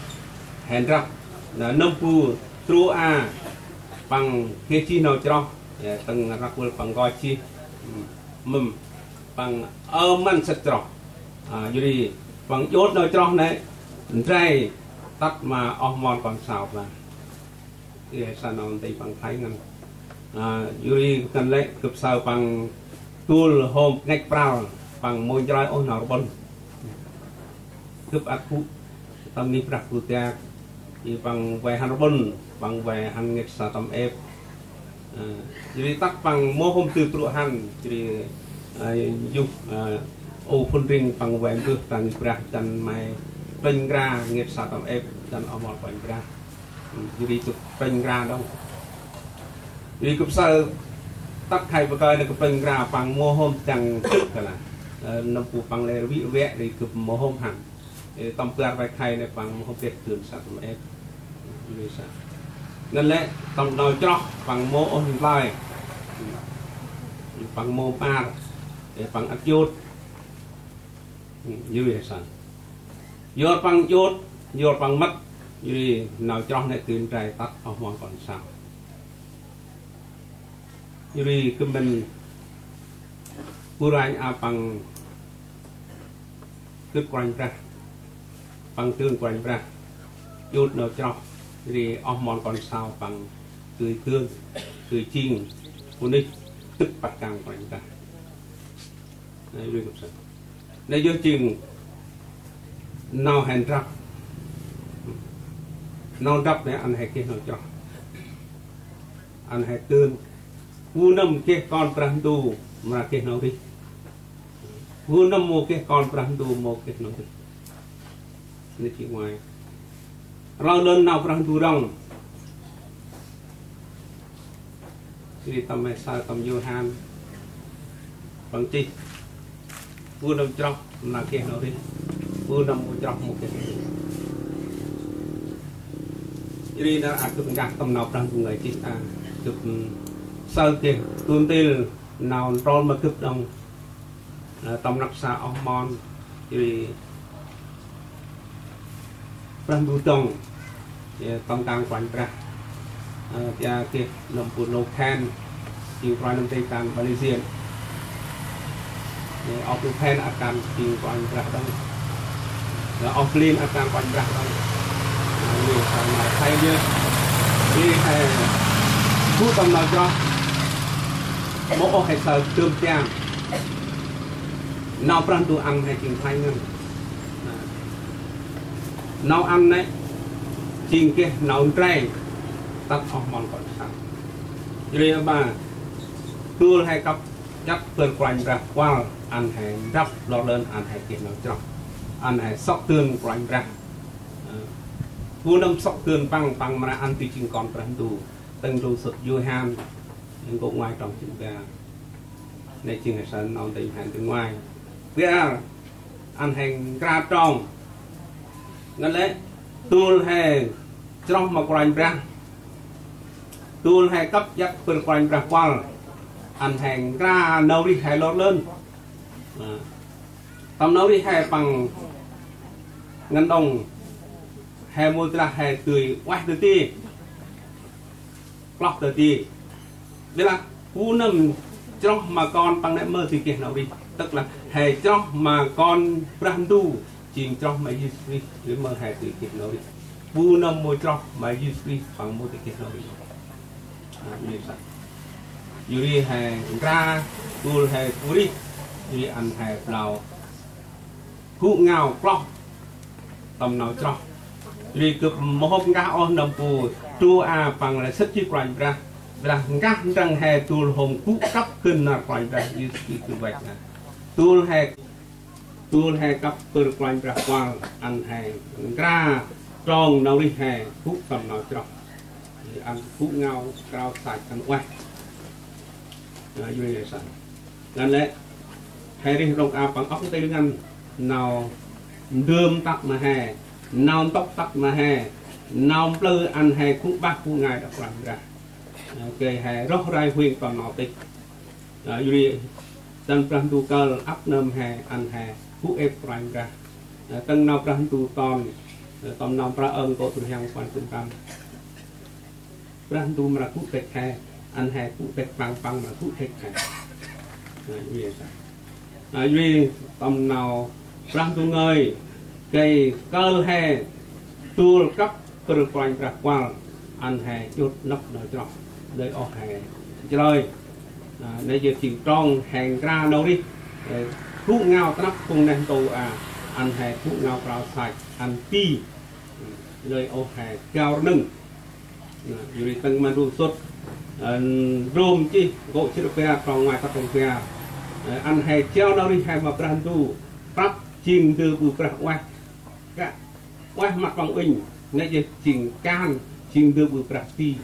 he ndrăp. Nơh nâm bu tru a, păng geh jêh nau chroh, ê, tĭng răk vâl păng nkoch jêh. Mâm, păng ơ măn sât chroh. A, yor ri, păng jot nau chroh nê, ndrai, tât ma oh mon kon sau păng. Ê, sa nau nti păng khlay ngăn. A, yor ri ngăn lĕ gâp saơ păng dôl hôm ngăch pral, păng mâu njroi ôh nau rƀŭn. Gâp ăt gŭ tâm ngih Brah Bunong, i păng vay hăn rƀŭn, păng vay hăn ngêt sa tâm êp. Ơ, jêh ri tât păng mâu hôm dơi brô̆ hăn, jêh ri, ơ, yuh, ơ, u phŭn ring păng vay mbơh ta ngih Brah dăn may plĕnh nkra ngêt sa tâm êp dăn oh mon Kôranh Brah. Jêh ri gâp plĕnh nkra đŏng. Jêh ri gâp saơ tât khay bơh kơi nơh gâp plĕnh nkra păng mâu hôm dăng dâk kơt lah. Ơ, nâm bu păng lĕ rvê rvê ri gâp mâu hôm hăn. Ê, tâm bar vay khay nơh păng mâu hôm dêh dơn sa tâm êp. Jêh ri sa. Ngăn lĕ tâm nau chroh păng mâu ôh ntlơi. Păng mâu păr. Ê, păng ăt jôt. Jêh ri sa. Yor păng jôt, yor păng mât, jêh ri nau chroh nĕ dơi ndrai tât oh mon kon sau. Jêh ri gâp mĭn bu ranh a păng gĭt Kôranh Brah, păng dơn Kôranh Brah, jôt nau chroh, jêh ri oh mon kon sau păng dơi dơn, dơi jêng bunuyh dâk păt kăng Kôranh Brah. Nây, jêh ri gâp saơ. Nây yơh jêng nau he ndrăp. Nau ndrăp nây ăn he geh nau chroh. Ăn he dơn. Bu nâm geh kon Brah Ndu mra geh nau rêh. Bu nâm mâu geh kon Brah Ndu mâu geh nau rêh. Nây jêng ngoai. Rlau lơn nau Brah Ndu rŏng. Jêh ri tâm he saơ tâm Yôhan. Păng chih. Bu nâm chroh mra geh nau rêh. Bu nâm mâu chroh mâu geh nau rêh. Jêh ri nar aơ gâp nkah tâm nau Brah Ndu ngơi chih a. Gâp, ơ, saơ geh du ntil nau ntrol ma gâp đŏng. Ơ, tâm rnăk sa oh mon, jêh ri Brah Ndu dŏng, jêh ri tâm kan Kôranh Brah. Ơ, tia geh nâm bu nô khen, jêng kôranh nơm tih kan Malaysia. Jêh ri oh bu khen akan jêng Kôranh Brah đŏng. Ơ, oh blin akan Kôranh Brah đŏng. Ơ, jêh ri sa nau khay jêh. Jêh ri he gŭ tâm nau chroh. Mâu ôh he saơ dơm tian. Nau Brah Ndu ăn he jêng khlay ngăn. Nau ăn nây jêng geh nau ndrai tât oh mon kon sau. Jêh ri aƀaơ dôl he kăp jăt bơr Kôranh Brah kuăl ăn he ndrăp lor lơn ăn he geh nau chroh. Ăn he sŏk dơn Kôranh Brah. Ơ. Bu nâm sŏk dơn păng, păng mra ăn dơi jêng kon Brah Ndu. Tĭng du sŭt Yôhan, nkô̆ ngoai trong jê̆t bar. Nây jêng he saơ nau ntĭnh hăn dơi ngoai. Bar, ăn he nkra trong. Ngăn lĕ, dôl he chroh ma Kôranh Brah. Dôl he kăp jăt bơr Kôranh Brah kuăl. Ăn he nkra nau rêh he lor lơn. Ơ. Tâm nau rêh he păng ngăn đŏng. He mâu di lah he dơi ueh dơi ti. Kloh dơi ti. Ƀiălah bu nâm chroh ma kon păng nây mơ dơi geh nau rêh. Tức là he chroh ma kon Brah Ndu, jêng chroh ma Yêsu Krist, jêh ri mơ he dơi geh nau rêh. Bu nâm mâu chroh ma Yêsu Krist păng mâu dơi geh nau rêh. Ơ, jêh ri sa. Jêh ri he nkra, dôl he bu rêh, jêh ri ăn he blau gŭ ngao kloh tâm nau chroh. Jêh ri gâp mâu hôm nkah ôh nâm bu du a păng lĕ sĭt jêh Kôranh Brah. Brah nkah ndrăng he dôl hôm gŭ kăp gân nar Kôranh Brah Yêsu Krist gâp văch a. Dôl he, dôl he kăp bơr Kôranh Brah kuăl ăn he nkra trong nau rêh he gŭ tâm nau chroh. Ăn gŭ ngao krao sach ăn ueh. Ơ, jêh ri sa. Ngăn lĕ, he rêh rŏng a păng ŏk ntil ngăn, nau ndơm tât ma he, nau ntŭk tât ma he, nau mplư ăn he gŭ bah gŭ ngai đah Kôranh Brah. Ơ, gay he roh rai huêng tâm nau tih. Ơ, jêh ri dăn Brah Ndu kơl ăp nơm he ăn he gŭ êp Kôranh Brah. Ơ, tâng nau Brah Ndu ton, ơ, tâm nau Mprơ Ơm nkô̆ du rhiăng puăn jât prăm. Brah Ndu mra gŭ dêch he, ăn he gŭ dêch păng, păng mra gŭ dêch he. Ơ, jêh ri sa. Ơ, jêh ri tâm nau Brah Ndu ngơi, gay kơl he dôl kăp bơr Kôranh Brah kuăl, ăn he jŭt nâp nau chroh, lơi oh he chlơi. Ơ, nây yơh jêng trong he nkra nau rêh, ơ, gŭ ngao ta năp phung neh ntu a, ăn he gŭ ngao krao sach ăn ti, lơi ôh he gao rnâng. Yor ri tâm ma ndrôm sŭt, ndrôm jêh, nkô̆ jê̆t bar, trong nguai tât trong bar. Ăn he jao nau rêh he ma Brah Ndu, prăp jêng ndơ ƀư brah ueh, kăl ueh măt păng ŭnh, nê jêh jêng kan, jêng ndơ ƀư brah ti.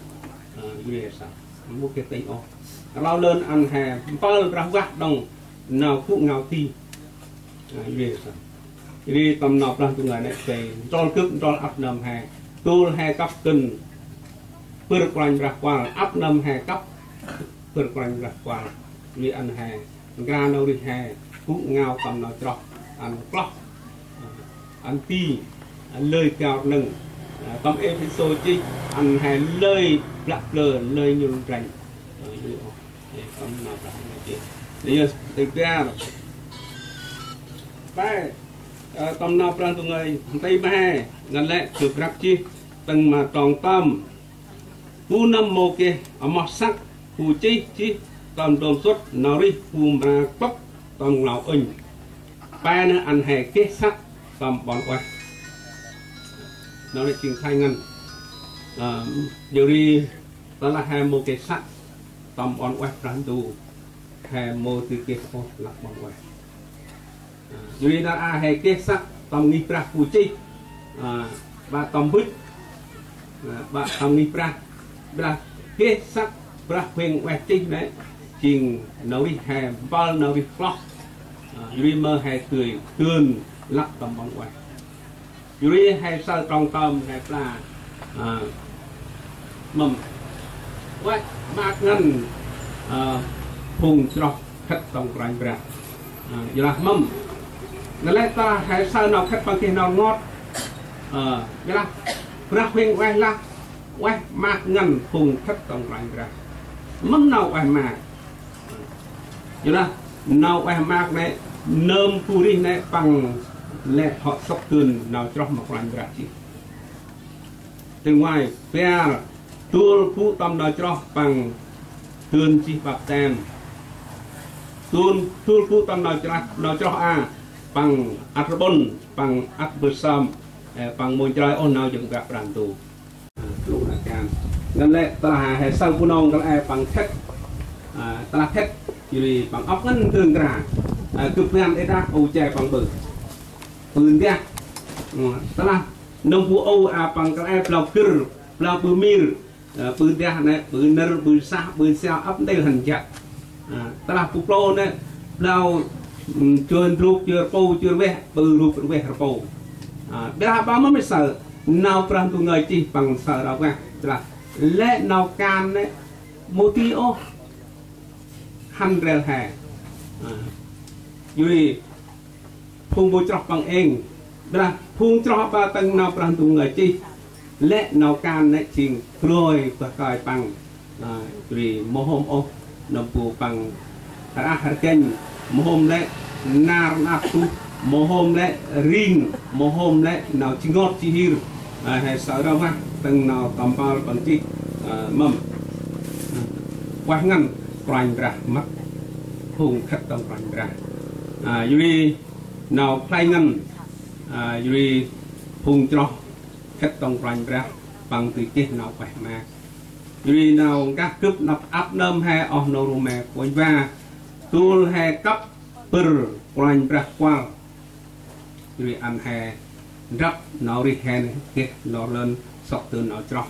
Yor ri he saơ, mâu geh tĭng ôh. Rlau lơn ăn he mpơl brah vah đŏng nau gŭ ngao ti. Yor ri he saơ. Yor ri tâm nau Brah Ndu ngơi nê, jêh ntrol gâp ntrol ăp nơm he, tôl he kăp dơn bâr Kôranh Brah kuăl, ăp nơm he kăp bâr Kôranh Brah kuăl. Yor ri ăn he nkra nau rêh he, gŭ ngao tâm nau chroh ăn kloh, ăn ti, lơi gao rnâng. Tâm Êphêsô jêh ăn he lơi blă blơ, lơi nhŭl ndrănh. Yor ri ôh, tâm nau Brah Ndu ngơi jêh. Yor ri tâm bar, pe, tâm nau Brah Ndu ngơi nti ma he, ngăn lĕ gâp răk jêh tâm ma trong tâm. Bu nâm mâu geh amoh săk, bu chih jêh tâm ndrôm sŭt, nau rêh bu mra klŭp tâm nglao ŭnh. Pe nơh ăn he geh săk tâm ƀon ueh. Nau rêh jêng khlay ngăn. Yor ri tơlah he mâu geh săk tâm ƀon ueh Brah Ndu, he mâu dơi geh ôh lăp ƀon ueh. Yor ri nar a he geh săk tâm ngih brah bu chih, ƀă tâm mbĭt, ƀă tâm ngih brah, brah geh săk brah huêng ueh chih nê, jêng nau rêh he mpơl nau rêh kloh. Yor ri mơ he dơi dơn lăp tâm ƀon ueh. Yor ri he saơ trong tơm he pla, mâm, ueh maak ngăn phung chroh khât tâm Kôranh Brah. Yor lah mâm. Nê lĕ ta he saơ nau khât păng geh nau rngot. Yor lah brah huêng ueh lah ueh maak ngăn phung khât tâm Kôranh Brah. Mâm nau ueh maak. Yor lah nau ueh maak nê, nơm bu rêh nê păng lĕ hŏ sŏk dơn nau chroh ma Kôranh Brah jêh. Tĭng nguai, bar, tôl bu tâm nau chroh păng dơn jêh ƀaptem. Tôl, tôl bu tâm nau chroh, nau chroh a, păng ăt rƀŭn, păng ăt mbơh sơm, păng mâu nchrai ôh nau jŏng kăp Brah Ndu. Ngăn lĕ tơlah he saơ bu nong kăl e păng khât, tơlah khât, yor ri păng ŏk ngăn dơn nkra, gâp ngăn ê đah âu che păng ƀư. Ƀư ndah, tơlah nâm bu âu a păng kăl e blau gĭr, blau ƀư mir, ƀư ndah nê, ƀư nơr, ƀư sah, ƀư siao, ăp ntil hăn jăk. Tơlah bu klô nê, blau, joi ndrôk, joi rpu, joi rveh, ƀư rup rveh rpu. Ƀiălah ƀa mâm he saơ, nau Brah Ndu ngơi jêh păng saơ rao vah, tơlah lĕ nau kan nê, mâu di ôh, hăn ndrel he. Yor ri phung bu chroh păng êng, ƀiălah phung chroh ƀa tâm nau Brah Ndu ngơi jêh, lĕ nau kan nê jêng broi bơh kơi păng. Yor ri mâu hôm ôh nâm bu păng rah rgănh, mâu hôm lĕ nar năp tuh, mâu hôm lĕ ring, mâu hôm lĕ nau ji ngot ji hir. He saơ rao vah tâm nau tâm mpơl păng jêh, mâm, ueh ngăn Kôranh Brah mât phung khât tâm Kôranh Brah. Yor ri nau khlay ngăn, yor ri phung chroh khât tâm Kôranh Brah păng dơi geh nau ueh maak. Yor ri nau nkah gâp năp ăp nơm he oh nô Rôme kônh va, tôl he kăp bâr Kôranh Brah kuăl. Yor ri ăn he ndrăp nau rêh he nê geh lor lơn sŏk dơn nau chroh.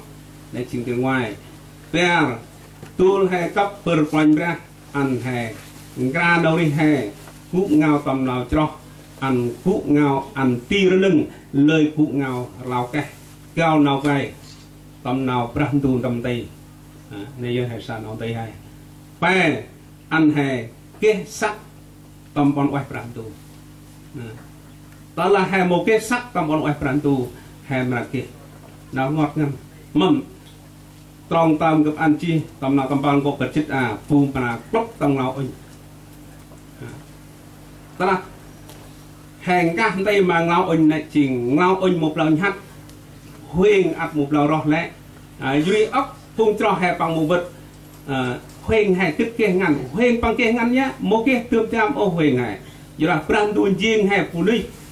Nê jêng tĭng nguai. Bar, tôl he kăp bâr Kôranh Brah, ăn he nkra nau rêh he, gŭ ngao tâm nau chroh, ăn gŭ ngao ăn ti rnâng, lơi gŭ ngao rlau keh, gao nau gay tâm nau Brah Ndu tâm nti. Nê yơh he saơ nau nti he. Pe, ăn he geh săk tâm ƀon ueh Brah Ndu. Tơlah he mâu geh săk tâm ƀon ueh Brah Ndu, he mra geh nau rngot ngăn. Mâm, trong tâm gâp ăn jêh tâm nau tâm mpơl nkô̆ kơ jât a, bu mra klŭp tâm nglao ŭnh. Tơlah he nkah nti ma nglao ŭnh nê jêng nglao ŭnh mâu blau nhăt, huêng ăt mâu blau roh lĕ. Yor ri ŏk phung chroh he păng mâu vât huêng he gĭt geh ngăn, huêng păng geh ngăn yơh, mâu geh dơm dam ôh huêng he. Yor lah Brah Ndu njêng he bunuyh,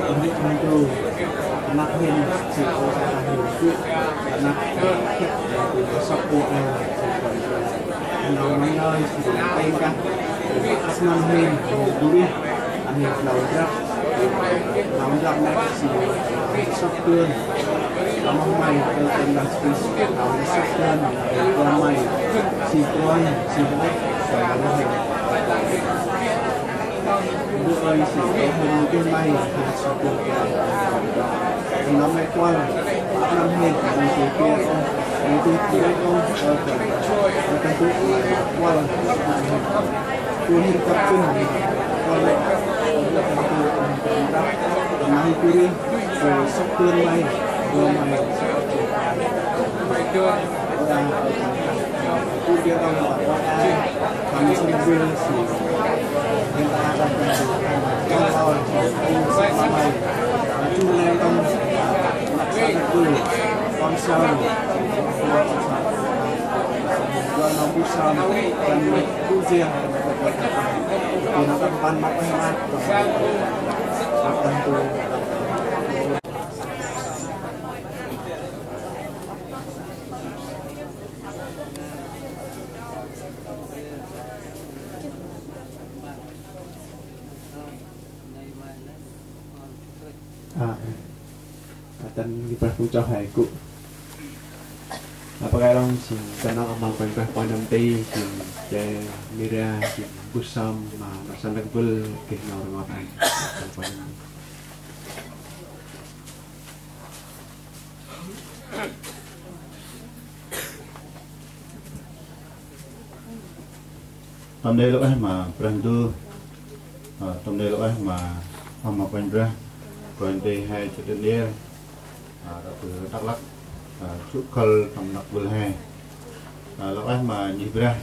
Ơ, hên tâm tu, anak hên, si kô a hên tu, anak hên, hên tu sŏk kô a, si kô a. Nau ma ngơi, si kô a, têng kah, ăp nau hên, hên tu ri, a hên nau ndrăp, nau ndrăp nĕ, si kô a, sŏk kơn. Nau ma may, kơ kơn nau si, nau sŏk kơn, kơ may, si kô a, si kô a, nau hên. Ơ ơi, si kô hên mâu geh may, hên sŏk kơn kơ. Nau may kuăl, năm hên, mâu geh kơ, mâu geh kơ, ơ, kơ, ơ, kơ, kuăl, năm hên. Kuăl hên kăp kơn, kuăl lĕ, ơ, kơ, kơ, kơ, kơ, may kuri, kơ, sŏk kơn may, kơ may, sŏk kơn may. À, à, tên cái bác cũng cho hài cụ. Là bác ai long xin tên nó mà quen bác quan tâm tí, xin che mira, xin bút sâm mà nó sẵn đang vưl cái nào ngọt ăn. Tâm nê lŏ ueh ma Brah Ndu. Ơ, tâm nê lŏ ueh ma, oh ma Kôranh Brah. Kôranh Brah he chơ tơ niê. Ơ, ta pư Dak Lak. Ơ, sŭ khâl tâm năk vâl he. Ơ, lŏ ueh ma nhih Brah.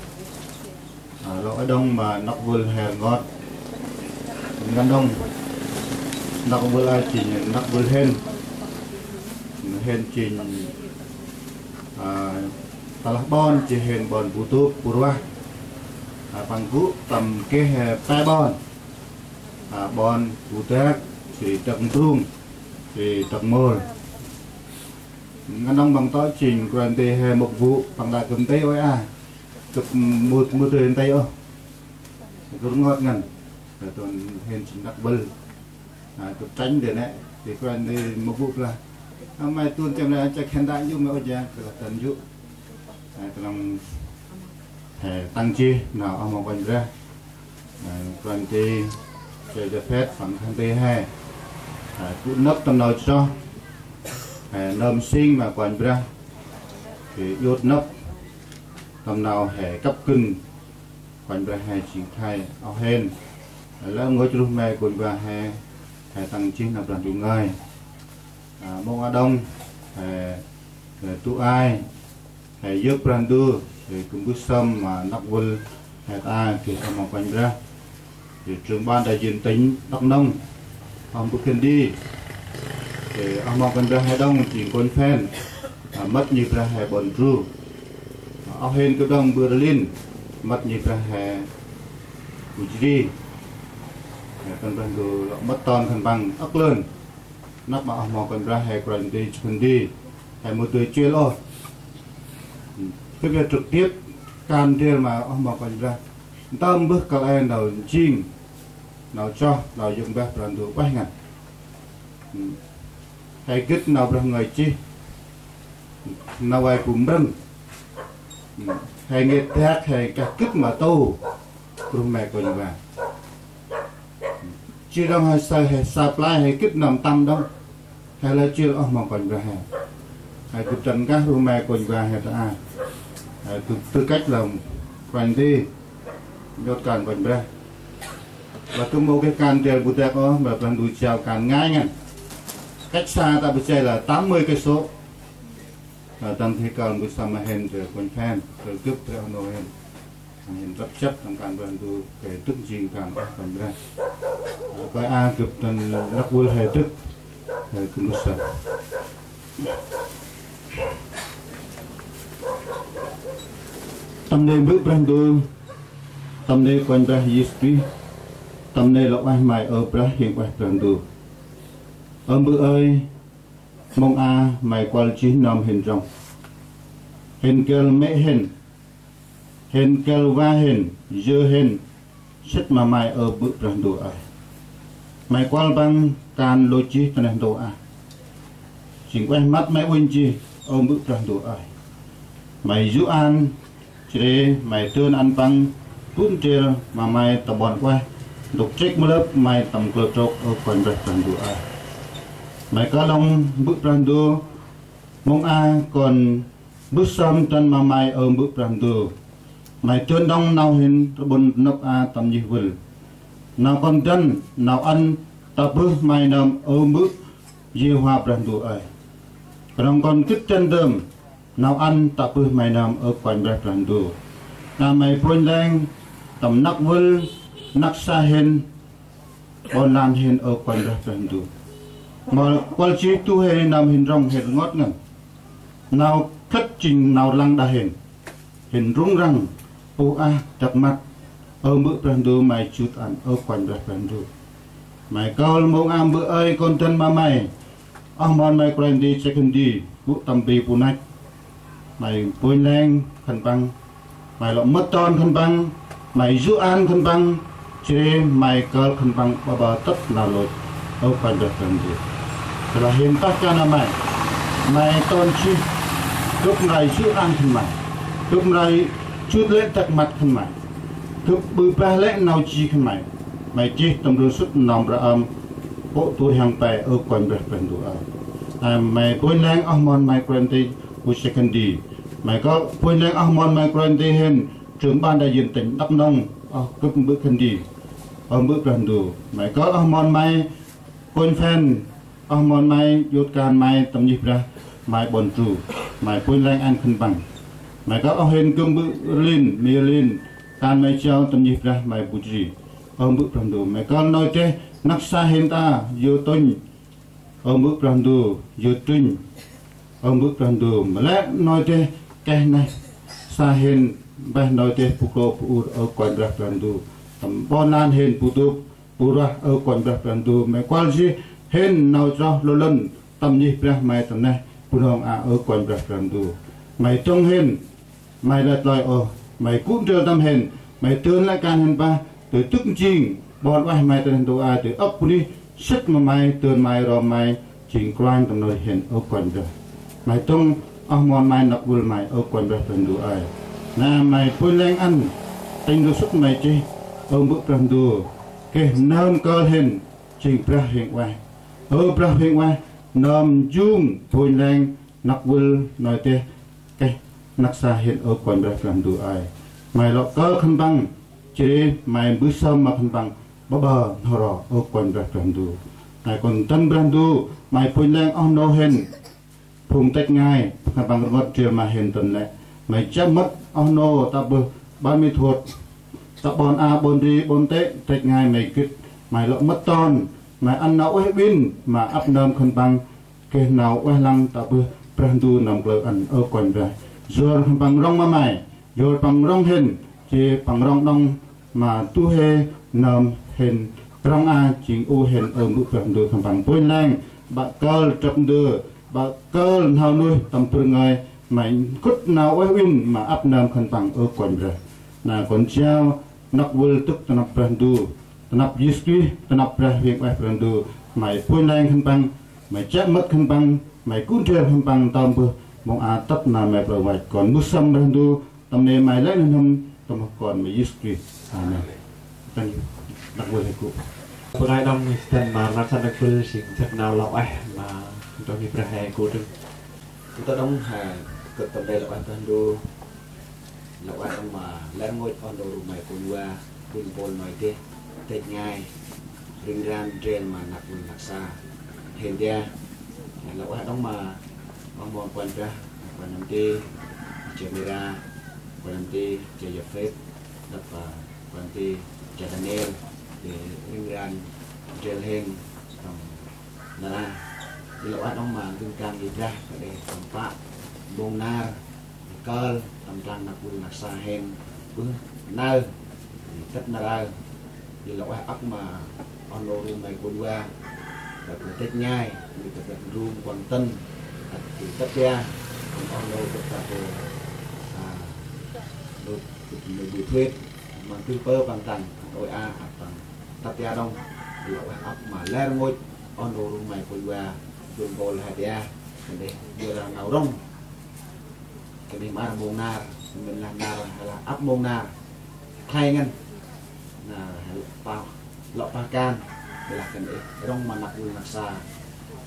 Ơ, lŏ ueh đŏng ma năk vâl he rngot. Ngăn đŏng. Năk vâl ai jêng năk vâl hên. Hên jêng, ơ, tơlah ƀon, jêh hên ƀon Bu Tôk, Bu Ruah. Ơ, păng gŭ tâm geh, ơ, pe ƀon. Ơ, ƀon Bu Dak, jêh ri Dak Ndrung, jêh ri Dak Môl. Ngăn đŏng păng tŏ jêng Kôranh Brah he mŭk vŭ, păng đă gâp nti ôi a. Gâp mŭt, mŭt dơi nti ôh. Gâp rngot ngăn. Gâp tŭn hên jêng năk vâl. Ơ, gâp tránh dê nê, dê Kôranh Brah mŭk vŭ blah. Ơ, may tŭn tem nê, chă khen đă yŭ may ôi ja, gâp lah tăn yŭ. Ơ, knŏng he tăng jêh, nau oh ma Kôranh Brah. Ơ, Kôranh Brah, jêh ri phết, păng khân păng he. Ơ, gŭ nâp tâm nau chroh. He nơm sing ma Kôranh Brah. Jêh ri yôt nâp tâm nau he kăp gân. Kôranh Brah he jêng khlay oh hên. Lĕ ngơi chruh may Kôranh Brah he, he tăng jêh nau Brah Ndu ngơi. Ơ, mông a đŏng, he, he tŭ ai, he yơk Brah Ndu, he gâp mbơh sơm ma năk vâl, he ta, geh oh ma Kôranh Brah. He trưởng ban đại diện tỉnh Đắk Nông, oh Mbơ̆ Khên Đi. He oh ma Kôranh Brah he đŏng jêng kônh phen, ơ, mât nhih Brah he ƀon Tru. Oh hên gâp đŏng Mbơ̆ Rlin, mât nhih Brah he Bu Jri. He Kôranh Brah Ndu lŏ mât ton khân păng âk lơn. Năp ma oh ma Kôranh Brah he Kôranh Brah jêh khân di. He mâu dơi chuêl ôh. Gâp he trực tiếp kan ndrel ma oh ma Kôranh Brah. Ntơm mbơh kăl e nau jêng, nau chroh, nau yơk mbah Brah Ndu ueh ngăn. He gĭt nau Brah ngơi jêh. Nau vay bu mrơng. He ngêt dak, he gah gĭt ma tô. Ruh me Kôranh Brah. Jêh đŏng he say, he sa play, he gĭt nơm tăm đŏng. He lĕ chuêl oh ma Kôranh Brah he. He gĭt dăn gah ruh me Kôranh Brah he ta a. He gĭt tư cách là Kôranh Brah. Yôt kan Kôranh Brah. Và gâp mâu geh kan ndrel bu dak ôh, và Brah Ndu jao kan ngai ngăn. Cách xa ta bu jay là tám mươi cây số. Ơ, tăng thi kơl mbơh sơm ma hên, ơ, kônh phen, ơ, gâp, ơ, nô hên. Hên răp săp tâm kan Brah Ndu, kơi dâk jêng kan, ơ, Kôranh Brah. Ơ, kơi a gâp dăn lăk vâl he dâk, ơ, gâp mbơh sơm. Tâm nê Mbơ̆ Brah Ndu, tâm nê Kôranh Brah Yêsu Krist, tâm nê lŏ ueh may ơ Brah, hiêng ueh Brah Ndu. Ơ Mbơ̆ ơi, mông a may kuăl jêh nơm hên ndrŏng. Hên găl mê̆ hên. Hên găl va hên, yơ hên. Sĭt ma may ơ Mbơ̆ Brah Ndu ơi. May kuăl Păng kan lôch jêh ta neh ntu a. Jêng ueh măt may uănh jêh ơ Mbơ̆ Brah Ndu ơi. May yô̆ an, jêh ri may dơn ăn Păng dŭt ndrel ma may ta ƀon ueh, ntŭk trêk mlơp may tâm klơ trôk ơ Kôranh Brah Ndu ơi. May kơl đŏng Mbơ̆ Brah Ndu, mông a kon mbơh sơm dăn ma may ơ Mbơ̆ Brah Ndu. May dơn đŏng nau hên rƀŭn rnôk a tâm nhih vâl. Nau kon dăn, nau ăn ta bơh may nơm ơ Mbơ̆ Yêhôva Brah Ndu ơi. Knŏng kon gĭt dăn dơm, nau ăn tă bơh may nơm, ơ Kôranh Brah Brah Ndu. Nau may pônh leng tâm năk vâl, năk sa hên, ƀon lan hên, ơ Kôranh Brah Brah Ndu. Ma kuăl jêh du huê nơm hên rŏng hên rngot ngăn. Nau khât jêng nau lăng đah hên. Hên rŭng răng, uh ah, dak măt, ơ Mbơ̆ Brah Ndu, may jut ăn, ơ Kôranh Brah Brah Ndu. May kơl mông a Mbơ̆ ơi, kon dăn ma may. Oh mon may Kôranh Di, Sekhen Di, gŭ tâm bri bu năch. May pônh leng khân păng, may lŏ mât ton khân păng, may yô̆ an khân păng, jêh ri may kơl khân păng ƀaƀơ tât nau lôch, ơ Kôranh Brah Brah Ndu. Tơlah hên pah kan ma may, may ton jêh, gâp mra yô̆ an khân may, gâp mra jut lĕ dak măt khân may, gâp ƀư brah lĕ nau ji khân may. May jêh tâm run sŭt nơm mra ơm, pôk du rhiăng pe, ơ Kôranh Brah Brah Ndu ơi. A, may pônh leng oh mon may Kôranh Di, bu Sekhen Di. May kơl pônh leng oh mon may Kôranh Di hên trưởng ban đại diện tỉnh Đắk Nông, oh gâp Mbơ̆ Khân Di, ơ Mbơ̆ Brah Ndu. May kơl oh mon may kônh phen, oh mon may, yut kan may tâm nhih brah may ƀon tru, may pônh leng ăn khân păng. May kơl oh hên gâp Mbơ̆ Rlin, Mê Rlin, kan may jao tâm nhih brah may bu jri, ơ Mbơ̆ Brah Ndu. May kơl nau deh năk sa hên ta, yô Tŭnh, ơ Mbơ̆ Brah Ndu, yô Trinh, ơ Mbơ̆ Brah Ndu. Ma lĕ nau deh keh neh sa hên, mpeh nau deh bu klô bu ur, ơ Kôranh Brah Brah Ndu. Tâm ƀon lan hên bu dôp, bu rah, ơ Kôranh Brah Brah Ndu. May kuăl jêh hên nau chroh lơ lŏn tâm nhih brah may ta neh bu nong a, ơ Kôranh Brah Brah Ndu. May dŏng hên, may lĕ tlơi ôh, may gŭ ndrel tâm hên, may dơn lĕ kan hên pah, tui dŭk njêng ƀon ueh may ta neh ntu a, tui âk bunuyh sĭt ma may, dơn may, rom may, jêng kruanh tâm nơh hên, ơ Kôranh Brah. May dŏng oh mon may năk vâl may, ơ Kôranh Brah Brah Ndu ơi. Na may pônh leng ăn tĭng du sŭt may jêh, ơ Mbơ̆ Brah Ndu, geh nơm kơl hên jêng brah huêng ueh. Ơ brah huêng ueh, nơm jung pônh leng năk vâl nau deh keh năk sa hên, ơ Kôranh Brah Brah Ndu ơi. May lŏ kơl khân păng, jêh ri may mbơh sơm ma khân păng ƀaƀơ n'ho ro, ơ Kôranh Brah Brah Ndu. May kon dăn Brah Ndu, may pônh leng oh nô hên phung têch ngai, khân păng rngot ndrel ma hên dăn lĕ. May chiă mât oh nô tă bơh ƀăn mê thuôt, tă ƀon a ƀon ri ƀon tê̆, têch ngai may gĭt, may lŏ mât ton, may ăn nau ueh uĭn ma ăp nơm khân păng, geh nau ueh lăng tă bơh Brah Ndu nơm klơ ăn, ơ Kôranh Brah. Yor khân păng rŏng ma may, yor păng rŏng hên, jêh păng rŏng đŏng ma du huê nơm hên rŏng a, jêng u hên, ơ Mbơ̆ Brah Ndu. Khân păng pônh leng, ƀă kơl drăp ndơ, ƀă kơl n'hao nuih tâm bâr ngơi, may gŭt nau ueh uĭn ma ăp nơm khân păng, ơ Kôranh Brah. Na kon jao năk vâl dŭk ta năp Brah Ndu, ta năp Yêsu Krist, ta năp brah huêng ueh Brah Ndu, may pônh leng khân păng, may chiă mât khân păng, may gŭ ndrel khân păng tâm bơh mông a tât ma may plơ̆ văch. Kon mbơh sơm Brah Ndu tâm nê may lĕ n'hâm, tâm kon ma Yêsu Krist. Amen. Thank you. Năk vâl he gŭ. Bơh ngai đŏng, dăn ma năk sa năk vâl jêng jăp nau lŏ ueh ma dŏng ni brah he gŭ dâng. Gŭ ta đŏng he gâp tâm nê lŏ ueh Brah Ndu. Lŏ ueh đŏng ma lĕ rngôch oh nô ru may kônh va, bun bol noi deh, têch ngai, ring ran ndrel ma năk vâl năk sa hên dia. Lŏ ueh đŏng ma oh mon Kôranh Brah, Kôranh Nơm Ti, Che Mira, Kôranh Nơm Ti, Che Yôphêt, đăp, a, Kôranh Nơm Ti, Che Daniel, dê ring ran ndrel hên tâm nar aơ. Di lŏ ueh đŏng ma gân kan i brah kơt đeh tâm pă mpông nar, di kơl tâm trăng năk vâl năk sa hên bơh nau, di tât nar aơ. Di lŏ ueh âk ma oh nô ru may kônh va, kơt têch ngai, di kơt rum kon tăn, kơt di tât dia, oh nô kơt ta bơh, a, nô, nô bu thuêt, ma gưh pơ păng tăng, ôi a, ăp păng tât dia đŏng. Lŏ ueh âk ma lĕ rngôch oh nô ru may kônh va, bun bol he dia, kơt đeh, di ra nau rŏng. Kơt đeh ma ar mpông nar, mĭn lah nar, lah ăp mpông nar. Khlay ngăn. Na, he lŏ pah, lŏ pah kan. Lah kơt đeh rŏng ma năk vâl năk sa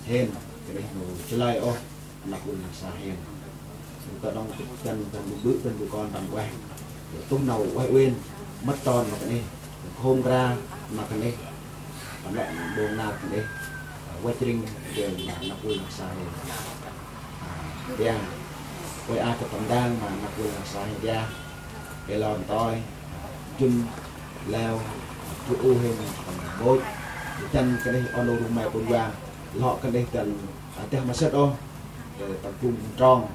hên, kơt đeh nô chlơi ôh năk vâl năk sa hên. Gŭ ta đŏng, gâp dăn, gâp bu bơ̆, gâp bu kon, gâp ueh. Tuh nau ueh uĭn, mât ton ma kơt đeh, khôm kra ma kơt đeh. Tâm lĕ mpông nar kơt đeh văch ring, dê ma năk vâl năk sa hên. A, dia. Ueh a kơ tâm đang ma năk ueh năk sa hên dia. Ê lor ntoi, jŭm leo, jŭ u hên tâm môch. Dăn kơt nđih oh nô rŭng may ƀon vang. Lŏ kơt nđih dăn, a, deh ma sĭt ôh. Ê, tâm phung trong,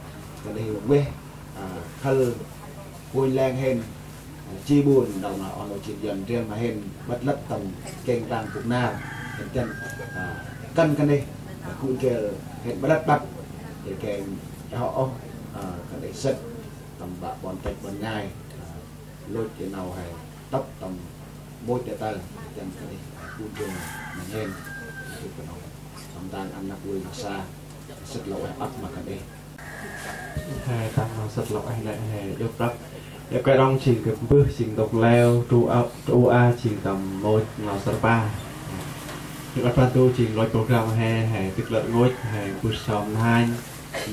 kơt nđih ueh, a, khăl Pôn Leng hên, a, ji ƀon đŏng ma oh nô jêng Yuăn ndrel ma hên bât lât tâm kêng rang bŭk nar. Hên dăn, a, kăn kơt nđih, a, gŭ ndrel hên bât lât bât. Ê kêng đah ôh, a, kơt nđih sĭt tâm ƀă ƀon têch ƀon ngai, a, lôch ê nau he tŭp tâm môch ta tơ, dăn kơt nđih, a, gŭ ndrel ma hên, a, gŭ kơt nđih. Tâm đang ăn năk ueh năk sa, sĭt lŏ ueh ăp ma kơt nđih. He tăng ma sĭt lŏ ueh lĕ he djŭp răp. Ê kơi đŏng jêng gâp mbơh jêng ntŭk leo, tru a, tru a jêng tâm môch Nglau Sơrpa. Ê kơi Brah Ndu jêng lôch program he, he dâk lĕ rngôch, he mbơh sơm n'hanh.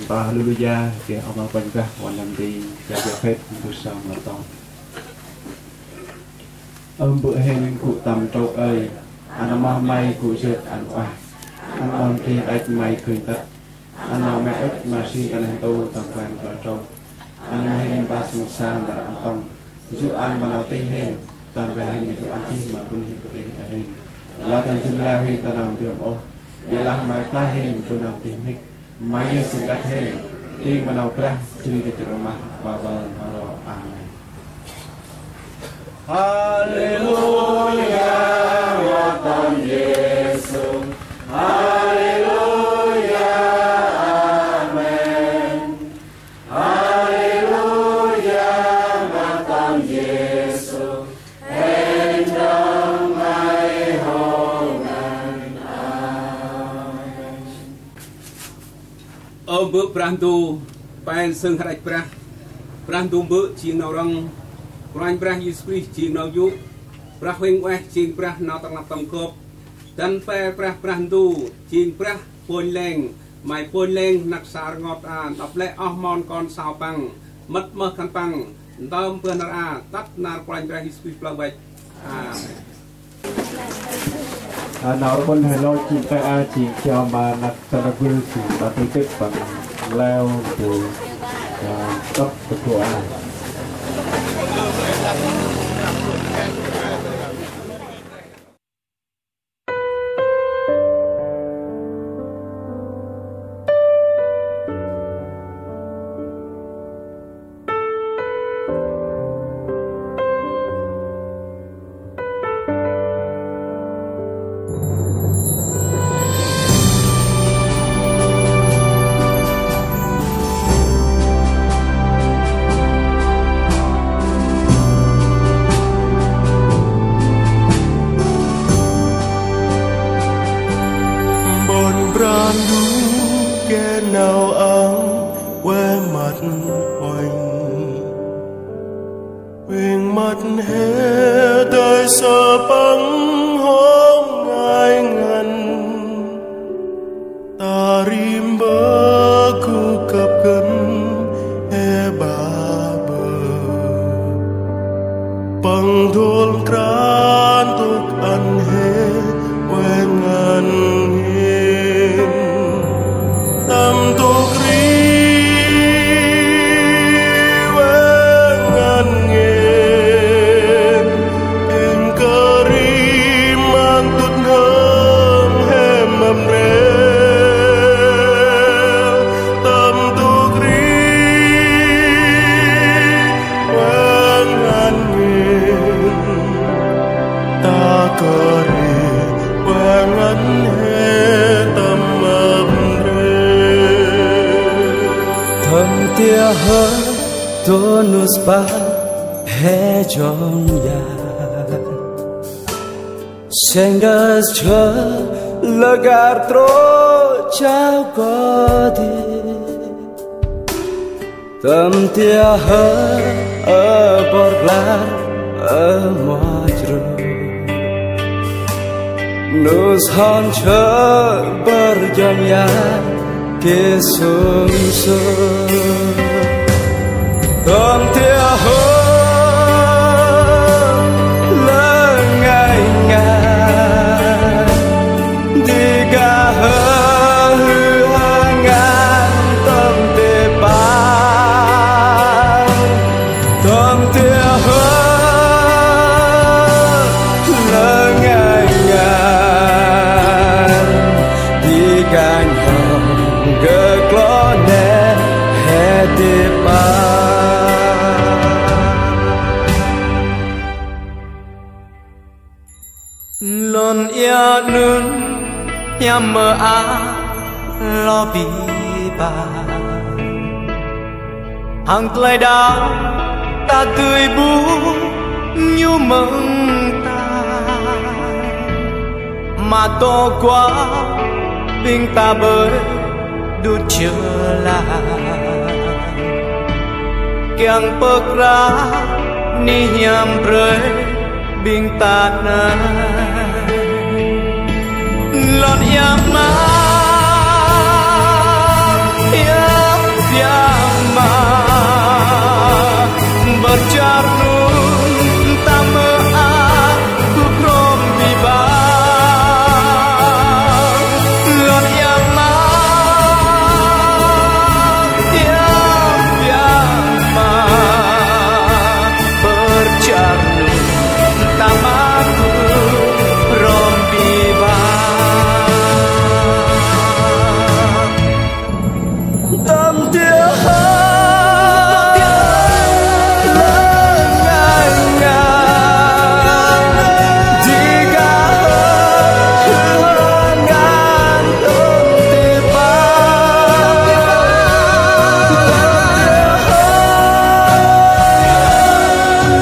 Ntơ haleluya, geh oh nô Kôranh Brah, wan nơm ding, jăp jăp phết, mbơh sơm lăp tông. Ơ Bơ̆ hên gŭ tâm trôk ơi, ăn amoh May gŭ jêh ăn ueh. Ăn ƀon bri ăch May gơnh tât. Ăn nau May ŭch ma si ta neh ntu tâm ban ba trôk. Ăn ma hên ba sông sa ndrăp ăn tông. Yô̆ ăn ma nau tih hên, tâm ban hên yô̆ ăn tih ma bun hên kơt hên ta hên. Lah tâm jŭm leo hên ta nau ndơm ôh. Ƀiălah May ta hên bun nau tih mhĭk. May yơh sĭt kăt hên, tĭng ma nau Brah, jêh ri ta chroh ma, ba bân ma ro. Amen. Haleluya, ma Tâm Yêsu. Haleluya, amen. Haleluya, ma Tâm Yêsu. Hên đŏng may hô ngăn. Amen. Ơ Bơ̆ Brah Ndu, Păng sưng hđăch Brah. Brah Ndu Bơ̆ jêng nau rŏng. Kôranh Brah Yêsu Krist jêng nau yô̆. Brah Huêng Ueh jêng Brah nau tâm rnglăp tâm gop. Dăn pe Brah Brah Ndu jêng Brah Pôn Leng. May Pôn Leng năk sa rngot a, nđâp lĕ oh mon kon sau Păng, mât mơh khân păng, ntơm bơh nar a, tât nar Kôranh Brah Yêsu Krist plơ̆ văch. Amen. A, nau rƀŭn he lôch jêng pe a jêng chiao ma năk săn rgul jêng ma tui tĭt păng leo bu, a, tâp tâp bu a. Ƀon Brah Ndu geh nau ang ueh măt uănh. Huêng măt he dơi sa Păng hôm ngai ngăn. Ta rim bơ gŭ kăp gân he ba bơ. Păng dôl nkra ntŭk ăn he ueh ngăn ngên. Tâm ntŭk ri ueh ngăn ngên. Êng kơ ri măng tŭt n'hâm he mâm rel. Tâm ntŭk ri ueh ngăn ngên. Ta kơ ri ueh ngăn he tâm mâm rel. Tâm tia hơ tônus pa he jong ya. Seng das chơ lơ gar trô chao kơ di. Tâm tia hơ ơ bor blar ơ moa jrô. Nus hon chơ bar jong ya kê sum sum. Tâm tia hơ lơ ngai ngai. Di ga hơ hư hơ ngan tâm tê pa. Lon ia nun hiam mơ a lo bi ba. Hăng tlei đao ta dơi bu ñu mơng ta. Ma to kua ƀing ta ƀơi đut jơ la. Kiăng pơk ra ni hiam brơi ƀing ta nai. Lon ia ma, ia ia ma. Bơr jar nun ta mơ a, bu krôm bi ba. Lon ia ma, ia ia ma. Bơr jar nun ta mơ a, bu krôm bi ba. Tâm tia hơi lơ ngai ngai. Di ga hơi ngan tâm tia ba. Tâm tia hơi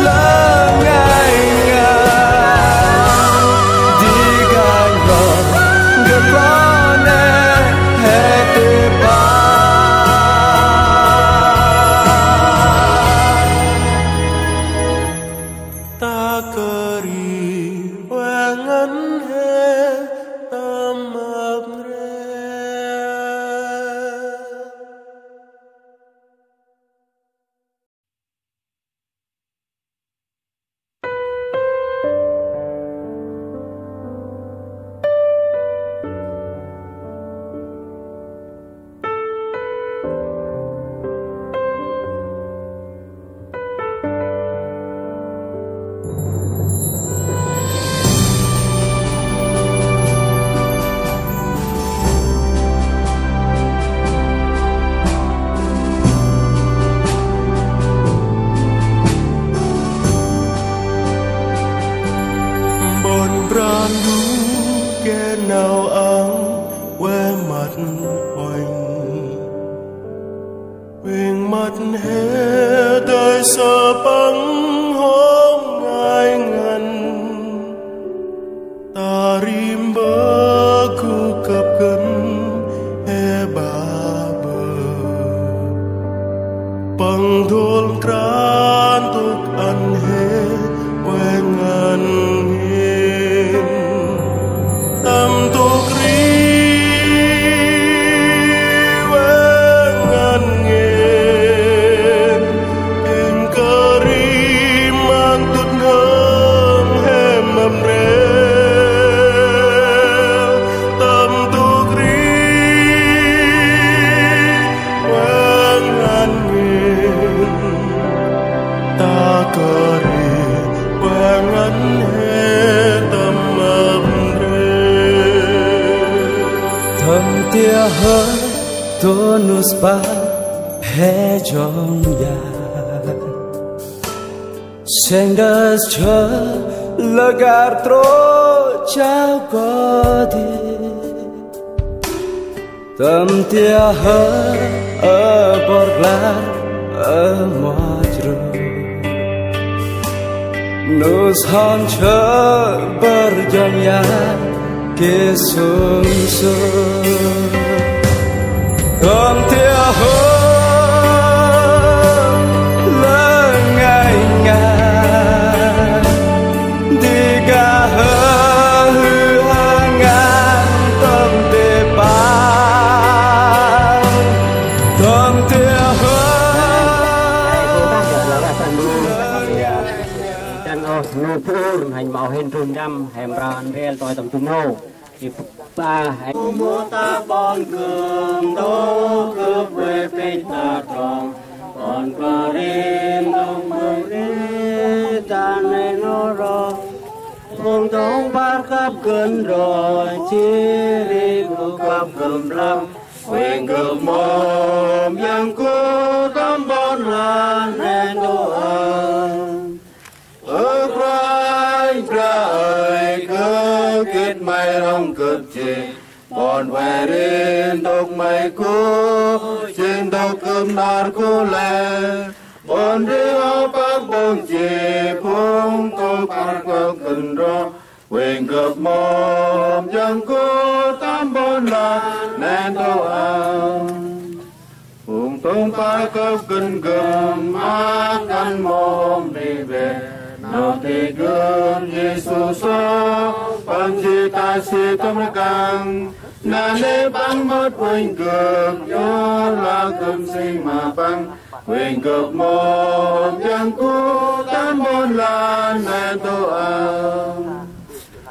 lơ ngai ngai. Di ga lơ gâp lơ nê he tia ba. Ta kơri weng ngăn he tâm mâp mre. Ƀon Brah Ndu geh nau ang ueh măt uănh. Weng măt he dơi sa păng hŏm ngai ngăn. Ta rim bơ gŭ kăp gân he ba bơ. Păng dôl mkra ntŭk ăn he weng ngăn ngên. Tâm ntŭk ri weng ngăn ngên. Êng kơri măng dŭt ngơng he mâm rêl. Tâm ntŭk ri weng ngăn ngên. Ta kơri weng ngăn he tâm mâm rêl. Tâm tia hơi tônus pa he jong ya. Seng đah chơ lơ gar trô chao kơ di. Tâm tia hơi ơ bor glar ơ moa jru. Nus hon chơ bơr jong ya. Kê sung sung. Tâm tia hơi lơ ngai ngai. Di ga hơi hư hơ ngan tâm tia păng. Tâm tia hơi. Dăn oh nu phur hanh mâu hên trun dăm hên mra ăn rel toi tâm tum nô. Ê pa he. Mô ta ƀon gơm dô gơp wê pêch ta trong. Ƀon kơ rin dông mơ rê ta nê nô ro. Phung dông bar kăp gân roi chi ri gŭ kăp gơm lăm. Weng gơm mâm yang gŭ ta rŏng kơp jêh. Ƀon ueh ri ntŭk may gŭ, jêng ntŭk gâp nar gŭ lĕ. Ƀon ri hŏ păng ƀon jêh, phung tông păr gâp gân ro. Ueh gâp mâu hôm jăng gŭ, tâm ƀon lan neh ntu aơ. Phung tông păr gâp gân gâp, ma kăn mâu hôm ri veh. Nau tih gâp Yêsu so, păng jêh ta si tâm rkăng. Nanê̆ păng mât ueh gâp, yor lah gâp nsing ma păng. Ueh gâp mâu hôm jăng gŭ, tâm ƀon lan neh ntu aơ.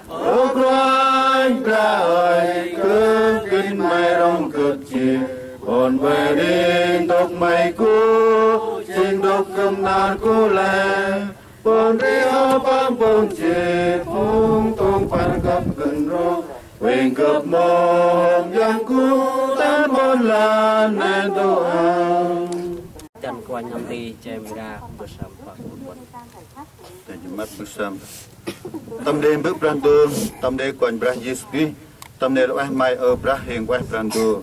Ơ Kôranh Brah ơi, gâp gĭt May rŏng kơp jêh. Ƀon ueh ri ntŭk May gŭ, jêng ntŭk gâp nar gŭ lĕ. Ƀon ri hŏ păng ƀon jêh, phung tông păr gâp gân ro. Ueh gâp mâu hôm jăng gŭ, tâm ƀon lan neh ntu aơ. Chân Kôranh nơm ti chem ra bơh sơm pă. Tâm nê bơh Brah Ndu, tâm nê Kôranh Brah Yêsu Krist, tâm nê lŏ ueh May ơ Brah Huêng Ueh Brah Ndu.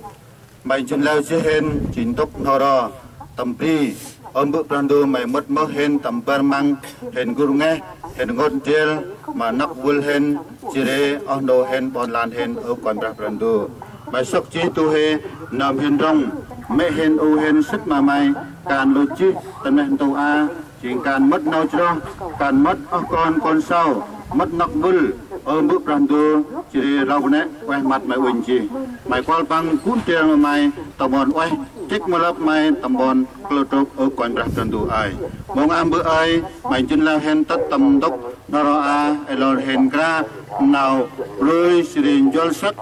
May jŭn leo jêh hên, jêng ntŭk n'ho ro, tâm bri, ơ bơh Brah Ndu May mât mơh hên tâm bar măng, hên gŭ rngeh, hên ngot ndrel, ma năk vâl hên, jêh ri oh nô hên ƀon lan hên ơ Kôranh Brah Brah Ndu. May sŏk jêh du huê, nơm hên rŏng, mê̆ hên u hên sĭt ma May, kan lôch jêh, ta neh ntu aơ, jêng kan mât nau chroh, kan mât oh kon kon sau, mât năk vâl, ơ bơh Brah Ndu, jêh ri rlau nĕ, ueh măt May uănh jêh. May kuăl păng gŭ ndrel ma May, tâm ƀon ueh, jêh mâu lăp May, tâm ƀon klơ trôk ơ Kôranh Brah Brah Ndu ơi. Mông a bơh ơi, May jŭn leo hên tât tâm ntŭk n'ho ro a, ê lor hên nkra, nau brơi, jêh ri njuăl săk,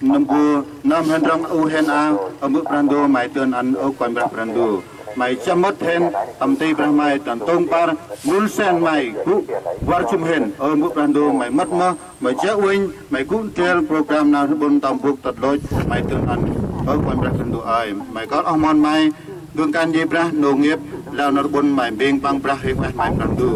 nâm bu, nơm hên rŏng u hên a, ơ bơh Brah Ndu May dơn ăn ơ Kôranh Brah Brah Ndu. May chiă mât hên, tâm ti Brah May, tâm tông păr, nul sen May, gŭ, văr jŭm hên, ơ bơh Brah Ndu May mât mơh, May chiă uănh, May gŭ ndrel program nau rƀŭn tâm bôk tât lôch, May dơn ăn, ơ Kôranh Brah Brah Ndu ơi. May kơl oh mon May, dâng kăn jêh Brah, nô ngêp, leo nau rƀŭn May mbêng păng Brah Huêng Ueh May Brah Ndu.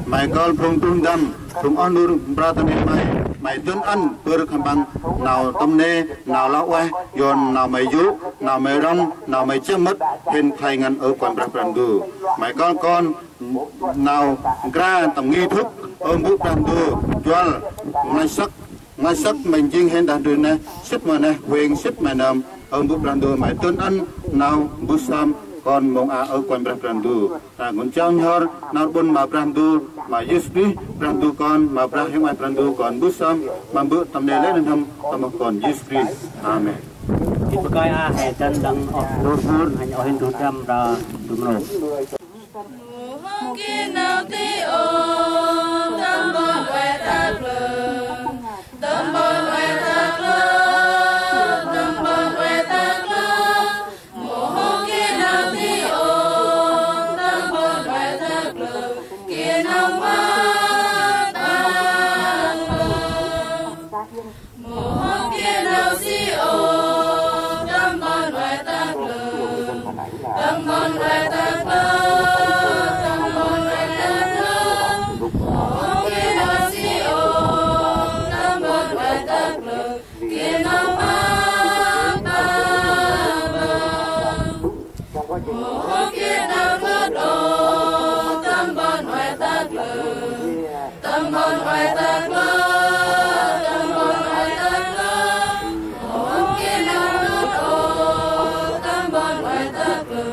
May kơl phung tŭm dăm, phung oh nô bra ta nê May, May dơn ăn, bơr khân păng, nau tâm nê, nau lah ueh, yor nau May yô̆, nau May rŏng, nau May chiă mât, hên khlay ngăn ơ Kôranh Brah Brah Ndu. May kơl kon, nau nkra tâm nghi thức, ơ bơh Brah Ndu, njuăl, nglay săk, nglay săk May jêng hên đah ndrui neh, sĭt ma neh, huêng sĭt ma nơm, ơ bơh Brah Ndu May dơn ăn, nau bơh sơm, kon mông a ơ Kôranh Brah Brah Ndu. Ta ngăn chau nhhơr, nau rƀŭn ma Brah Ndu, ma Yêsu Krist, Brah Ndu Kon, ma Brah Huêng Ueh Brah Ndu Kon, bơh sơm, ma bơh tâm nê lĕ nơm, tâm oh Kon Yêsu Krist. Amen. Gĭt bơh kơi a, he dăn đăng oh nô hur, hanh oh hên du dăm ra du mrô. Mâu hôm geh nau ti ôh, tâm ƀon ueh ta klơ, tâm ƀon ueh ta klơ, tâm ƀon ueh ta klơ. Mâu hôm geh nau ti ôh, tâm ƀon ueh ta klơ, geh nau mâp ta klơ. Mâu hôm geh nau si ôh, tâm ƀon ueh ta klơ, tâm ƀon ueh ta klơ, tâm ƀon ueh ta klơ. Mâu hôm geh nau si ôh, tâm ƀon ueh ta klơ, geh nau mâp ta klơ. Mâu hôm geh nau khât ôh, tâm ƀon ueh ta klơ, tâm ƀon ueh ta klơ, tâm ƀon ueh ta klơ. Mâu hôm geh nau khât ôh, tâm ƀon ueh ta klơ,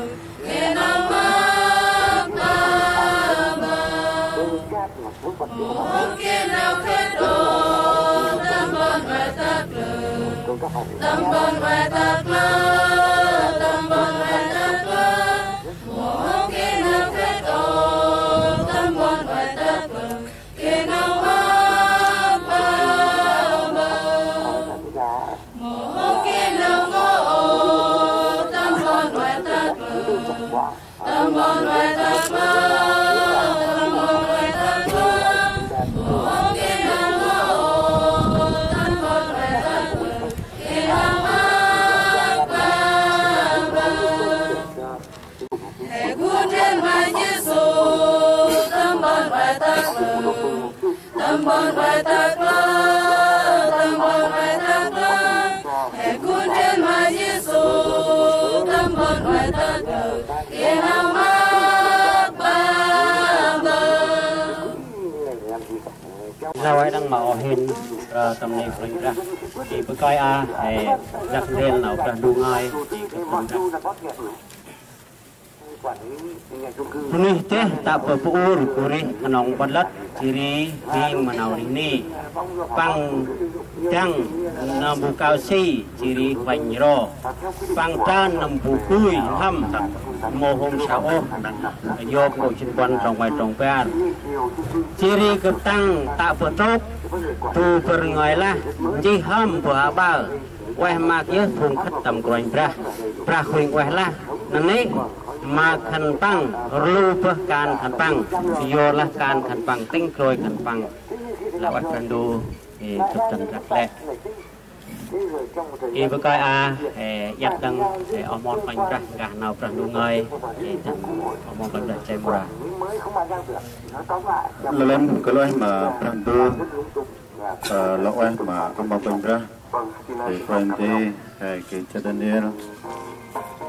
geh nau mâp ta klơ. Mâu hôm geh nau khât ôh, tâm ƀon ueh ta klơ, tâm ƀon ueh ta klơ, tâm ƀon ueh ta klơ. Mâu hôm geh nau khât ôh, tâm ƀon ueh ta klơ, geh nau mâp ta klơ. Mâu hôm geh nau ngŏ ôh, tâm ƀon ueh ta klơ, tâm ƀon ueh ta klơ, tâm ƀon ueh ta klơ. Mâu hôm geh nau ngŏ ôh, tâm ƀon ueh ta klơ, geh nau mâp ta klơ. He gŭ ndrel ma Yêsu, tâm ƀon ueh ta klơ, tâm ƀon ueh ta klơ, tâm ƀon Lah ueh đăng ma oh hên, ơ, tâm ni Kôranh Brah. Di bơh kơi a, ê, dak ndrel nau Brah Ndu ngơi, di kơt Kôranh Brah. Bunuyh deh tă bơh bu ur bu rih knŏng ƀât lât, jêh ri hing ma nau rih ni. Păng dăng nâm bu kao si, jêh ri vănh ro. Păng trơn nâm bu gui n'hâm, mâu hôm sa ôh. Yôp nkô̆ jât puăn trong nguay trong bar. Jêh ri gâp tăng tă bơh trôk, du bâr ngơi lah, nchih hâm bơh aƀaơ. Ueh maak yơh phung khât tâm Kôranh Brah. Brah Huêng Ueh lah nanê̆ ma khân păng, rlu bơh kan khân păng, yorlah kan khân păng, tĭng glôi khân păng. Lah ueh Brah Ndu, ê, gâp dăn răk lĕ. Ê, bơh kơi a, ê, iăt đăng, ê, oh mon Kôranh Brah, nkah nau Brah Ndu ngơi, ê, dăn oh mon Kôranh Brah Chem Mra. Lơn lơn, kơ lah ueh ma Brah Ndu, ơ, lah ueh ma oh mon Kôranh Brah, ê, Kôranh Brah, ê, gay cha Daniel,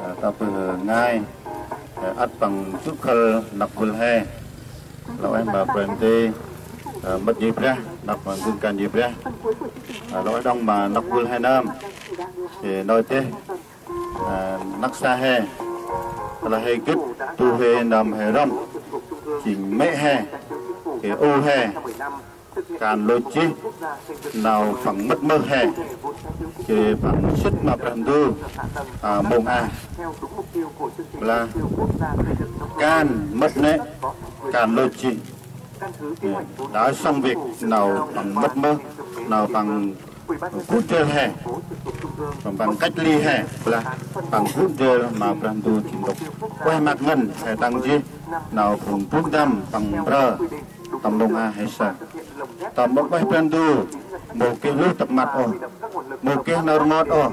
ơ, tă bơh ngai, ơ, ăt păng jŭ khâl năk vâl he. Lah ueh ma Kôranh Brah, ơ, mât jêh Brah, năk ma gŭ kan jêh Brah. Ơ, lah ueh đŏng ma năk vâl he nơm. Ê, nau deh, ơ, năk sa he. Lah he gĭt, du he nơm he rŏng. Jêng mê̆ he. Ê, u he. Kan lôch jêh nau păng mât mơh he. Jêh păng sĭt ma Brah Ndu, a, mông a. Lah kan mât nĕ, kan lôch jêh. Ê, đa sŏng vek nau păng mât mơh, nau păng gŭ ndrel he. Păng, păng cách ly he. Lah păng gŭ ndrel ma Brah Ndu jêng ntŭk ueh maak ngăn he tăng jêh. Nau phung bôk dăm păng mprơ. Tâm mông a he saơ. Tâm mông ueh Brah Ndu, mâu geh luh tăp măt ôh, mâu geh nau rngot ôh,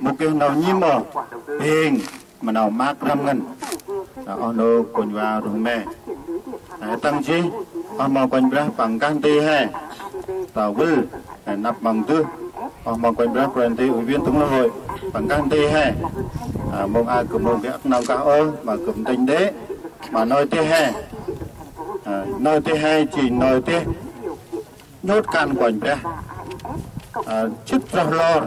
mâu geh nau nhĭm ôh, hên ma nau maak răm ngăn. Ơ, oh nô kônh va ruh me. Ơ, tăng jêh, oh mon Kôranh Brah păng nkah nti he. Ta vâl, ơ, năp măng dơh. Oh mon Kôranh Brah Kôranh Nti Ủy viên Tổng Hội păng nkah nti he. Ơ, mông a gâp mông geh ăk nau nkah ôh, ma gâp ntĭnh đê̆. Ma nau deh he. Ơ, nau deh he jêng nau deh nhŭp kan Kôranh Brah. Ơ, sĭt roh lor.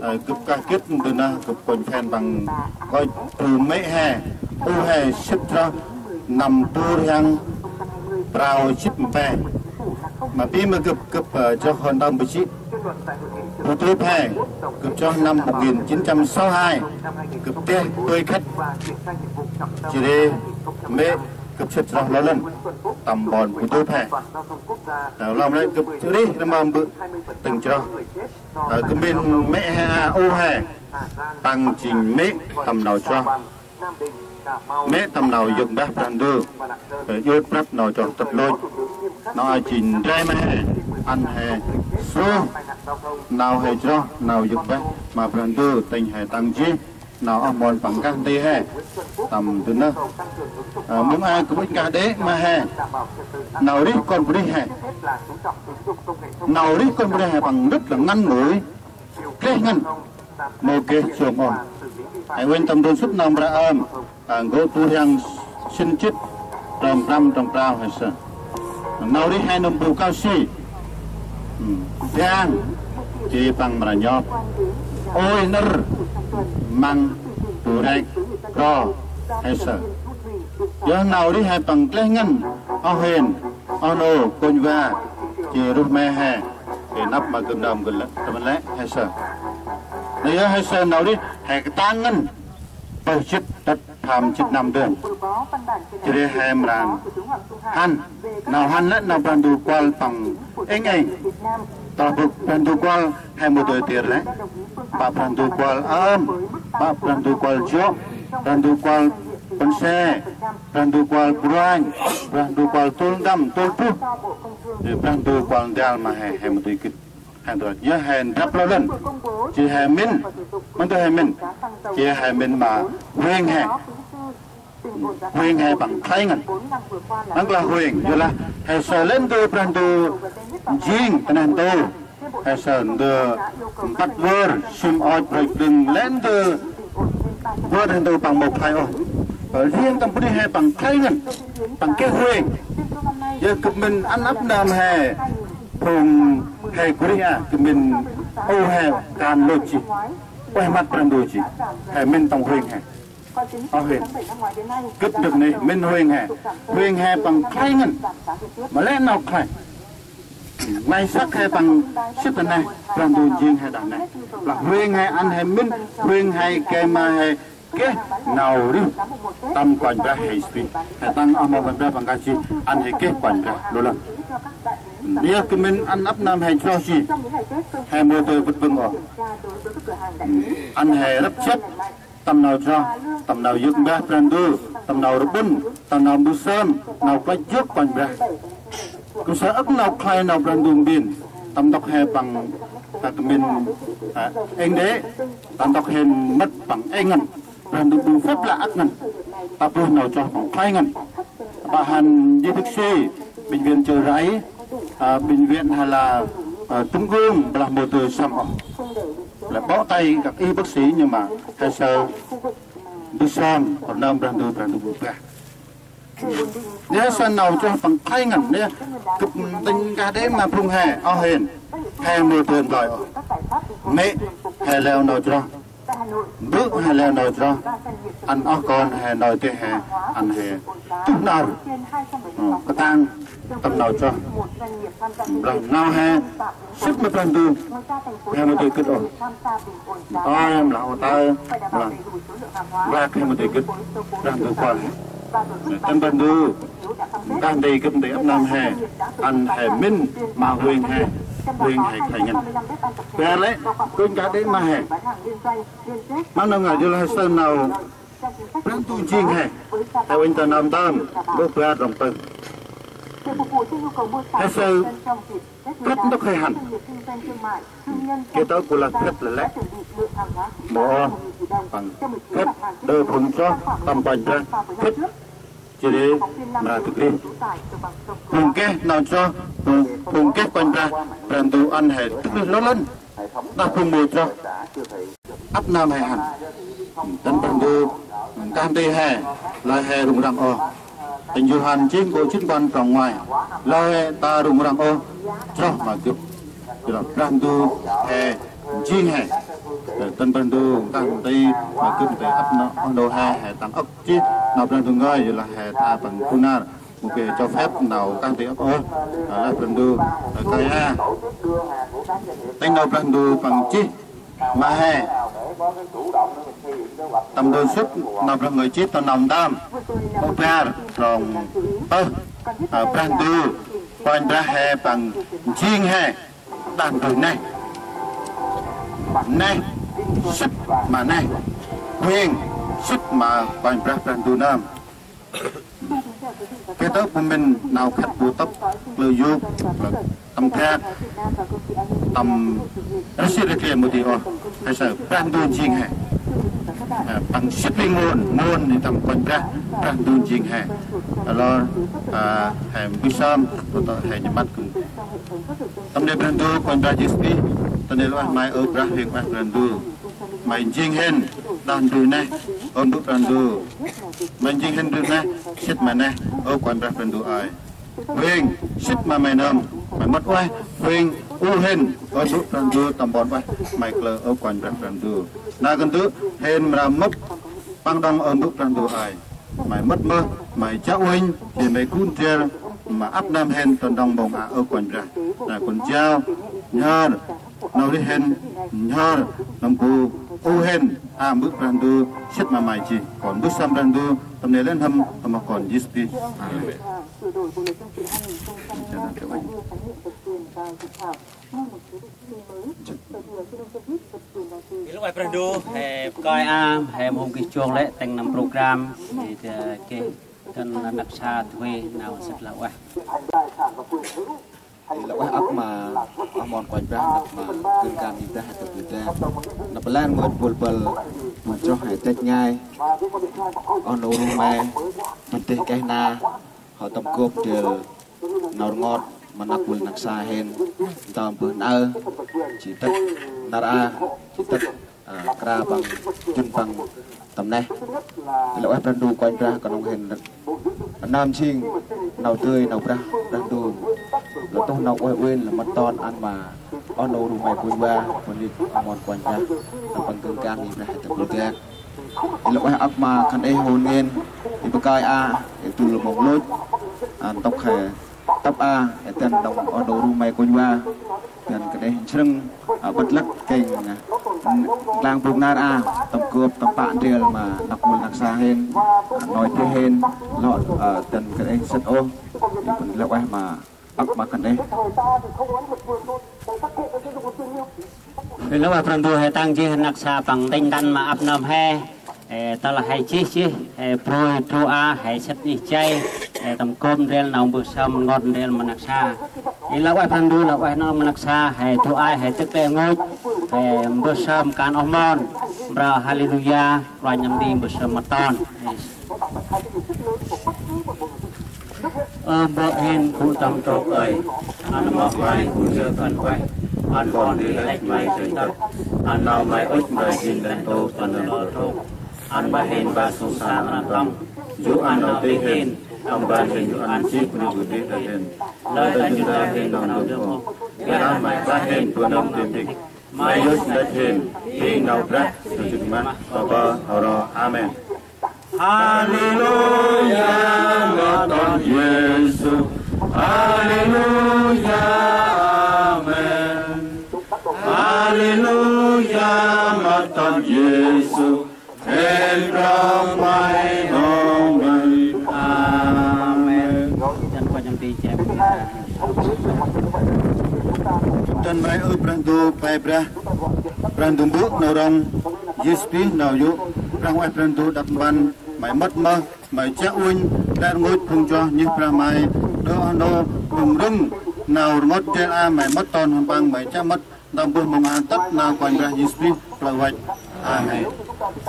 Ơ, gâp kah gĭt ndơ nơh gâp kônh phen păng kôch bu mê̆ he. U he sĭt roh năm du rhiăng prao jât pe. Ma bi ma gâp, gâp, ơ, chroh hŏ ntơm bơh jê̆. Bu tôp he, gâp chroh năm một nghìn chín trăm sáu hai. Gâp deh bơi khât. Jêh ri mê̆ gâp sĭt roh lor lơn. Tâm ƀon bu tôp he. Ơ, lŏm lĕ gâp rêh rmơm bơ̆ tĭng chroh. Ơ, gâp mĭn mê̆ he a, u he. Păng jêng mê̆ tâm nau chroh. Mê̆ tâm nau yơk mbah Brah Ndu. Ơ, yơk prăp nau chroh tât lôch. Nau a jêng ndrel ma he. Ăn he sruh nau he chroh, nau yơk mbah ma Brah Ndu, tĭng he tăng jêh. Nau oh mon păng nkah nti he. Tâm du nơh. Ơ, mông a gâp ŭch nkah đê̆ ma he. Nau rêh kon bunuyh he. Nau rêh kon bunuyh he păng nŭt lah ngăn ngui. Geh ngăn. Mâu geh jong ôh. He uănh tâm ndôn sŭt nau mra ơm. Ơ, nkô̆ du rhiăng sĭn jât. Trong prăm trong prao he saơ. Nau rêh he nâm bu kao si. Ư, dang, jêh păng mra nhŏp. Ôi nơr, măng, bu rek, kro, he saơ. Yơh nau rêh he păng kleh ngăn, oh hên, oh nô, kônh va, jêh ruh me he, jêh năp ma gâp nơm gâp lĕ, tâm lĕ, he saơ. Nây yơh he saơ nau rêh, he ktang ngăn, pơh jât tât pham jât năm dơm. Jêh ri he mra hăn. Nau hăn lĕ nau Brah Ndu kuăl păng êng êng. Tơlah Brah Ndu kuăl he mâu dơi tir lĕ. Bă Brah Ndu kuăl ơm, bă Brah Ndu kuăl jŏ, Brah Ndu kuăl pôn se, Brah Ndu kuăl bruanh, Brah Ndu kuăl tôl ndăm, tôl buh. Ri Brah Ndu kuăl ndrel ma he, he mâu dơi gĭt. He ndrăp, yơh he ndrăp lor lơn. Jêh he mĭn. Mân tơ he mĭn. Jêh he mĭn ma huêng he. Huêng he păng khlay ngăn. Nâng lah huêng, yơh lah he saơ lĕ ndơ Brah Ndu jêng ta neh ntu. He saơ ndơ mpăt vơr, sŭm ôch brôch brưng lĕ ndơ Bơ Brah Ndu păng mâu khlay ôh. Ơ, riêng tâm bunuyh he păng khlay ngăn, păng geh huêng. Yơh gâp mĭn ăn ăp nơm he, phung he gŭ rêh a, gâp mĭn ơ he kan lôch jêh. Ueh măt Brah Ndu jêh. He mĭn tâm huêng he. Ơ huêng. Gâp dâk nây mĭn huêng he. Huêng he păng khlay ngăn. Ma lĕ nau khlay. Ngai săk he păng sĭt neh, Brah Ndu njêng he đah neh. Lah huêng he ăn he mĭn, huêng he geh ma he geh nau rêh tâm Kôranh Brah he spi. He tăng oh mâu Kôranh Brah păng kah jêh, ăn he geh Kôranh Brah lôch lah. Yơh gâp mĭn ăn ăp nơm he chroh jêh. He mâu dơi vât vâng ôh. Ăn he răp jăp tâm nau chroh, tâm nau yơk mbah Brah Ndu, tâm nau rƀŭn, tâm nau mbơh sơm, nau klach jŏk Kôranh Brah. Gâp saơ âk nau khlay nau Brah Ndu mbĭn, tâm ntŭk he păng, a, gâp mĭn, a, êng đê, tâm ntŭk he mât păng êng ngăn. Brah Ndu ƀư phép lạ âk ngăn. Ta bơh nau chroh păng khlay ngăn. Ƀă hăn jêh bác sĩ, bệnh viện Chợ Rẫy, a, bệnh viện hay là, a, Trung ương, blah mô tô săm ôh. Là bó tay các y bác sĩ nhưng mà he saơ mbơh sơm, kŏn nơm Brah Ndu, Brah Ndu ƀư brah. Nê saơ nau chroh păng khlay ngăn, nê gâp tĭng kah đê ma phung he, ơ hên, he mâu dơi ntlơi ôh. Mê, he leo nau chroh. Mbơ̆ he leo nau chroh. Ăn oh kon he nau tih he, ăn he tuh nau. Ơ, katang tâm nau chroh. Blah nau he sĭt ma Brah Ndu, he mâu dơi gĭt ôh. Ơi, blah ô tơ, blah, blah he mâu dơi gĭt, Brah Ndu kuăl he. Tâm Brah Ndu, kah nti gâp nti ăp nơm he, ăn he mĭn ma huêng he, huêng he khlay ngăn. Bar lĕ, kônh kah đê ma he. Mâm nau ngơi jêh lah he saơ nau Brah Ndu njêng he. He uănh ta nơm tơm, bôk bar rŏng tơm. He saơ kăp ntŭk he hăn. Geh tơ̆ kơ lah phĭt lĕ lĕ. Mâu ôh, păng phĭt, đơ phung chroh, tâm Kôranh Brah, phĭt. Jêh ri, mra dâk rêh. Phung geh nau chroh, phung, phung geh Kôranh Brah, Brah Ndu ăn he dâk rêh lor lăn. Đah phung mâu chroh. Ăp nơm he hăn. Tâm Brah Ndu, kah nti he, lơi he rŭng răng ôh. Tĭng Yôhan jêng kô jĭt puăn trong ngoai. Lơi ta rŭng răng ôh, chroh ma gâp. Jêh lah Brah Ndu he njêng he. Tâm Brah Ndu, kah nti ma gâp nti ăp nơm, oh nô he, he tăng âk jêh. Nau Brah Ndu ngơi, jêh lah he ta păng kunar. Mâu geh cho phép nau kah nti ăp ôh, a, lah Brah Ndu, a, kơi a. Tĭng nau Brah Ndu păng jêh ma he. Tâm ndôn sŭt nau Brah ngơi jêh ta nơm ntơm. Ơ bar, trong pơh, a, Brah Ndu, Kôranh Brah he păng njêng he. Đah ndrui neh. Neh, sĭt ma neh. Huêng, sĭt ma Kôranh Brah Brah Ndu nơm. Geh tơ̆ bu mĭn nau khât bu tŭp, klơ yôk, tâm khât, tâm rơsĭ rơkliê mâu di ôh, he saơ Brah Ndu njêng he. Ơ, păng sĭt ri môn, môn ni tâm Kôranh Brah, Brah Ndu njêng he. Lor, ơ, he mbơh sơm, tơ̆ tơ̆ he nhăm măt kơ. Tâm nê Brah Ndu, Kôranh Brah Yêsu Krist, tâm nê lŏng ueh May, ơ Brah Huêng Ueh Brah Ndu. May njêng hên, đah ndrui neh, ơ Mbơ̆ Brah Ndu. May njêng hên ndrui neh, sĭt ma neh, ơ Kôranh Brah Brah Ndu ơi. Huêng, sĭt ma May nơm, May mât ueh, Huêng, u hên, ơ Mbơ̆ Brah Ndu, tâm ƀon ueh, May klơ, ơ Kôranh Brah Brah Ndu. Nar kơt ntŭk, hên mra mŭk, păng đŏng ơ Mbơ̆ Brah Ndu ơi. May mât mơh, May jao uănh, jêh May gŭ ndrel, ma ăp nơm hên tơ̆ đŏng mông a ơ Kôranh Brah. Nar kŏn jao, nhhơr, nau rêh hên, nhhơr, nâm bu, u hên, a Mbơ̆ Brah Ndu, sĭt ma May jêh. Kon mbơh sơm Brah Ndu, tâm nê lĕ n'hâm, tâm mâo Kon Yêsu Krist. Amen. Ê lŭ ueh Brah Ndu, he kơi a, he mâu hôm gĭt jong lĕ tĭng nâm program, he, he, he, tĭng nâm năp sa thuê nau sĭt lah ueh. Ê lŭ ueh ăp ma, oh mon Kôranh Brah, năp ma, gân kan ni Brah, he tŭp ni Brah. Năp blan ngơi bol bol, bol chroh he têch ngai. Oh nô ruh me, bơh deh keh na, hŏ tâm gop ndrel nau rngot ma năk vâl năk sa hên, ntơm bơh nau, jêh dăk nar a, jêh dăk, a, kra păng, jŭn păng tâm neh. Lŏ ueh Brah Ndu Kôranh Brah, knŏng hên nơm jêng nau dơi nau Brah, Brah Ndu. Lŏ tuh nau ueh uĭn lŏ mât ton ăn ma oh nô Rômê Kôranh Brah, păng nik oh mon Kôranh Brah, tâm păng kơng kang i Brah ta bu dak. Lŏ ueh âk ma khân ê hôn ngên, i bơkơi a, i dŭl mông lôch, a, ntŭk he tăp a, i dăn đŏng oh nô Rômê Kôranh Brah. Dăn kơt ê nsrăng, a, bât lăk kêng, a, nklang bŭk nar a, tâm kơp, tâm pă ndrel ma năk mul năk sa hên, a, nôi tê hên, lŏ, a, dăn kơt ê sĭt ôh, i bân lŏ ueh ma, âk ma khân ê. Lŏ ueh Brah Ndu he tăng jêh năk sa păng tĭng tăn ma ăp nơm he. Ê, tơlah he jêh jêh, ê, brôi brô a, he sĭt ih jay, ê, tâm kôm ndrel nau mbơh sơm ngot ndrel ma năk sa. Ê, lŏ ueh Brah Ndu, lŏ ueh nau ma năk sa, he du ai, he tĭk lĕ rngôch, ê, mbơh sơm kan oh mon, mprơ Haleluya, kloa nhăm di mbơh sơm mât ton. Ơ Mbơ̆ hên gŭ tâm trôk ơi, ăn ma May gŭ jơ kăn ueh, ăn kon di lĕch May jêng tăp, ăn nau May ŭch May jêng lĕ tôk tâm lŏ trôk, ăn ma hên ba sông sa ăn tâm, jŭ ăn nau tê hên, tâm ban hên jŭ ăn jêh bri gŭ tê ta hên, lơi ta jŭ ta hên nau dơm ôh, biălah May ba hên bu nơm tê tĭk, May yơh lĕch hên, hên nau Brah, ta jŭ mah, ta bơh, hŏ rŏ. Amen. Haleluya, mât ton Yêsu. Haleluya, amen. Haleluya, mât ton Yêsu. Hên prăp May hŏ May. Amen. Dăn May ơ Brah Ndu, May Brah, Brah Ndu Mbơ̆ nau rŏng, Yêsu Krist nau yô̆, Brah ueh Brah Ndu đăp mpăn, May mât mơh, May chiă uănh, lĕ rngôch phung chuah nhih Brah May, đŏ nô phung rŭng, nau rngôch ndrel a May mât ton hŏm păng May chiă mât, tâm bơh mông an tât nau Kôranh Brah Yêsu Krist plơ̆ văch. Amen.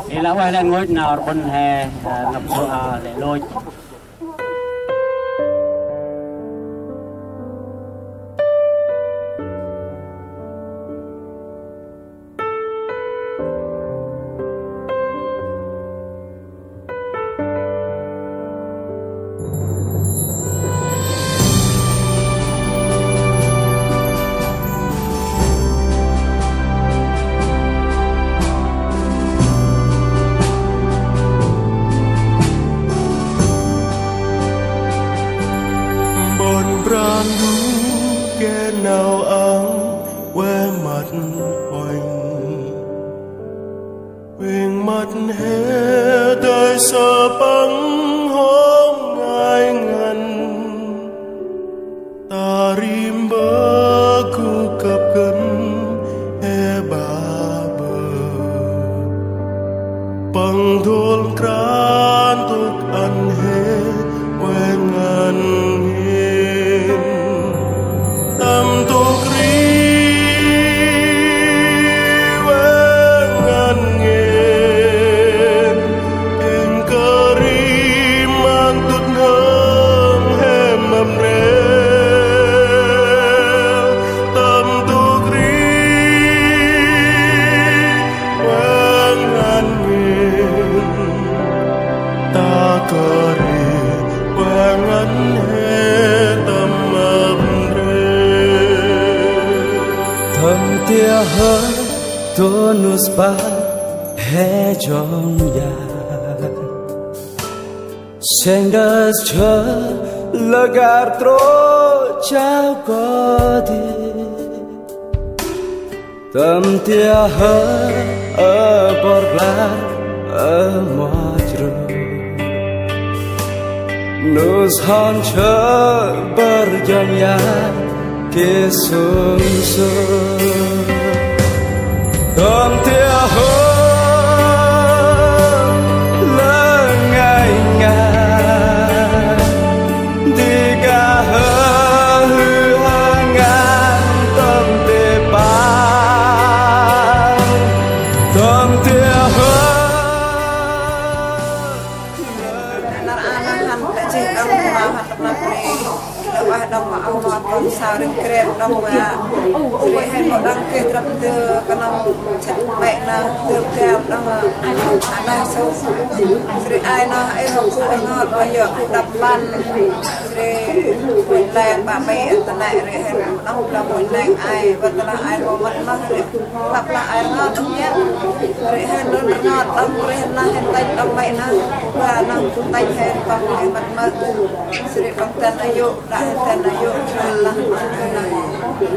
Ê, lŏ ueh lĕ rngôch nau rbăn he, ơ, ngăp sô a lĕ lôch. Ƀon Brah Ndu geh nau ang ueh mât uănh. Uănh mât he dơi sa păng hŏm ngai ngăn. Ta rim bơ gŭ kăp gân he ba bơ. Păng dôl kran tŭk ăn he ueh ngăn ngên. Tâm tŭk ri ueh ngăn ngên. Êng kơ ri măng tŭt n'hâm he mâm rê. Tâm tŭk ri ueh ngăn ngên. Ta kơ ri ueh ngăn he tâm mâm rê. Tâm tia hơi dôl nus ba he jong ya. Seng das cha lơ gar trôk chau kơ di. Tâm tia hơi ơ bor blar ơ moj ru. Nus hon cha bar jong ya. Kê sum sum. Tâm tia hơ lơ ngai ngai. Di ga hơ hư hơ ngan tâm tê pa. Tâm tia hơ. Nar a na hăn kơ jêh ơ ma hăn ma kri. Lơ Bah đŏng ma oh ma kon sa rêng krêp đŏng ma. Sri hên mâu đŏng geh drăp ndơ knŏng săk mê̆ nơh, dơm dam đŏng ma. Alah sŭk. Sri ai nơh, ê hŏ gŭ ngot, bah yơk gŭ đăp păn. Sri Phunh Leng, bah mê̆ ta nê, sri hên mâu đŏng, đŏng Phunh Leng ai, wăt tơlah ai mâu mât nơh, sri Lăp lah ai rngot đŏng yơh. Ri hên lŭn rngot đŏng, ri hên lah hên tăch đŏng mê̆ nơh. Ba nơh tăch hên păng hên mât mơh. Sri đŏng ten ayŭ, đă hên ten ayŭ, sri lah mât mơh nơh.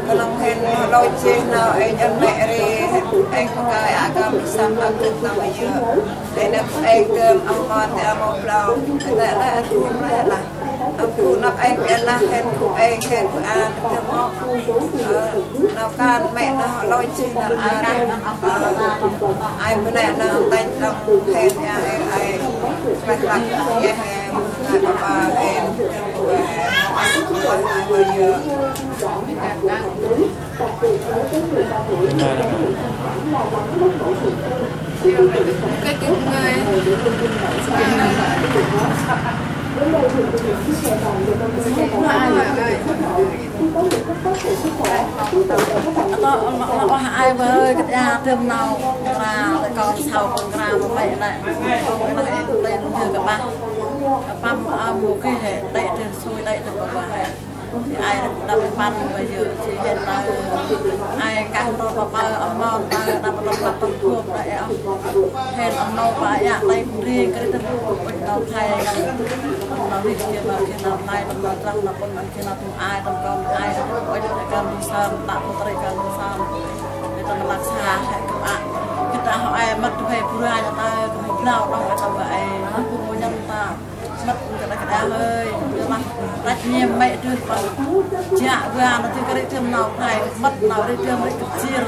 Knŏng hên lôch jêh nau ê nhăn mê̆ ri hên êng pơkai a kam săm a kŭt nau ayŭ. Ê năp êng tơm oh mon tê amo blau. Tê lah a thum lah lah. Ơ, gŭ năp êng, êng lah, hên gŭ êng, hên gŭ an, hên mâo. Ơ, nau kan mê̆ nơh lôch jêh năr an. Ơ, ai bơnê nơh tăch đŏng hên, ya, êng ai. Klăk klăk, ya, hên, ngai papa, hên, hên gŭ, hên, hên gŭ, hên gŭ, hên gŭ. Atâo ma ma oh ai bơ ơi, kơt ya tơm nau ra, lĕ kon sau kon gra ma mê̆ lĕ. Kon nau êng tê nau dơ kơ bah. Kơ păm, a, mâu geh hê, đĕ dơ sui, đĕ dơ kơ bah hê. Ai đăp păn bơ yơk, jêh hên ta ai kah nô pa pơ, oh mon ta, đăp đăp đăp đăp đăp đăp đăp. Hên oh nô pa ya, tê ri kơ ri tơ ru, nau Thai, nau ri kơ ma kơ nau Thai, nau trăng, nau pôn, nau kơ nau tŭm ai, nau kon ai, nau pôn, nau kơ nau sơm, ta pôn tri kơ nau sơm. Hên ta lăk sa, hên kơ a. Gĭt ta hŏ ai mât du hê bu ra, ta kơ hê blau, đŏng ai ta bơ ai, nau pôn mâu nhăn ta. Mât kơ đah kơ đah ơi, kơ mât tăch niêm mê̆ dơh păng. Jă wa nơh dơh kơ ri tơm nau Thai, mât nau ri tơm ri kơ jêr.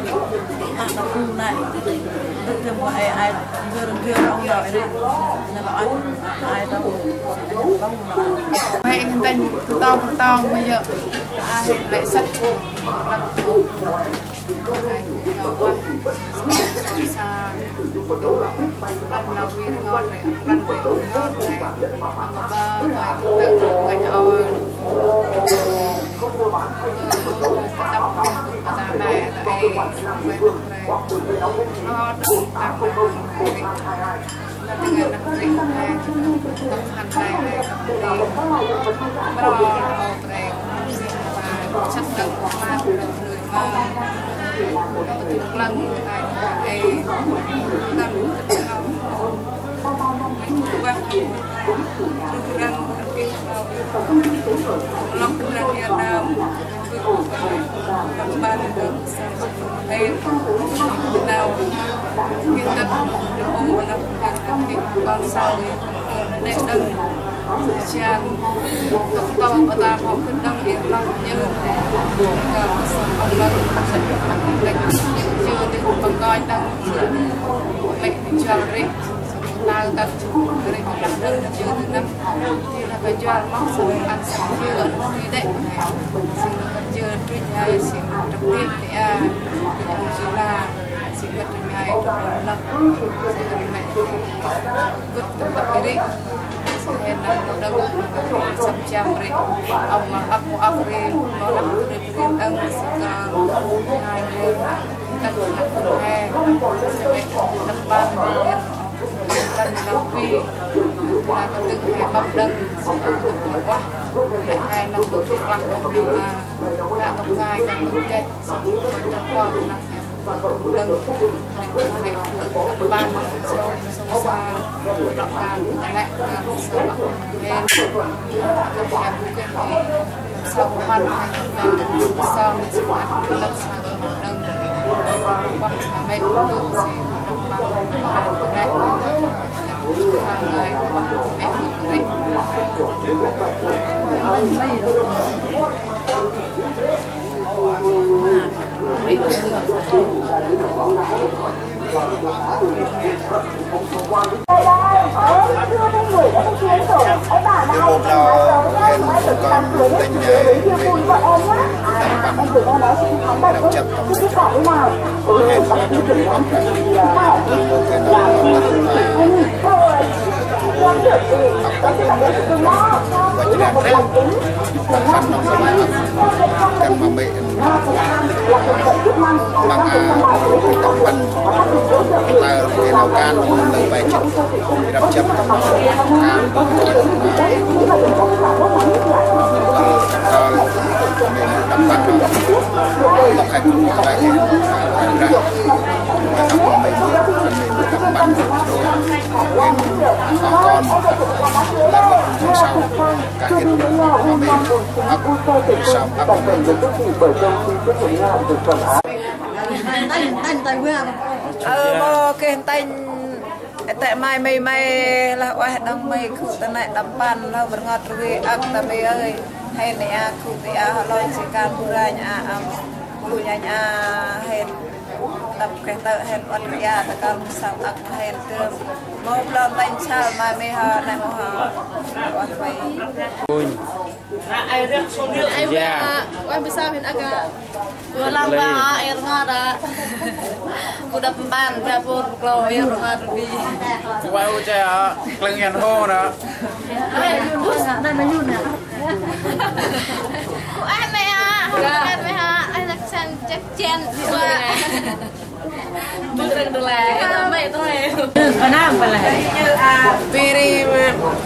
Lah nau bu nai. Ri tơm wa ai ai, jêr jêr ong nau ri. Nau ai ai tơm. Mê̆ hên tanh tong tong ma yơk. Ai lĕ săk. Păng, a, tâm păn, tơ rŏng geh nau kan, tơ pe jât, răm jât, kan, tâm păn, tơ, tơ, tơ, tơ, tơ, Ơ, mâu geh ntĭnh, tĕ may may may lah ueh đŏng may gŭ ta nây đăm păn, lah rngot rvê âk ta may ơi. Hên a gŭ ta a hŏ lơi si kan bu ranh a, ăm, bu ranh a, hên. Đăp geh tơ̆ hên uăt ri a ta kơl mâu săp ăk ma hên dơm. Mâu blŏng tanh săl ma mê hŏ, nê mâu hŏ. Uăt ri. Ai ri, ai ri, uăt mâu săp hên ăk a. Uăt lăng ba hŏ, ai rngot a. Ku đăp mpan, ba pur klô, ai rngot ri. Ku ai u che a, klâng yan hô na. Ai, bus, na na yun na. Ku ai mê hŏ, ai mê hŏ, ai lăk săn. Chắc chắn. Piri,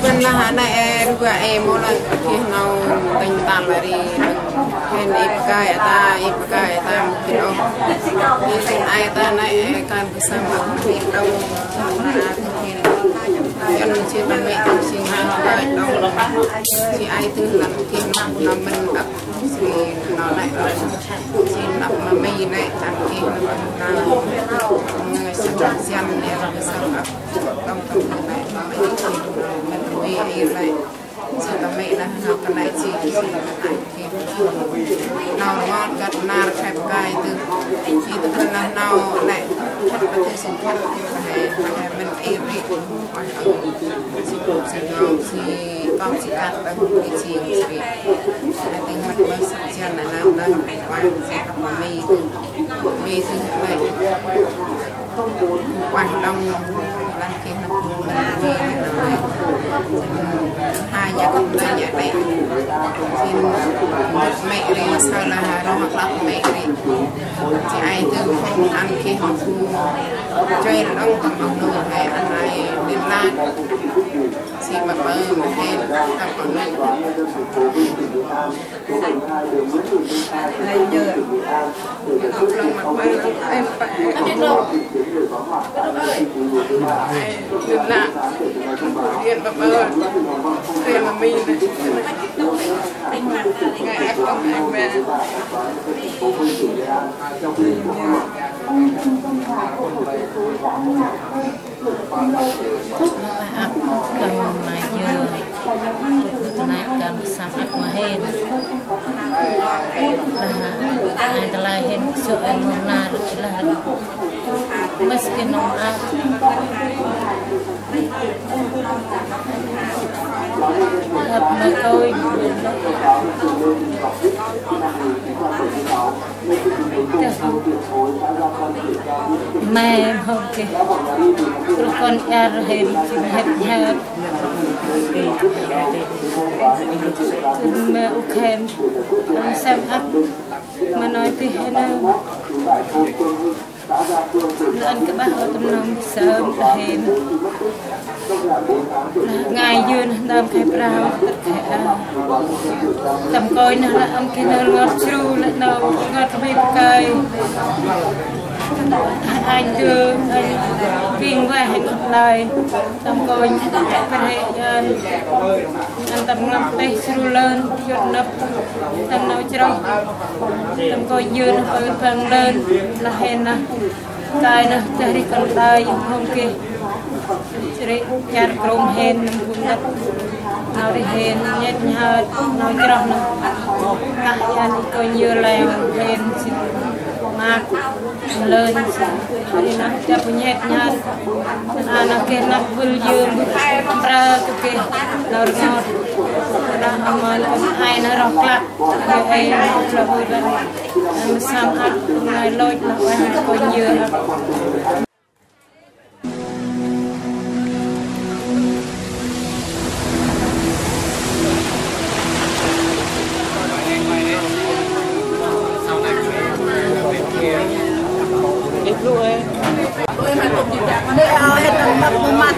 pernah anak e, dua e, mula kih nau tênh tăm ri. Hên ip kai ta, ip kai ta, mungkin oh. Isin ai ta, anak e, kan bisa makin dong. Yan si tami, si ngai, dong. Si ai tu, nak kih, nak, nak, men, nak. Si nau nê, si năp ma mi nê, ăn kih năp ma nau. Ngơi săk siăn nê, rŏng săk ăp. Tông tông nê, ma mi kih năp ma mi nê. Si ta mi nê, nau ta nê si, si năp ăn kih. Nau rngot gât nar khep kai tu. Si tu kơnh nau nê, khep kai tu si khep kai. Mĭn i ri. Si kông si ngau si kông si kăt băng i si si. Nê tĭng hăt băng săk siăn nê nau nê. Uang si kăp ma mi. Mi si nê. Uang đŏng. Lăng kih năp băng mi nê nê. Ha ya kông na ya nê. Si mê ri sa la ha rong lăp mê ri. Si ai tu kông ăn kih năp băng. Joi rong tâm băng nô hai ăn ai liên lạc. Si ma bơ ma hên tâm băng nô. Hai jơ. Ôp lăng ma bơ em pa. Liên lạc. Liên ma bơ. Liên ma mi nê. Ngai ăp tâm em mê. Ăp tâm ma yơ, tơ nai kan săm ăp ma hên. Lah, ai tơ lai hên, sơ ai mur na, lah. Mâs kơ nông ăp. Ăp ma kôi. Mê hŏ kê. Rŏ kon iăr hên, hên hên. Mê ŭk hên. Ăn săm ăp. Mê nôi tih hên. Nê ăn kơ bah ôh tâm nơm sơm hên. Ngai yơn nơm khay prao tât khay a. Tâm kôi nơh lah ăm kơ nơh rngot sru lah nơh rngot mê kơi. Anh dơ, anh ping wah hên lai. Tâm kôi prao yơn. Ăn tâm nglăp têh sru lơn, yơn năp. Tâm nau chroh. Tâm kôi yơn, pơ păng lơn. Lah hên nơh. Kai nơh, dah ri kơl đai, hŏng kê. Ri char krôm hên, nâm gŭm đăp. Nau ri hên, nhêt nhhơt, nau chroh nơh. Kah yan i kônh yơ leo hên, si mâk, lơn, si. Ri nơh, đăp nhêt nhhơt. Nơh, nơh kê năp bul yơ, mprơ kơ kê. Nau rngot. Nơh, amâl, ai nơh roh klăk. Kê ai, nau klăk bul đăp. Nơh, săm ăp, nau lôch, nau ai, nau kônh yơ ăp.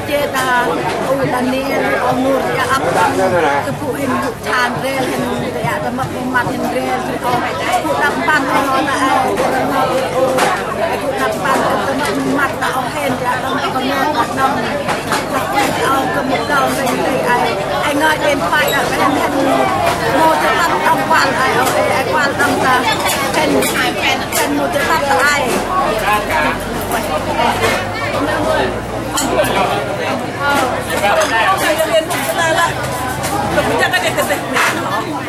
Jêh ta u Daniel, u Nur, ya ăp tâm, kơ bu hên bu chan rel hên, ya tâm mâp mât hên rel, u bu đăp mpăn, u nô ta ai, u bu đăp mpăn, tâm mâp mât ta u hên, ya tâm mâp mât ta nâm, ta u hên, ta u kơ mâp kâo rênh rênh ai, ai ngơi đen pay, ta hên hên, mô tơ tăp tâm kuăl ai, u ê, ai kuăl tâm ta, hên, hên mô tơ tăp ta ai.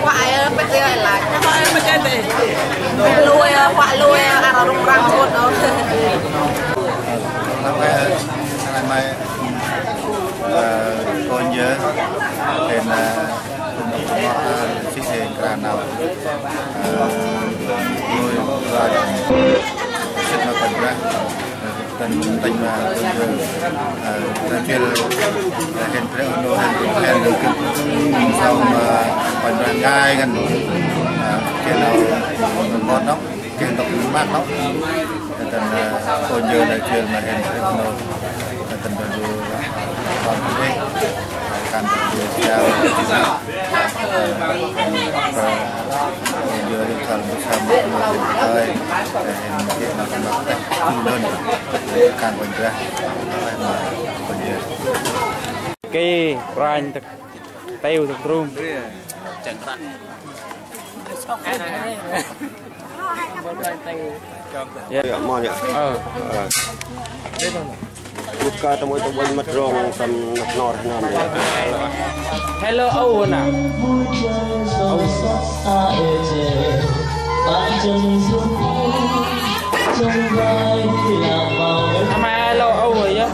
Huă ê, pĕt ê, lai. Huă ê, pĕt ê. Lui ê, huă lui ê, arăng rŭng răng ƀŭt ôh. Năm ê, năm ê, ơ, kônh yơ, hên, ơ, ơ, sĭt hên kra nau. Ơ, lui, lui. Sĭt ma Kônh Brah. Tăn, tăn ma, ơ, tăn jêl, ơ, hên brek nô hên, hên, hên, sau ma, ơ, Kônh Brah ngai ngăn. Ơ, kêng nau, ngon nŏk, kêng nau mât nŏk. Tăn, ơ, Kônh Brah ngai jêl ma hên brek nô. Tăn, tăn, tăn, tăn, tăn, tăn, tăn, tăn, tăn, tăn, Kê, kôranh tâk, teo tâk trôm. Ơ. Ơ. Bŭt ka tâm ôi tâm ôi mât rong tâm năp nor hnam ya. Hello, ô, na. Ô. Ama hello, ô, ya.